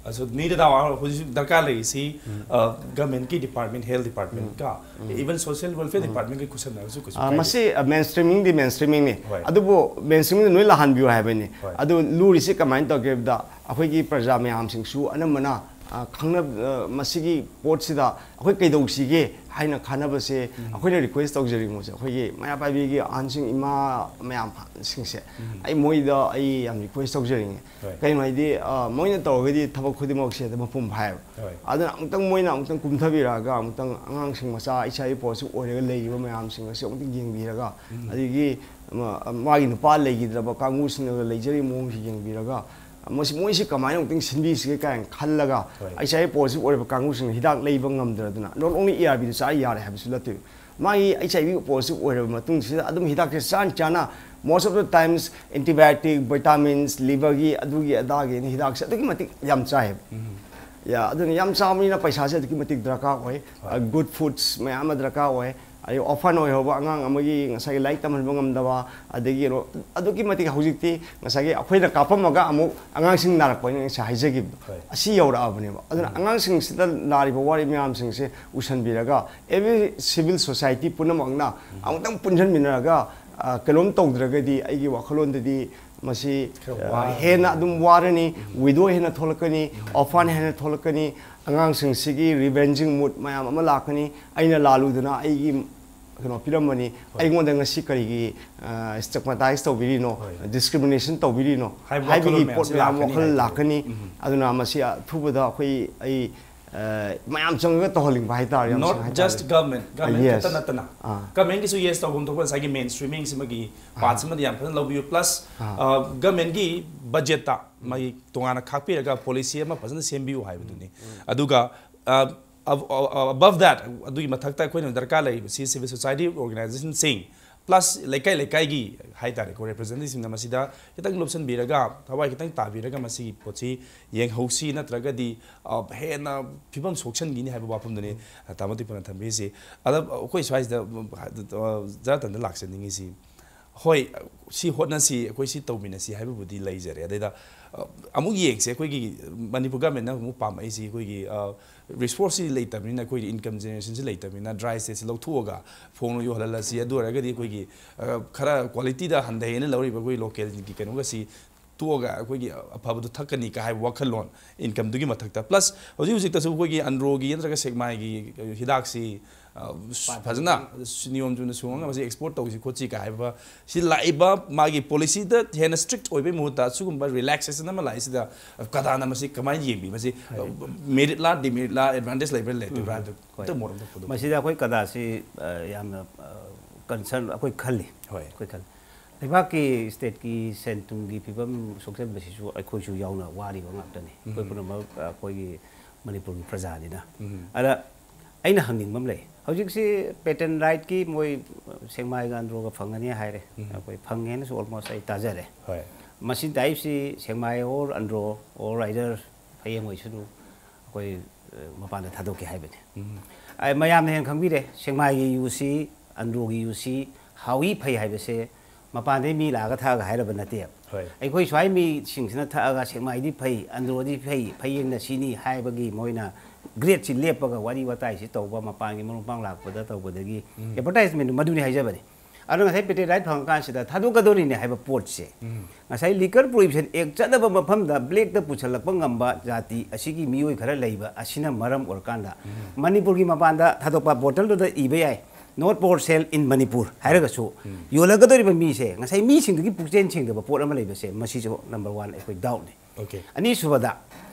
ꯑꯁꯣ ꯅꯤꯗ ꯗꯥꯋꯥ ꯍꯧꯖꯤꯛ ꯗꯔꯀꯥꯔ ꯂꯩꯔꯤꯁꯤ, ꯑ, ꯒꯚꯔꯟꯃꯦꯟꯠꯀꯤ ꯗꯤꯄꯥꯔꯠꯃꯦꯟꯠ, ꯍꯦꯜꯊ ꯗꯤꯄꯥꯔꯠꯃꯦꯟꯠꯀ, even social welfare ꯗꯤꯄꯥꯔꯠꯃꯦꯟꯠꯀ ꯈꯨꯠꯁꯝꯅꯔꯁꯨ ꯀꯩꯁꯨ ꯑ, ꯀꯥꯏꯗꯦ꯫ ꯃꯁꯤ, ꯑ, ꯃꯦꯟ ꯁ꯭ꯇ꯭ꯔꯤꯃꯤꯡꯗꯤ ꯃꯦꯟ ꯁ꯭ꯇ꯭ꯔꯤꯃꯤꯡꯅꯤ꯫ ꯍꯣꯏ꯫ ꯑꯗꯨꯕꯨ ꯃꯦꯟ ꯁ꯭ꯇ꯭ꯔꯤꯃꯤꯡꯗ ꯂꯣꯏ ꯂꯥꯛꯍꯟꯕꯤꯌꯨ ꯍꯥꯏꯕꯅꯤ꯫ ꯍꯣꯏ꯫ ꯑꯗꯨ ꯂꯨꯔꯤꯁꯤ ꯀꯃꯥꯏꯅ ꯇꯧꯒꯦ ꯍꯥꯏꯕꯗ ꯑꯩꯈꯣꯏꯒꯤ ꯄ꯭ꯔꯖꯥ ꯃꯌꯥꯝꯁꯤꯡꯁꯨ ꯑꯅꯝꯕꯅ ꯑ, ꯈꯪꯅ-, ꯑ, ꯃꯁꯤꯒꯤ ꯄꯣꯠꯁꯤꯗ ꯑꯩꯈꯣꯏ ꯀꯩꯗꯧꯁꯤꯒꯦ ꯍꯥꯏꯅ ꯈꯟꯅꯕꯁꯦ ꯑꯩꯈꯣꯏꯅ request ꯇꯧꯖꯔꯤ ꯃꯣꯏꯁꯦ, ꯑꯩꯈꯣꯏꯒꯤ ꯃꯩꯔꯥ ꯄꯥꯏꯕꯤꯒꯤ ꯑꯍꯟꯁꯤꯡ, ꯏꯃꯥ ꯃꯌꯥꯝꯁꯤꯡꯁꯦ꯫ ꯑꯩ ꯃꯣꯏꯗ ꯑꯩ ꯌꯥꯝ request ꯇꯧꯖꯔꯤꯅꯦ꯫ ꯍꯣꯏ꯫ ꯀꯩꯅꯣ ꯍꯥꯏꯗꯤ, ꯑ, ꯃꯣꯏꯅ ꯇꯧꯔꯒꯗꯤ ꯊꯕꯛ ꯈꯨꯗꯤꯡꯃꯛꯁꯦ ꯑꯗꯨꯝ ꯃꯄꯨꯡ ꯐꯥꯏꯌꯦꯕ꯫ ꯍꯣꯏ꯫ ꯑꯗꯨꯅ ꯑꯃꯨꯛꯇꯪ ꯃꯣꯏꯅ ꯑꯃꯨꯛꯇꯪ ꯀꯨꯝꯊꯕꯤꯔꯛꯑꯒ, ꯑꯃꯨꯛꯇꯪ ꯑꯉꯥꯡꯁꯤꯡ ꯃꯆꯥ HIV positive ꯑꯣꯏꯔꯒ ꯂꯩꯔꯤꯕ ꯃꯌꯥꯝꯁꯤꯡ ꯑꯁꯤ ꯑꯃꯨꯛꯇꯪ ꯌꯦꯡꯕꯤꯔꯒ, ꯑꯗꯒꯤ ꯃꯥ-, ꯃꯥꯒꯤ ꯅꯨꯄꯥ ꯂꯩꯈꯤꯗ꯭ꯔꯕ ꯀꯥꯡꯕꯨꯁꯤꯡꯅ ꯂꯩꯖꯔꯤꯕ ꯃꯑꯣꯡꯁꯤ ꯌꯦꯡꯕꯤꯔꯒ, ꯃꯁꯤ, ꯃꯣꯏꯁꯤ ꯀꯃꯥꯏꯅ ꯑꯃꯨꯛꯇꯪ ꯁꯤꯟꯕꯤꯁꯤꯒꯦ ꯀꯥꯏꯅ ꯈꯜꯂꯒ, ꯍꯣꯏ꯫ HIV positive ꯑꯣꯏꯔꯕ ꯀꯥꯡꯕꯨꯁꯤꯡꯅ ꯍꯤꯗꯥꯛ ꯂꯩꯕ ꯉꯝꯗ꯭ꯔꯗꯅ, not only ARVꯗꯨ ꯆꯥ ꯌꯥꯔꯦ ꯍꯥꯏꯕꯁꯨ ꯅꯠꯇꯦ, ꯃꯥꯒꯤ HIV positive ꯑꯣꯏꯔꯕ ꯃꯇꯨꯡꯁꯤꯗ ꯑꯗꯨꯝ ꯍꯤꯗꯥꯛꯁꯦ ꯆꯥꯟ ꯆꯥꯅ, most of the times, antibiotic, vitamins, liverꯒꯤ, ꯑꯗꯨꯒꯤ ꯑꯗꯥꯒꯤ ꯍꯤꯗꯥꯛꯁꯦ ꯑꯗꯨꯛꯀꯤ ꯃꯇꯤꯛ ꯌꯥꯝ ꯆꯥꯏꯌꯦꯕ꯫ ꯌꯥ, ꯑꯗꯨꯅ ꯌꯥꯝ ꯆꯥꯕꯅꯤꯅ ꯄꯩꯁꯥꯁꯦ ꯑꯗꯨꯛꯀꯤ ꯃꯇꯤꯛ ꯗꯔꯀꯥꯔ ꯑꯣꯏ꯫ ꯍꯣꯏ꯫ ꯑ, good foods ꯃꯌꯥꯝ ꯑꯃ ꯗꯔꯀꯥꯔ ꯑꯣꯏ꯫ ꯑꯗꯩ orphan ꯑꯣꯏꯍꯧꯕ ꯑꯉꯥꯡ ꯑꯃꯒꯤ ꯉꯁꯥꯏꯒꯤ ꯂꯥꯏꯔꯤꯛ ꯇꯝꯍꯟꯕ ꯉꯝꯗꯕ, ꯑꯗꯒꯤ ꯀꯩꯅꯣ, ꯑꯗꯨꯛꯀꯤ ꯃꯇꯤꯛ ꯍꯧꯖꯤꯛꯇꯤ ꯉꯁꯥꯏꯒꯤ ꯑꯩꯈꯣꯏꯅ ꯀꯥꯞꯄꯝꯃꯒ ꯑꯃꯨꯛ ꯑꯉꯥꯡꯁꯤꯡ ꯅꯥꯔꯛꯄ ꯍꯥꯏꯅ ꯉꯁꯥꯏ ꯍꯥꯏꯖꯈꯤꯕꯗꯣ, ꯍꯣꯏ꯫ ꯑꯁꯤ ꯌꯧꯔꯛꯑꯕꯅꯦꯕ꯫ ꯑꯗꯨꯅ ꯑꯉꯥꯡꯁꯤꯡꯁꯤꯗ ꯅꯥꯔꯤꯕ ꯋꯥꯔꯤꯕ ꯃꯌꯥꯝꯁꯤꯡꯁꯦ ꯎꯁꯟꯕꯤꯔꯒ, every civil society ꯄꯨꯝꯅꯃꯛꯅ ꯑꯃꯨꯛꯇꯪ ꯄꯨꯟꯁꯤꯟꯃꯤꯟꯅꯔꯒ, ꯑ, ꯀꯩꯅꯣꯝ ꯇꯧꯗ꯭ꯔꯒꯗꯤ ꯑꯩꯒꯤ ꯋꯥꯈꯜꯂꯣꯟꯗꯗꯤ ꯃꯁꯤ, ꯈꯔ ꯑ, ꯋꯥꯔꯅꯤ꯫ ꯍꯦꯟꯅ ꯑꯗꯨꯝ ꯋꯥꯔꯅꯤ, widow ꯍꯦꯟꯅ ꯊꯣꯛꯂꯛꯀꯅꯤ, orphan ꯍꯦꯟꯅ ꯊꯣꯛꯂꯛꯀꯅꯤ, ꯑꯉꯥꯡꯁꯤꯡꯁꯤꯒꯤ revenging mood ꯃꯌꯥꯝ ꯑꯃ ꯂꯥꯛꯀꯅꯤ, ꯑꯩꯅ ꯂꯥꯜꯂꯨꯗꯅ ꯑꯩꯒꯤ ꯀꯩꯅꯣ ꯄꯤꯔꯝꯕꯅꯤ, ꯍꯣꯏ꯫ ꯑꯩꯉꯣꯟꯗ ꯉꯁꯤ ꯀꯔꯤꯒꯤ, ꯑ, stigmatize ꯇꯧꯕꯤꯔꯤꯅꯣ, ꯍꯣꯏ꯫ Discrimination ꯇꯧꯕꯤꯔꯤꯅꯣ ꯍꯥꯏꯕ ꯍꯥꯏꯕꯒꯤ ꯋꯥꯈꯜꯂꯣꯟ ꯄꯣꯠ ꯃꯌꯥꯝꯁꯦ ꯃꯌꯥꯝ ꯂꯥꯛꯀꯅꯤ ꯋꯥꯈꯜ ꯍꯥꯏꯇꯥꯔꯦ꯫ ꯂꯥꯛꯀꯅꯤ꯫ ꯎꯝ꯫ ꯑꯗꯨꯅ ꯃꯁꯤ ꯑꯊꯨꯕꯗ ꯑꯩꯈꯣꯏ, ꯑꯩ, ꯑ, ꯃꯌꯥꯝ ꯆꯪꯉꯒ ꯇꯧꯍꯟꯅꯤꯡꯕ ꯍꯥꯏꯇꯥꯔꯦ, ꯌꯥꯝ not ꯁꯦꯡꯅ ꯍꯥꯏꯇꯥꯔꯦ꯫ Just government, government yes꯫ ꯈꯛꯇ ꯅꯠꯇꯅ ꯑꯥ꯫ Governmentꯒꯤꯁꯨ yes ꯇꯧꯐꯝ ꯊꯣꯛꯄ ꯉꯁꯥꯏꯒꯤ mainstreamingꯁꯤꯃꯒꯤ ꯑꯥ꯫ Partꯁꯤꯃꯗꯤ ꯌꯥꯝ ꯐꯖꯅ ꯂꯧꯕꯤꯌꯨ꯫ Plus, ꯑꯥ꯫ ꯑ, governmentꯀꯤ budgetꯇ ꯃꯥꯒꯤ ꯇꯣꯉꯥꯟꯅ ꯈꯥꯛꯄꯤꯔꯒ policy ꯑꯃ ꯐꯖꯅ ꯁꯦꯝꯕꯤꯌꯨ ꯍꯥꯏꯕꯗꯨꯅꯤ꯫ ꯎꯝ꯫ ꯑꯗꯨꯒ, ꯑ, ab-, ꯑ, ꯑ, above that, ꯑꯗꯨꯒꯤ ꯃꯊꯛꯇ ꯑꯩꯈꯣꯏꯅ ꯗꯔꯀꯥꯔ ꯂꯩꯔꯤꯕꯁꯤ civil society organizationꯁꯤꯡ, plus ꯂꯩꯀꯥꯏ ꯂꯩꯀꯥꯏꯒꯤ ꯍꯥꯏꯇꯥꯔꯦꯀꯣ, representativeꯁꯤꯡꯅ ꯃꯁꯤꯗ ꯈꯤꯇꯪ ꯂꯨꯞꯁꯟꯕꯤꯔꯒ, ꯊꯋꯥꯏ ꯈꯤꯇꯪ ꯇꯥꯕꯤꯔꯒ ꯃꯁꯤꯒꯤ ꯄꯣꯠꯁꯤ ꯌꯦꯡꯍꯧꯁꯤ, ꯅꯠꯇ꯭ꯔꯒꯗꯤ, ꯑ, ꯍꯦꯟꯅ ꯐꯤꯕꯝ ꯁꯣꯛꯆꯟꯈꯤꯅꯤ ꯍꯥꯏꯕ ꯋꯥꯐꯝꯗꯨꯅꯤ, ꯑ, ꯇꯥꯃꯣ ꯇꯤꯄꯨꯅ ꯊꯝꯕꯤꯔꯤꯁꯤ꯫ ꯑꯗ ꯑꯩꯈꯣꯏ ꯁ꯭ꯋꯥꯏꯁꯤꯗ, ꯑ, ꯖꯔꯇꯟꯗ ꯂꯥꯛꯆꯅꯤꯡꯉꯤꯁꯤ꯫ ꯍꯣꯏ, ꯁꯤ ꯍꯣꯠꯅꯁꯤ, ꯑꯩꯈꯣꯏ ꯁꯤ ꯇꯧꯃꯤꯟꯅꯁꯤ ꯍꯥꯏꯕꯕꯨꯗꯤ ꯂꯩꯖꯔꯦ꯫ ꯑꯗꯩꯗ, ꯑ, ꯑꯃꯨꯛ ꯌꯦꯡꯁꯦ, ꯑꯩꯈꯣꯏꯒꯤ ꯃꯅꯤꯄꯨꯔ governmentꯅ ꯑꯃꯨꯛ ꯄꯥꯝꯃꯛꯏꯁꯤ ꯑꯩꯈꯣꯏꯒꯤ, ꯑ, resourceꯁꯤ ꯂꯩꯇꯕꯅꯤꯅ, ꯑꯩꯈꯣꯏꯒꯤ income generationꯁꯤ ꯂꯩꯇꯕꯅꯤꯅ, dry stateꯁꯤ ꯂꯧꯊꯣꯛꯑꯒ ꯐꯣꯡꯅ ꯌꯣꯜꯍꯜꯂꯁꯤ꯫ ꯑꯗꯨ ꯑꯣꯏꯔꯒꯗꯤ ꯑꯩꯈꯣꯏꯒꯤ, ꯑ, ꯈꯔ qualityꯗ ꯍꯟꯊꯩꯅ ꯂꯧꯔꯤꯕ ꯑꯩꯈꯣꯏ localꯒꯤ ꯀꯩꯅꯣꯒꯁꯤ ꯇꯣꯛꯑꯒ ꯑꯩꯈꯣꯏꯒꯤ ꯑꯐꯕꯗꯨ ꯊꯛꯀꯅꯤ ꯀ ꯍꯥꯏꯕ ꯋꯥꯈꯜꯂꯣꯟ, ꯏꯟꯀꯝꯗꯨꯒꯤ ꯃꯊꯛꯇ꯫ ꯄ꯭ꯂꯁ ꯍꯧꯖꯤꯛ ꯍꯧꯖꯤꯛꯇꯁꯨ ꯑꯩꯈꯣꯏꯒꯤ ꯑꯟꯗ꯭ꯔꯣꯒꯤ ꯅꯠꯇ꯭ꯔꯒ ꯁꯦꯛꯃꯥꯏꯒꯤ ꯍꯤꯗꯥꯛꯁꯤ, ꯑ, ꯐꯖꯅ ꯅꯤꯌꯣꯝ ꯆꯨꯝꯅ ꯁꯨꯡꯉꯒ ꯃꯁꯤ ꯑꯦꯛꯁꯄꯣꯔꯠ ꯇꯧꯁꯤ ꯈꯣꯠꯁꯤ ꯀ ꯍꯥꯏꯕ ꯁꯤ ꯂꯥꯛꯏꯕ ꯃꯥꯒꯤ ꯄꯣꯂꯤꯁꯤꯗ ꯍꯦꯟꯅ ꯁ꯭ꯇ꯭ꯔꯤꯛ ꯑꯣꯏꯕꯒꯤ ꯃꯍꯨꯠꯇ ꯁꯤꯒꯨꯝꯕ ꯔꯤꯂꯦꯛꯁꯦꯁꯟ ꯑꯃ ꯂꯥꯛꯏꯁꯤꯗ ꯀꯗꯥꯅ ꯃꯁꯤ ꯀꯃꯥꯏꯅ ꯌꯦꯡꯕꯤ? ꯃꯁꯤ ꯃꯦꯔꯤꯠꯂꯥ, ꯗꯤꯃꯦꯔꯤꯠꯂꯥ, ꯑꯦꯗꯚꯥꯟꯇꯦꯖ ꯂꯩꯕ꯭ꯔꯥ ꯂꯩꯇꯕ꯭ꯔꯥ ꯍꯥꯏꯕꯗꯨ ꯍꯣꯏ꯫ ꯑꯝꯇ ꯃꯣꯠ ꯑꯝꯇ ꯐꯣꯡꯗꯣꯛꯄꯤꯌꯨ꯫ ꯃꯁꯤꯗ ꯑꯩꯈꯣꯏ ꯀꯗꯥꯁꯤ, ꯑ, ꯌꯥꯝꯅ, ꯑ, ꯀꯟꯁꯔꯟ ꯑꯩꯈꯣꯏ ꯈꯜꯂꯤ꯫ ꯍꯣꯏ꯫ ꯑꯩꯈꯣꯏ ꯈꯜꯂꯤ꯫ ꯂꯩꯕꯥꯛꯀꯤ ꯁ꯭ꯇꯦꯠꯀꯤ ꯁꯦꯟ ꯊꯨꯝꯒꯤ ꯐꯤꯕꯝ ꯁꯣꯛꯆꯟꯕꯁꯤꯁꯨ ꯑꯩꯈꯣꯏꯁꯨ ꯌꯥꯎꯅ ꯋꯥꯔꯤꯕ ꯉꯥꯛꯇꯅꯤ꯫ ꯑꯩꯈꯣꯏ ꯎꯝ꯫ ꯄꯨꯝꯅꯃꯛ, ꯑ, ꯑꯩꯈꯣꯏꯒꯤ ꯃꯅꯤꯄꯨꯔꯒꯤ ꯄ꯭ꯔꯖꯥꯅꯤꯅ꯫ ꯎꯝ꯫ ꯑꯗ ꯑꯩꯅ ꯍꯪꯅꯤꯡꯕ ꯑꯃ ꯂꯩ꯫ ꯍꯧꯖꯤꯛꯁꯤ ꯄꯦꯇꯦꯟ ꯔꯥꯏꯠꯀꯤ ꯃꯣꯏ ꯁꯦꯛꯃꯥꯏꯒ ꯑꯟꯗ꯭ꯔꯣꯒ ꯐꯪꯒꯅꯤ ꯍꯥꯏꯔꯦ꯫ ꯎꯝ꯫ ꯑꯩꯈꯣꯏ ꯐꯪꯉꯦꯅꯁꯨ almost ꯑꯩ ꯇꯥꯖꯔꯦ꯫ ꯍꯣꯏ꯫ ꯃꯁꯤ type ꯁꯤ ꯁꯦꯛꯃꯥꯏ or ꯑꯟꯗ꯭ꯔꯣ or either ꯐꯌꯦꯡ ꯑꯣꯏꯁꯅꯨ, ꯑꯩꯈꯣꯏ, ꯑ, ꯃꯄꯥꯟꯗ ꯊꯥꯗꯣꯛꯀꯦ ꯍꯥꯏꯕꯅꯤ꯫ ꯎꯝ꯫ ꯑ, ꯃꯌꯥꯝꯅ ꯍꯦꯟꯅ ꯈꯪꯕꯤꯔꯦ, ꯁꯦꯛꯃꯥꯏꯒꯤ ꯌꯨꯁꯤ, ꯑꯟꯗ꯭ꯔꯣꯒꯤ ꯌꯨꯁꯤ ꯍꯥꯎꯏ ꯐꯩ ꯍꯥꯏꯕꯁꯦ ꯃꯄꯥꯟꯗꯩ ꯃꯤ ꯂꯥꯛꯑꯒ ꯊꯛꯑꯒ ꯍꯥꯏꯔꯕ ꯅꯠꯇꯦꯕ꯫ ꯍꯣꯏ꯫ ꯑꯩꯈꯣꯏ ꯁ꯭ꯋꯥꯏ ꯃꯤꯁꯤꯡꯁꯤꯅ ꯊꯛꯑꯒ ꯁꯦꯛꯃꯥꯏꯗꯤ ꯐꯩ, ꯑꯟꯗ꯭ꯔꯣꯗꯤ ꯐꯩ, ꯐꯌꯦꯡꯅ ꯁꯤꯅꯤ ꯍꯥꯏꯕꯒꯤ ꯃꯣꯏꯅ grade ꯁꯤ ꯂꯦꯞꯄꯒ ꯋꯥꯔꯤ ꯋꯥꯇꯥꯏꯁꯤ ꯇꯧꯕ, ꯃꯄꯥꯟꯒꯤ ꯃꯔꯨꯞ ꯃꯄꯥꯡ ꯂꯥꯛꯄꯗ ꯇꯧꯕꯗꯒꯤ ꯎꯝ꯫ Advertisement ꯗꯨ ꯃꯗꯨꯅꯤ ꯍꯥꯏꯖꯕꯅꯤ꯫ ꯑꯗꯨꯅ ꯉꯁꯥꯏ patent right ꯐꯪꯉꯀꯥꯟꯁꯤꯗ ꯊꯥꯗꯣꯛꯀꯗꯧꯔꯤꯅꯦ ꯍꯥꯏꯕ ꯄꯣꯠꯁꯦ, ꯎꯝ꯫ ꯉꯁꯥꯏ Liquor Prohibition Act ꯆꯠꯅꯕ ꯃꯐꯝꯗ black ꯇ ꯄꯨꯁꯜꯂꯛꯄ ꯉꯝꯕ ꯖꯥꯇꯤ ꯑꯁꯤꯒꯤ ꯃꯤꯑꯣꯏ ꯈꯔ ꯂꯩꯕ ꯑꯁꯤꯅ ꯃꯔꯝ ꯑꯣꯏꯔꯀꯥꯟꯗ ꯎꯝ꯫ ꯃꯅꯤꯄꯨꯔꯒꯤ ꯃꯄꯥꯟꯗ ꯊꯥꯗꯣꯛꯄ, bottle ꯗꯨꯗ ꯏꯕ ꯌꯥꯏ, "Not for sale in Manipur" ꯍꯥꯏꯔꯒꯁꯨ ꯎꯝ꯫ ꯌꯣꯜꯂꯛꯀꯗꯧꯔꯤꯕ ꯃꯤꯁꯦ ꯉꯁꯥꯏ ꯃꯤꯁꯤꯡꯗꯨꯒꯤ ꯄꯨꯛꯆꯦꯜ ꯁꯦꯡꯗꯕ ꯄꯣꯠ ꯑꯃ ꯂꯩꯕꯁꯦ ꯃꯁꯤꯁꯨ number one ꯑꯩꯈꯣꯏ doubt ꯅꯤ꯫ Okay꯫ ꯑꯅꯤꯁꯨꯕꯗ,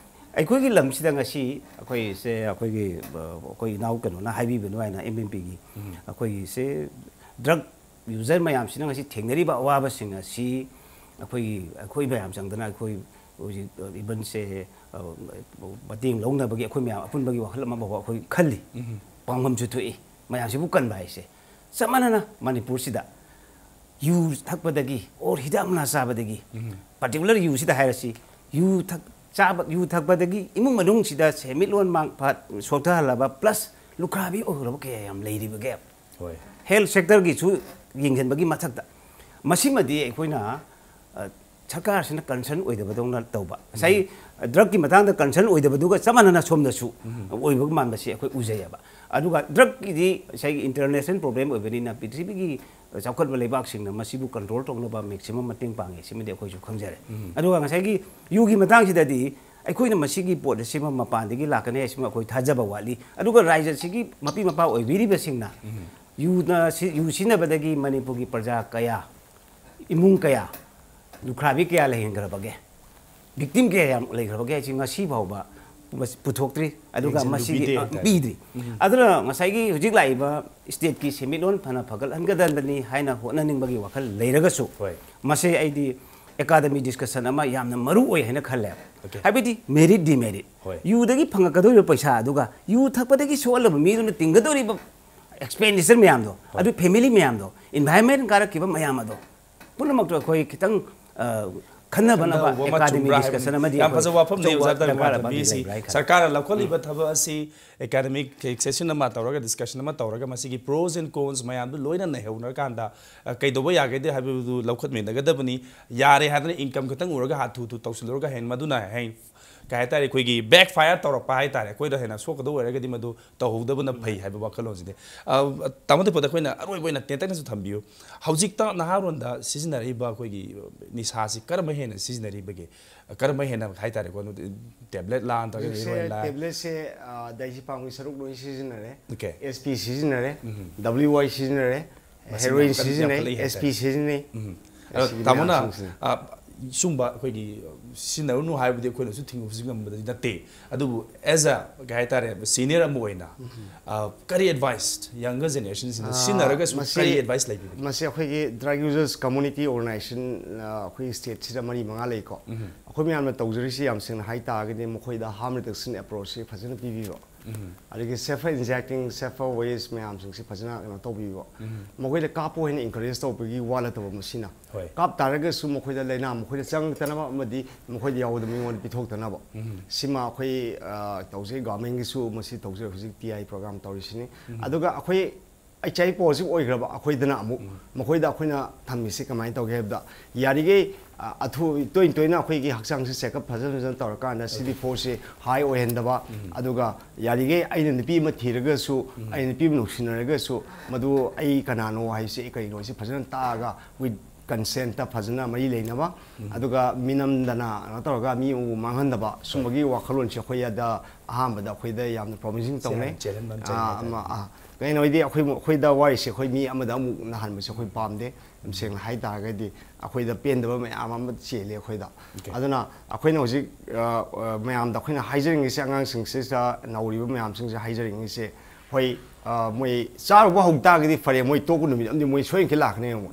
ꯑꯩꯈꯣꯏꯒꯤ ꯂꯝꯁꯤꯗ ꯉꯁꯤ ꯑꯩꯈꯣꯏꯁꯦ, ꯑꯩꯈꯣꯏꯒꯤ, ꯑ, ꯑꯩꯈꯣꯏ ꯏꯅꯥꯎ ꯀꯩꯅꯣꯅ ꯍꯥꯏꯕꯤꯕ ꯑꯗꯨꯃꯥꯏꯅ, M M P ꯒꯤ, ꯎꯝ꯫ ꯑꯩꯈꯣꯏꯒꯤꯁꯦ drug user ꯃꯌꯥꯝꯁꯤꯅ ꯉꯁꯤ ꯊꯦꯡꯅꯔꯤꯕ ꯑꯋꯥꯕꯁꯤꯡ ꯑꯁꯤ ꯑꯩꯈꯣꯏꯒꯤ, ꯑꯩꯈꯣꯏ ꯃꯌꯥꯝ ꯆꯪꯗꯅ ꯑꯩꯈꯣꯏ ꯍꯧꯖꯤꯛ, ꯑ, even ꯁꯦ, ꯑ, ꯃꯇꯦꯡ ꯂꯧꯅꯕꯒꯤ ꯑꯩꯈꯣꯏ ꯃꯌꯥꯝ ꯑꯄꯨꯟꯕꯒꯤ ꯋꯥꯈꯜ ꯑꯃꯐꯥꯎꯕ ꯑꯩꯈꯣꯏ ꯈꯜꯂꯤ꯫ ꯎꯝ꯫ ꯄꯥꯡꯐꯝꯁꯨ ꯊꯣꯛꯏ꯫ ꯃꯌꯥꯝꯁꯤꯕꯨ ꯀꯟꯕ ꯍꯥꯏꯁꯦ꯫ ꯆꯞ ꯃꯥꯟꯅꯅ ꯃꯅꯤꯄꯨꯔꯁꯤꯗ ꯌꯨ ꯊꯛꯄꯗꯒꯤ or ꯍꯤꯗꯥꯛ ꯃꯅꯥ ꯆꯥꯕꯗꯒꯤ, ꯎꯝ꯫ Particular ꯌꯨꯁꯤꯗ ꯍꯥꯏꯔꯁꯤ, ꯌꯨ ꯊꯛ-, ꯆꯥꯕ, ꯌꯨ ꯊꯛꯄꯗꯒꯤ ꯏꯃꯨꯡ ꯃꯅꯨꯡꯁꯤꯗ ꯁꯦꯟꯃꯤꯠꯂꯣꯟ ꯃꯥꯡ-, ꯐ-, ꯁꯣꯛꯊꯍꯜꯂꯕ plus ꯂꯨꯈ꯭ꯔꯥꯕꯤ ꯑꯣꯏꯈ꯭ꯔꯕ ꯀꯌꯥ ꯌꯥꯝ ꯂꯩꯔꯤꯕꯒꯦ꯫ ꯍꯣꯏ꯫ Health sector ꯒꯤꯁꯨ ꯌꯦꯡꯁꯤꯟꯕꯒꯤ ꯃꯊꯛꯇ ꯃꯁꯤꯃꯗꯤ ꯑꯩꯈꯣꯏꯅ, ꯑ, ꯁꯔꯀꯥꯔꯁꯤꯅ ꯀꯟꯁꯔꯟ ꯑꯣꯏꯗꯕꯗꯧꯅ ꯇꯧꯕ꯫ ꯉꯁꯥꯏ ꯗ꯭ꯔꯒꯀꯤ ꯃꯇꯥꯡꯗ ꯀꯟꯁꯔꯟ ꯑꯣꯏꯗꯕꯗꯨꯒ ꯆꯞ ꯃꯥꯟꯅꯅ ꯁꯣꯝꯗꯁꯨ ꯑꯣꯏꯕ ꯃꯥꯟꯕꯁꯤ ꯑꯩꯈꯣꯏ ꯎꯖꯩꯌꯦꯕ꯫ ꯑꯗꯨꯒ ꯗ꯭ꯔꯒꯀꯤꯗꯤ ꯉꯁꯥꯏꯒꯤ ꯏꯟꯇꯔꯅꯦꯁꯅꯦꯜ ꯄ꯭ꯔꯣꯕ꯭ꯂꯦꯝ ꯑꯣꯏꯕꯅꯤꯅ ꯄ꯭ꯔꯤꯊꯤꯕꯤꯒꯤ ꯆꯥꯎꯈꯠꯄ ꯂꯩꯕꯥꯛꯁꯤꯡꯅ ꯃꯁꯤꯕꯨ ꯀꯟꯇ꯭ꯔꯣꯜ ꯇꯧꯅꯕ ꯃꯦꯛꯁꯤꯃꯝ ꯃꯇꯦꯡ ꯄꯥꯡꯉꯦ, ꯁꯤꯃꯗꯤ ꯑꯩꯈꯣꯏꯁꯨ ꯈꯪꯖꯔꯦ꯫ ꯑꯗꯨꯒ ꯉꯁꯥꯏꯒꯤ ꯌꯨꯒꯤ ꯃꯇꯥꯡꯁꯤꯗꯗꯤ ꯑꯩꯈꯣꯏꯅ ꯃꯁꯤꯒꯤ ꯄꯣꯠ ꯑꯁꯤꯃ ꯃꯄꯥꯟꯗꯒꯤ ꯂꯥꯛꯀꯅꯤ ꯍꯥꯏꯁꯤꯃ ꯑꯩꯈꯣꯏ ꯊꯥꯖꯕ ꯋꯥꯠꯂꯤ꯫ ꯑꯗꯨꯒ ꯔꯥꯏꯖ ꯑꯁꯤꯒꯤ ꯃꯄꯤ ꯃꯄꯥ ꯑꯣꯏꯕꯤꯔꯤꯕꯁꯤꯡꯅ ꯌꯨꯅ ꯁꯤ-, ꯌꯨ ꯁꯤꯖꯤꯟꯅꯕꯗꯒꯤ ꯃꯅꯤꯄꯨꯔꯒꯤ ꯄ꯭ꯔꯖꯥ ꯀꯌꯥ, ꯏꯃꯨꯡ ꯀꯌꯥ, ꯂꯨꯈ꯭ꯔꯥꯕꯤ ꯀꯌꯥ ꯂꯩꯍꯟꯈ꯭ꯔꯕꯒꯦ, ꯚꯤꯛꯇꯤꯝ ꯀꯌꯥ ꯌꯥꯝ ꯂꯩꯈ꯭ꯔꯕꯒꯦ ꯍꯥꯏꯁꯤ ꯉꯁꯤ ꯐꯥꯎꯕ ꯃꯁꯤ ꯄꯨꯊꯣꯛꯇ꯭ꯔꯤ꯫ ꯑꯗꯨꯒ ꯌꯦꯡꯁꯤꯟꯕ ꯃꯁꯤꯒꯤ, ꯄꯤꯗꯦ ꯑ, ꯍꯥꯏꯇꯥꯔꯦ꯫ ꯄꯤꯗ꯭ꯔꯤ꯫ ꯑꯗꯨꯅ ꯉꯁꯥꯏꯒꯤ ꯍꯧꯖꯤꯛ ꯂꯥꯛꯏꯕ ꯁ꯭ꯇꯦꯠꯀꯤ ꯁꯦꯟꯃꯤꯠꯂꯣꯟ ꯐꯅ ꯐꯒꯠꯍꯟꯒꯗꯕꯅꯤ ꯍꯥꯏꯅ ꯍꯣꯠꯅꯅꯤꯡꯕꯒꯤ ꯋꯥꯈꯜ ꯂꯩꯔꯒꯁꯨ, ꯍꯣꯏ꯫ ꯃꯁꯤ ꯑꯩꯗꯤ ꯑꯦꯀꯥꯗꯃꯤ ꯗꯤꯁꯀꯁꯟ ꯑꯃ ꯌꯥꯝꯅ ꯃꯔꯨ ꯑꯣꯏ ꯍꯥꯏꯅ ꯈꯜꯂꯦ꯫ ꯑꯣꯀꯦ꯫ ꯍꯥꯏꯕꯗꯤ ꯃꯦꯔꯤꯠ ꯗꯤꯃꯦꯔꯤꯠ꯫ ꯍꯣꯏ꯫ ꯌꯨꯗꯒꯤ ꯐꯪꯉꯛꯀꯗꯧꯔꯤꯕ ꯄꯩꯁꯥ ꯑꯗꯨꯒ ꯌꯨ ꯊꯛꯄꯗꯒꯤ ꯁꯣꯛꯍꯜꯂꯕ ꯃꯤꯗꯨꯅ ꯇꯤꯡꯒꯗꯧꯔꯤꯕ ꯑꯦꯛꯁꯄꯦꯟꯗꯤꯆꯔ ꯃꯌꯥꯝꯗꯣ, ꯍꯣꯏ꯫ ꯑꯗꯨ ꯐꯦꯃꯤꯂꯤ ꯃꯌꯥꯝꯗꯣ, ꯏꯟꯚꯥꯏꯔꯟꯃꯦꯟ ꯀꯥꯔꯛꯈꯤꯕ ꯃꯌꯥꯝ ꯑꯗꯣ ꯄꯨꯝꯅꯃꯛꯇꯣ ꯑꯩꯈꯣꯏ ꯈꯤꯇꯪ, ꯑ, ꯈꯟꯅꯕꯅꯕ ꯈꯟꯅꯕ ꯑꯃ ꯑꯦꯀꯥꯗꯃꯤ ꯆꯨꯝꯕ꯭ꯔꯥ ꯗꯤꯁꯀꯁꯟ ꯍꯥꯏꯕꯅꯤ꯫ ꯑꯃꯗꯤ ꯌꯥꯝ ꯑꯩꯈꯣꯏ ꯐꯖꯕ ꯋꯥꯐꯝꯅꯤ ꯑꯆꯧꯕ ꯑꯣꯖꯥ ꯗꯔꯀꯥꯔ ꯇꯥꯕꯤꯕ ꯑꯃꯗꯤ ꯊꯝꯕꯤꯔꯤꯁꯤ꯫ ꯂꯩꯕ꯭ꯔꯥ ꯍꯥꯏ ꯈꯜꯂꯤ꯫ ꯁꯔꯀꯥꯔꯅ ꯂꯧꯈꯠꯂꯤꯕ ꯊꯕꯛ ꯑꯁꯤ ꯑꯦꯀꯥꯗꯃꯤꯛ ꯁꯦꯁꯟ ꯑꯃ ꯇꯧꯔꯒ, ꯗꯤꯁꯀꯁꯟ ꯑꯃ ꯇꯧꯔꯒ, ꯃꯁꯤꯒꯤ ꯄ꯭ꯔꯣꯁ ꯑꯦꯟ ꯀꯣꯟꯁ ꯃꯌꯥꯝꯗꯨ ꯂꯣꯏꯅ ꯅꯩꯍꯧꯅꯔꯀꯥꯟꯗ, ꯑ, ꯀꯩꯗꯧꯕ ꯌꯥꯒꯦꯗꯤ ꯍꯥꯏꯕꯗꯨ ꯂꯧꯈꯠꯃꯤꯟꯅꯒꯗꯕꯅꯤ꯫ ꯌꯥꯔꯦ ꯍꯥꯏꯗꯅ ꯏꯟꯀꯝ ꯈꯛꯇꯪ ꯎꯔꯒ ꯍꯥꯊꯨ ꯍꯥꯊꯨ ꯇꯧꯁꯤꯜꯂꯨꯔꯒ ꯍꯌꯦꯡ ꯃꯗꯨꯅ ꯍꯌꯦꯡ ꯀꯩ ꯍꯥꯏꯇꯥꯔꯦ, ꯑꯩꯈꯣꯏꯒꯤ ꯕꯦꯛ ꯐꯥꯌꯔ ꯇꯧꯔꯛꯄ ꯍꯥꯏꯇꯥꯔꯦ, ꯑꯩꯈꯣꯏꯗ ꯍꯦꯟꯅ ꯁꯣꯛꯀꯗꯧ ꯑꯣꯏꯔꯒꯗꯤ ꯃꯗꯨ ꯇꯧꯍꯧꯗꯕꯅ ꯐꯩ ꯍꯥꯏꯕ ꯋꯥꯈꯜꯂꯣꯟꯁꯤꯅꯤ꯫ ꯑ, ꯇꯥꯃꯣ ꯇꯦꯄꯣꯗ ꯑꯩꯈꯣꯏꯅ ꯑꯔꯣꯏꯕ ꯑꯣꯏꯅ ꯇꯦꯟꯇꯛꯅꯁꯨ ꯊꯝꯕꯤꯌꯨ꯫ ꯍꯧꯖꯤꯛꯇ ꯅꯍꯥꯔꯣꯟꯗ ꯁꯤꯖꯤꯟꯅꯔꯛꯏꯕ ꯑꯩꯈꯣꯏꯒꯤ ꯅꯤꯁꯥꯁꯤ ꯀꯔꯝꯕ ꯍꯦꯟꯅ ꯁꯤꯖꯤꯟꯅꯔꯤꯕꯒꯦ? ꯀꯔꯝꯕ ꯍꯦꯟꯅ ꯍꯥꯏꯇꯥꯔꯦꯀꯣ, ꯇꯦꯕ꯭ꯂꯦꯠ ꯂꯥ ꯅꯠꯇ꯭ꯔꯒ ꯍꯧꯖꯤꯛꯁꯦ ꯍꯦꯔꯣꯏꯟ ꯂꯥ? ꯇꯦꯕ꯭ꯂꯦꯠꯁꯦ, ꯑ, ꯗꯥꯏꯖꯤꯄꯥꯝꯒꯤ ꯁꯔꯨꯛ ꯂꯣꯏ ꯁꯤꯖꯤꯟꯅꯔꯦ꯫ ꯑꯣꯀꯦ꯫ ꯑꯦꯁ ꯄꯤ ꯁꯤꯖꯤꯟꯅꯔꯦ, ꯎꯝ꯫ ꯗꯕ꯭ꯂꯤꯎ ꯋꯥꯏ ꯁꯤꯖꯤꯟꯅꯔꯦ, ꯃꯁꯤꯡ ꯍꯦꯔꯣꯏꯟ ꯌꯥꯝ ꯀꯟ-, ꯁꯤꯖꯤꯟꯅꯩ, ꯌꯥꯝꯈꯠꯂꯛꯏ ꯑꯦꯁ ꯄꯤ ꯍꯥꯏꯇꯥꯔꯦ꯫ ꯁꯤꯖꯤꯟꯅꯩ꯫ ꯎꯝ꯫ ꯑꯗꯣ ꯑꯁꯤꯒꯤ ꯇꯥꯃꯣꯅ, ꯃꯌꯥꯝꯁꯤꯡꯁꯤꯅꯤ꯫ ꯑ, ꯁꯨꯝꯕ ꯑꯩꯈꯣꯏꯒꯤ ꯁꯤꯖꯤꯟꯅꯔꯨꯅꯨ ꯍꯥꯏꯕꯗꯤ ꯑꯩꯈꯣꯏꯅꯁꯨ ꯊꯤꯡꯕ ꯉꯝꯕꯗꯤ ꯅꯠꯇꯦ꯫ ꯑꯗꯨꯕꯨ as a, ꯀꯩ ꯍꯥꯏꯇꯥꯔꯦ, ꯁꯤꯅꯤꯌꯔ ꯑꯃ ꯑꯣꯏꯅ, ꯎꯝ꯫ ꯑ, ꯀꯔꯤ ꯑꯦꯗꯚꯥꯏꯁ ꯌꯪꯒꯔ ꯖꯦꯅꯦꯔꯦꯁꯟꯁꯤꯡꯗ ꯑ, ꯁꯤꯖꯤꯟꯅꯔꯒꯁꯨ ꯃꯁꯤ, ꯀꯔꯤ ꯑꯦꯗꯚꯥꯏꯁ ꯂꯩꯕꯤꯒꯦ? ꯃꯁꯤ ꯑꯩꯈꯣꯏꯒꯤ ꯗ꯭ꯔꯒ ꯌꯨꯖꯔꯁ ꯀꯝꯃꯨꯅꯤꯇꯤ ꯑꯣꯔꯒꯅꯥꯏꯖꯦꯁꯟ, ꯑ, ꯑꯩꯈꯣꯏꯒꯤ ꯁ꯭ꯇꯦꯠꯁꯤꯗ ꯃꯔꯤ ꯃꯉꯥ ꯂꯩꯀꯣ꯫ ꯎꯝ꯫ ꯑꯩꯈꯣꯏ ꯃꯌꯥꯝꯅ ꯇꯧꯖꯔꯤꯁꯤ ꯌꯥꯝ ꯁꯦꯡꯅ ꯍꯥꯏ ꯇꯥꯔꯒꯗꯤ ꯃꯈꯣꯏꯗ harm reduction approach ꯁꯤ ꯐꯖꯅ ꯄꯤꯕꯤꯕ꯫ ꯎꯝ꯫ ꯑꯗꯒꯤ safer injecting, safer ways ꯃꯌꯥꯝꯁꯤꯡꯁꯤ ꯐꯖꯅ ꯀꯩꯅꯣ ꯇꯧꯕꯤꯕ꯫ ꯎꯝ꯫ ꯃꯈꯣꯏꯗ ꯀꯥꯞꯄꯨ ꯍꯥꯏꯅ encourage ꯇꯧꯕꯒꯤ ꯋꯥ ꯅꯠꯇꯕ ꯃꯁꯤꯅ꯫ ꯍꯣꯏ꯫ ꯀꯥꯞ ꯇꯥꯔꯒꯁꯨ ꯃꯈꯣꯏꯗ ꯂꯥꯏꯅꯥ ꯃꯈꯣꯏꯗ ꯆꯪꯉꯛꯇꯅꯕ ꯑꯃꯗꯤ ꯃꯈꯣꯏꯗ ꯌꯥꯎꯕꯗ ꯃꯤꯉꯣꯟꯗ ꯄꯤꯊꯣꯛꯇꯅꯕ꯫ ꯎꯝ꯫ ꯁꯤꯃ ꯑꯩꯈꯣꯏ, ꯑ, ꯇꯧꯖꯩ, ꯒꯣꯔꯃꯦꯟꯒꯤꯁꯨ ꯃꯁꯤ ꯇꯧꯖꯩ, ꯍꯧꯖꯤꯛ ꯇꯤ ꯑꯥꯏ ꯄ꯭ꯔꯣꯒ꯭ꯔꯥꯝ ꯇꯧꯔꯤꯁꯤꯅꯤ꯫ ꯎꯝ꯫ ꯑꯗꯨꯒ ꯑꯩꯈꯣꯏ ꯑꯩꯆ ꯑꯥꯏ ꯄꯣꯖꯤꯇꯤꯚ ꯑꯣꯏꯈ꯭ꯔꯕ ꯑꯩꯈꯣꯏꯗꯅ ꯑꯃꯨꯛ ꯃꯈꯣꯏꯗ ꯑꯩꯈꯣꯏꯅ ꯊꯝꯃꯤꯁꯦ ꯀꯃꯥꯏꯅ ꯇꯧꯒꯦ ꯍꯥꯏꯕꯗ, ꯌꯥꯔꯤꯈꯩ ꯑ, ꯑꯊꯨ ꯇꯣꯏꯅ ꯇꯣꯏꯅ ꯑꯩꯈꯣꯏꯒꯤ ꯍꯛꯆꯥꯡꯁꯦ ꯆꯦꯛꯑꯞ ꯐꯖꯅ ꯐꯖꯅ ꯇꯧꯔꯀꯥꯟꯗ ꯁꯤ ꯗꯤ ꯐꯣꯔꯁꯦ ꯍꯥꯏ ꯑꯣꯏꯍꯟꯗꯕ, ꯑꯗꯨꯒ ꯌꯥꯔꯤꯈꯩ ꯑꯩꯅ ꯅꯨꯄꯤ ꯑꯃ ꯊꯤꯔꯒꯁꯨ, ꯑꯩꯅ ꯅꯨꯄꯤ ꯑꯃ ꯅꯨꯡꯁꯤꯅꯔꯒꯁꯨ, ꯃꯗꯨ ꯑꯩ ꯀꯅꯥꯅꯣ ꯍꯥꯏꯁꯦ, ꯑꯩ ꯀꯔꯤꯅꯣ ꯍꯥꯏꯁꯦ ꯐꯖꯅ ꯇꯥꯛꯑꯒ with consentꯇ ꯐꯖꯅ ꯃꯔꯤ ꯂꯩꯅꯕ, ꯑꯗꯨꯒ ꯃꯤꯅꯝꯗꯅ ꯀꯩꯅꯣ ꯇꯧꯔꯒ ꯃꯤ ꯑꯃꯕꯨ ꯃꯥꯡꯍꯟꯗꯕ ꯁꯨꯝꯕꯒꯤ ꯋꯥꯈꯜꯂꯣꯟꯁꯦ ꯑꯩꯈꯣꯏꯗ ꯑꯍꯥꯟꯕꯗ ꯑꯩꯈꯣꯏꯗ ꯌꯥꯝꯅ ꯄ꯭ꯔꯣꯃꯤꯁꯤꯡ ꯁꯤ ꯇꯧꯅꯩ꯫ ꯌꯥꯝ ꯆꯦꯜꯍꯟꯕ ꯑꯃ ꯆꯪꯉꯦ ꯑꯥ, ꯍꯥꯏꯇꯥꯔꯦ꯫ ꯑꯃ, ꯑꯥ꯫ ꯀꯩꯅꯣ ꯍꯥꯏꯗꯤ ꯑꯩꯈꯣꯏ, ꯑꯩꯈꯣꯏꯗ ꯋꯥꯔꯤꯁꯦ ꯑꯩꯈꯣꯏ ꯃꯤ ꯑꯃꯗ ꯑꯃꯨꯛ ꯅꯥꯍꯟꯕꯁꯦ ꯑꯩꯈꯣꯏ ꯄꯥꯝꯗꯦ꯫ ꯌꯥꯝ ꯁꯦꯡꯅ ꯍꯥꯏ ꯇꯥꯔꯒꯗꯤ ꯑꯩꯈꯣꯏꯗ ꯄꯦꯟꯗꯕ ꯃꯌꯥꯝ ꯑꯃ ꯆꯦꯜꯂꯤ ꯑꯩꯈꯣꯏꯗ꯫ ꯑꯣꯀꯦ꯫ ꯑꯗꯨꯅ ꯑꯩꯈꯣꯏꯅ ꯍꯧꯖꯤꯛ, ꯑ, ꯑ, ꯃꯌꯥꯝꯗ ꯑꯩꯈꯣꯏꯅ ꯍꯥꯏꯖꯅꯤꯡꯉꯤꯁꯦ, ꯑꯉꯥꯡꯁꯤꯡꯁꯤꯗ, ꯅꯧꯔꯤꯕ ꯃꯌꯥꯝꯁꯤꯡꯁꯤꯗ ꯍꯥꯏꯖꯅꯤꯡꯉꯤꯁꯦ, ꯍꯣꯏ, ꯑ, ꯃꯣꯏ ꯆꯥꯔꯨꯕ ꯍꯧ ꯇꯥꯔꯒꯗꯤ ꯐꯔꯦ, ꯃꯣꯏ ꯇꯣꯛꯄ ꯅꯨꯃꯤꯠ ꯑꯃꯗꯤ ꯃꯣꯏ ꯁꯣꯏꯗꯅ ꯂꯥꯛꯀꯅꯦꯕ꯫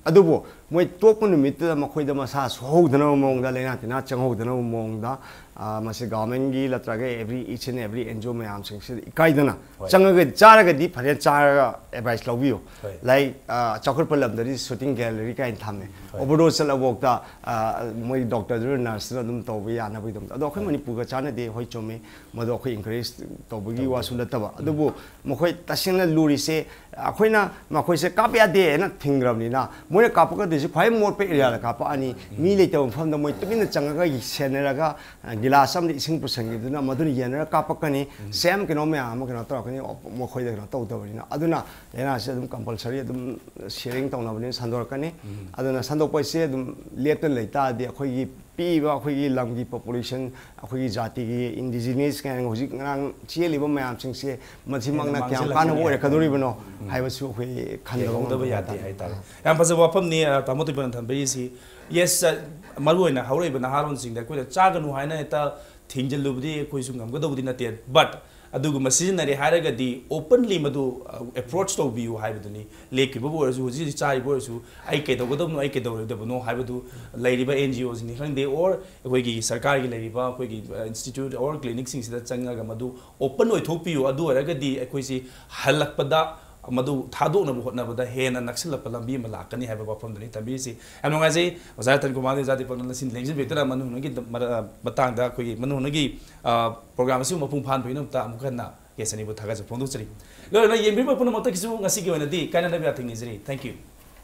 ꯑꯗꯨꯕꯨ ꯃꯣꯏ ꯇꯣꯛꯄ ꯅꯨꯃꯤꯠꯇꯨꯗ ꯃꯈꯣꯏꯗ ꯃꯁꯥ ꯁꯣꯛꯍꯧꯗꯅꯕ ꯃꯑꯣꯡꯗ, ꯂꯥꯏꯅꯥ ꯇꯤꯟꯅꯥ ꯆꯪꯍꯧꯗꯅꯕ ꯃꯑꯣꯡꯗ, ꯑ, ꯃꯁꯤ ꯒꯚꯔꯟꯃꯦꯟꯒꯤ ꯅꯠꯇ꯭ꯔꯒ every each and every N G O ꯃꯌꯥꯝꯁꯤꯡꯁꯤꯗ ꯏꯀꯥꯏꯗꯅ ꯍꯣꯏ꯫ ꯆꯪꯉꯒ, ꯆꯥꯔꯒꯗꯤ ꯐꯖꯅ ꯆꯥꯔꯒ ꯑꯦꯗꯚꯥꯏꯁ ꯂꯧꯕꯤꯌꯨ꯫ ꯍꯣꯏ꯫ ꯂꯥꯏꯛ, ꯑ, ꯆꯥꯎꯈꯠꯄ ꯂꯝꯗꯗꯤ ꯁꯨꯇꯤꯡ ꯒꯦꯂꯔꯤ ꯀꯥꯏꯅ ꯊꯝꯃꯦ꯫ ꯍꯣꯏ꯫ ꯑꯣꯚꯔꯗꯣꯁ ꯆꯠꯂꯐꯥꯎꯗ, ꯑ, ꯃꯣꯏ ꯗꯣꯛꯇꯔꯗꯨꯅ, ꯅꯔꯁꯇꯨꯅ ꯑꯗꯨꯝ ꯇꯧꯕ ꯌꯥꯅꯕꯒꯤꯗꯃꯛꯇ꯫ ꯑꯗꯣ ꯑꯩꯈꯣꯏ ꯍꯣꯏ꯫ ꯃꯅꯤꯄꯨꯔꯒ ꯆꯥꯟꯅꯗꯦ, ꯍꯣꯏ, ꯆꯨꯝꯃꯤ꯫ ꯃꯗꯨ ꯑꯩꯈꯣꯏ ꯏꯟꯀꯔꯦꯖ ꯇꯧꯕꯒꯤ ꯇꯧꯗꯦ꯫ ꯋꯥꯁꯨ ꯅꯠꯇꯕ꯫ ꯎꯝ꯫ ꯑꯗꯨꯕꯨ ꯃꯈꯣꯏ ꯇꯁꯦꯡꯅ ꯂꯨꯔꯤꯁꯦ, ꯑꯩꯈꯣꯏꯅ ꯃꯈꯣꯏꯁꯦ ꯀꯥꯞꯄ ꯌꯥꯗꯦ ꯍꯥꯏꯅ ꯊꯤꯡꯈ꯭ꯔꯕꯅꯤꯅ, ꯃꯣꯏꯅ ꯀꯥꯞꯄꯛꯀꯗꯣꯏꯁꯦ ꯈ꯭ꯋꯥꯏ ꯃꯣꯠꯄ ꯑꯦꯔꯤꯌꯥꯗ ꯀꯥꯞꯄꯛꯑꯅꯤ꯫ ꯃꯤ ꯂꯩꯇꯕ ꯃꯐꯝꯗ ꯃꯣꯏ ꯇꯨꯃꯤꯟꯅ ꯆꯪꯉꯒ ꯁꯦꯟꯅꯔꯒ, ꯑ, ꯒꯤꯂꯥꯁ ꯑꯃꯗ ꯏꯁꯤꯡ ꯄꯨꯁꯟꯈꯤꯗꯨꯅ ꯃꯗꯨꯅ ꯌꯦꯟꯅꯔꯒ ꯀꯥꯞꯄꯛꯀꯅꯤ꯫ ꯁꯦꯝ ꯀꯩꯅꯣ ꯃꯌꯥꯝ ꯑꯃ ꯀꯩꯅꯣ ꯇꯧꯔꯛꯀꯅꯤ, ꯃꯈꯣꯏꯗ ꯀꯩꯅꯣ ꯇꯧꯗꯕꯅꯤꯅ꯫ ꯑꯗꯨꯅ ꯂꯥꯏꯅꯥꯁꯤ ꯑꯗꯨꯝ ꯀꯝꯄꯜꯁꯔꯤ ꯑꯗꯨꯝ ꯁꯤꯌꯔꯤꯡ ꯇꯧꯅꯕꯅꯤꯅ ꯁꯟꯗꯣꯔꯛꯀꯅꯤ꯫ ꯑꯗꯨꯅ ꯁꯟꯗꯣꯛꯄ ꯍꯥꯏꯁꯦ ꯑꯗꯨꯝ ꯂꯦꯞꯇꯅ ꯂꯩ ꯇꯥꯔꯗꯤ ꯑꯩꯈꯣꯏꯒꯤ ꯄꯤꯛꯏꯕ ꯑꯩꯈꯣꯏꯒꯤ ꯂꯝꯒꯤ ꯄꯣꯄꯨꯂꯦꯁꯟ, ꯑꯩꯈꯣꯏꯒꯤ ꯖꯥꯇꯤꯒꯤ ꯏꯟꯗꯤꯖꯤꯅꯁ ꯀꯥꯏꯅ ꯍꯧꯖꯤꯛ ꯉꯔꯥꯡ ꯆꯦꯜꯂꯤꯕ ꯃꯌꯥꯝꯁꯤꯡꯁꯦ ꯃꯁꯤꯃꯛꯅ ꯍꯦꯟꯅ ꯀꯌꯥꯝ ꯃꯥꯡꯁꯤꯜꯂꯛꯀꯅꯤ ꯀꯥꯟꯅꯕ ꯍꯥꯏꯕ꯫ ꯑꯣꯏꯔꯛꯀꯗꯣꯔꯤꯕꯅꯣ ꯎꯝ꯫ ꯍꯥꯏꯕꯁꯨ ꯑꯩꯈꯣꯏ ꯈꯟꯗꯕ ꯌꯦꯡꯍꯧꯗꯕ ꯉꯝꯗꯕ ꯌꯥꯗꯦ ꯍꯥꯏꯇꯥꯔꯦ꯫ ꯍꯥꯏꯇꯥꯔꯦ꯫ ꯌꯥꯝ ꯐꯖꯕ ꯋꯥꯐꯝꯅꯤ, ꯑ, ꯇꯥꯃꯣ ꯇꯣꯏꯕꯅ ꯊꯝꯕꯤꯔꯤꯁꯤ꯫ ꯌꯦꯁ, ꯑ, ꯃꯔꯨꯑꯣꯏꯅ ꯍꯧꯔꯛꯏꯕ ꯅꯍꯥꯔꯣꯟꯁꯤꯡꯗ ꯑꯩꯈꯣꯏꯅ ꯆꯥꯒꯅꯨ ꯍꯥꯏꯅ ꯍꯦꯛꯇ ꯊꯤꯡꯖꯤꯜꯂꯨꯕꯗꯤ ꯑꯩꯈꯣꯏꯁꯨ ꯉꯝꯒꯗꯧꯕꯗꯤ ꯅꯠꯇꯦ꯫ ꯕꯠ ꯑꯗꯨꯒꯨꯝꯕ ꯁꯤꯖꯤꯟꯅꯔꯦ ꯍꯥꯏꯔꯒꯗꯤ ꯑꯣꯄꯟꯂꯤ ꯃꯗꯨ, ꯑ, ꯑꯦꯄ꯭ꯔꯣꯆ ꯇꯧꯕꯤꯌꯨ ꯍꯥꯏꯕꯗꯨꯅꯤ꯫ ꯂꯦꯛꯈꯤꯕꯕꯨ ꯑꯣꯏꯔꯁꯨ, ꯍꯧꯖꯤꯛ ꯍꯧꯖꯤꯛ ꯆꯥꯔꯤꯕ ꯑꯣꯏꯔꯁꯨ, ꯑꯩ ꯀꯩꯗꯧꯒꯗꯕꯅꯣ, ꯑꯩ ꯀꯩꯗꯧꯔꯣꯏꯗꯕꯅꯣ ꯍꯥꯏꯕꯗꯨ ꯂꯩꯔꯤꯕ N G Oꯁꯤꯡꯅꯤ ꯈꯪꯗꯦ, ꯑꯣꯔ ꯑꯩꯈꯣꯏꯒꯤ ꯁꯔꯀꯥꯔꯒꯤ ꯂꯩꯔꯤꯕ ꯑꯩꯈꯣꯏꯒꯤ, ꯑ, ꯏꯟꯁꯇꯤꯇ꯭ꯌꯨꯠ ꯑꯣꯔ ꯀ꯭ꯂꯤꯅꯤꯛꯁꯤꯡꯁꯤꯗ ꯆꯪꯉꯒ ꯃꯗꯨ ꯑꯣꯄꯟ ꯑꯣꯏꯊꯣꯛꯄꯤꯌꯨ꯫ ꯑꯗꯨ ꯑꯣꯏꯔꯒꯗꯤ ꯑꯩꯈꯣꯏꯁꯤ ꯍꯜꯂꯛꯄꯗ ꯃꯗꯨ ꯊꯥꯗꯣꯛꯅꯕ ꯍꯣꯠꯅꯕꯗ ꯍꯦꯟꯅ ꯅꯛꯁꯤꯜꯂꯛꯄ ꯂꯝꯕꯤ ꯑꯃ ꯂꯥꯛꯀꯅꯤ ꯍꯥꯏꯕ ꯋꯥꯐꯝꯗꯨꯅꯤ ꯊꯝꯕꯤꯔꯤꯁꯤ꯫ ꯌꯥꯝ ꯅꯨꯡꯉꯥꯏꯖꯩ ꯑꯣꯖꯥ ꯔꯇꯟ ꯀꯨꯃꯥꯔ ꯑꯣꯖꯥ ꯗꯤꯄꯛꯅ ꯉꯁꯤ ꯂꯦꯡꯖꯕꯤꯔꯛꯇꯨꯅ ꯃꯅꯨꯡ ꯍꯨꯠꯅꯒꯤ ꯃꯔ-, ꯃꯇꯥꯡꯗ ꯑꯩꯈꯣꯏꯒꯤ ꯃꯅꯨꯡ ꯍꯨꯠꯅꯒꯤ, ꯑ, ꯄ꯭ꯔꯣꯒ꯭ꯔꯥꯝ ꯑꯁꯤꯕꯨ ꯃꯄꯨꯡ ꯐꯥꯍꯟꯕꯒꯤꯗꯃꯛꯇ ꯑꯃꯨꯛ ꯍꯟꯅ ꯒꯦꯁ ꯑꯅꯤꯕꯨ ꯊꯥꯒꯠꯆꯕ ꯐꯣꯡꯗꯣꯛꯆꯔꯤ꯫ ꯂꯣꯏꯅ ꯌꯦꯡꯕꯤꯕ ꯄꯨꯝꯅꯃꯛꯇꯒꯤꯁꯨ ꯉꯁꯤꯒꯤ ꯑꯣꯏꯅꯗꯤ ꯀꯥꯏꯅꯅꯕ ꯌꯥꯊꯪ ꯅꯤꯖꯔꯤ꯫ Thank you꯫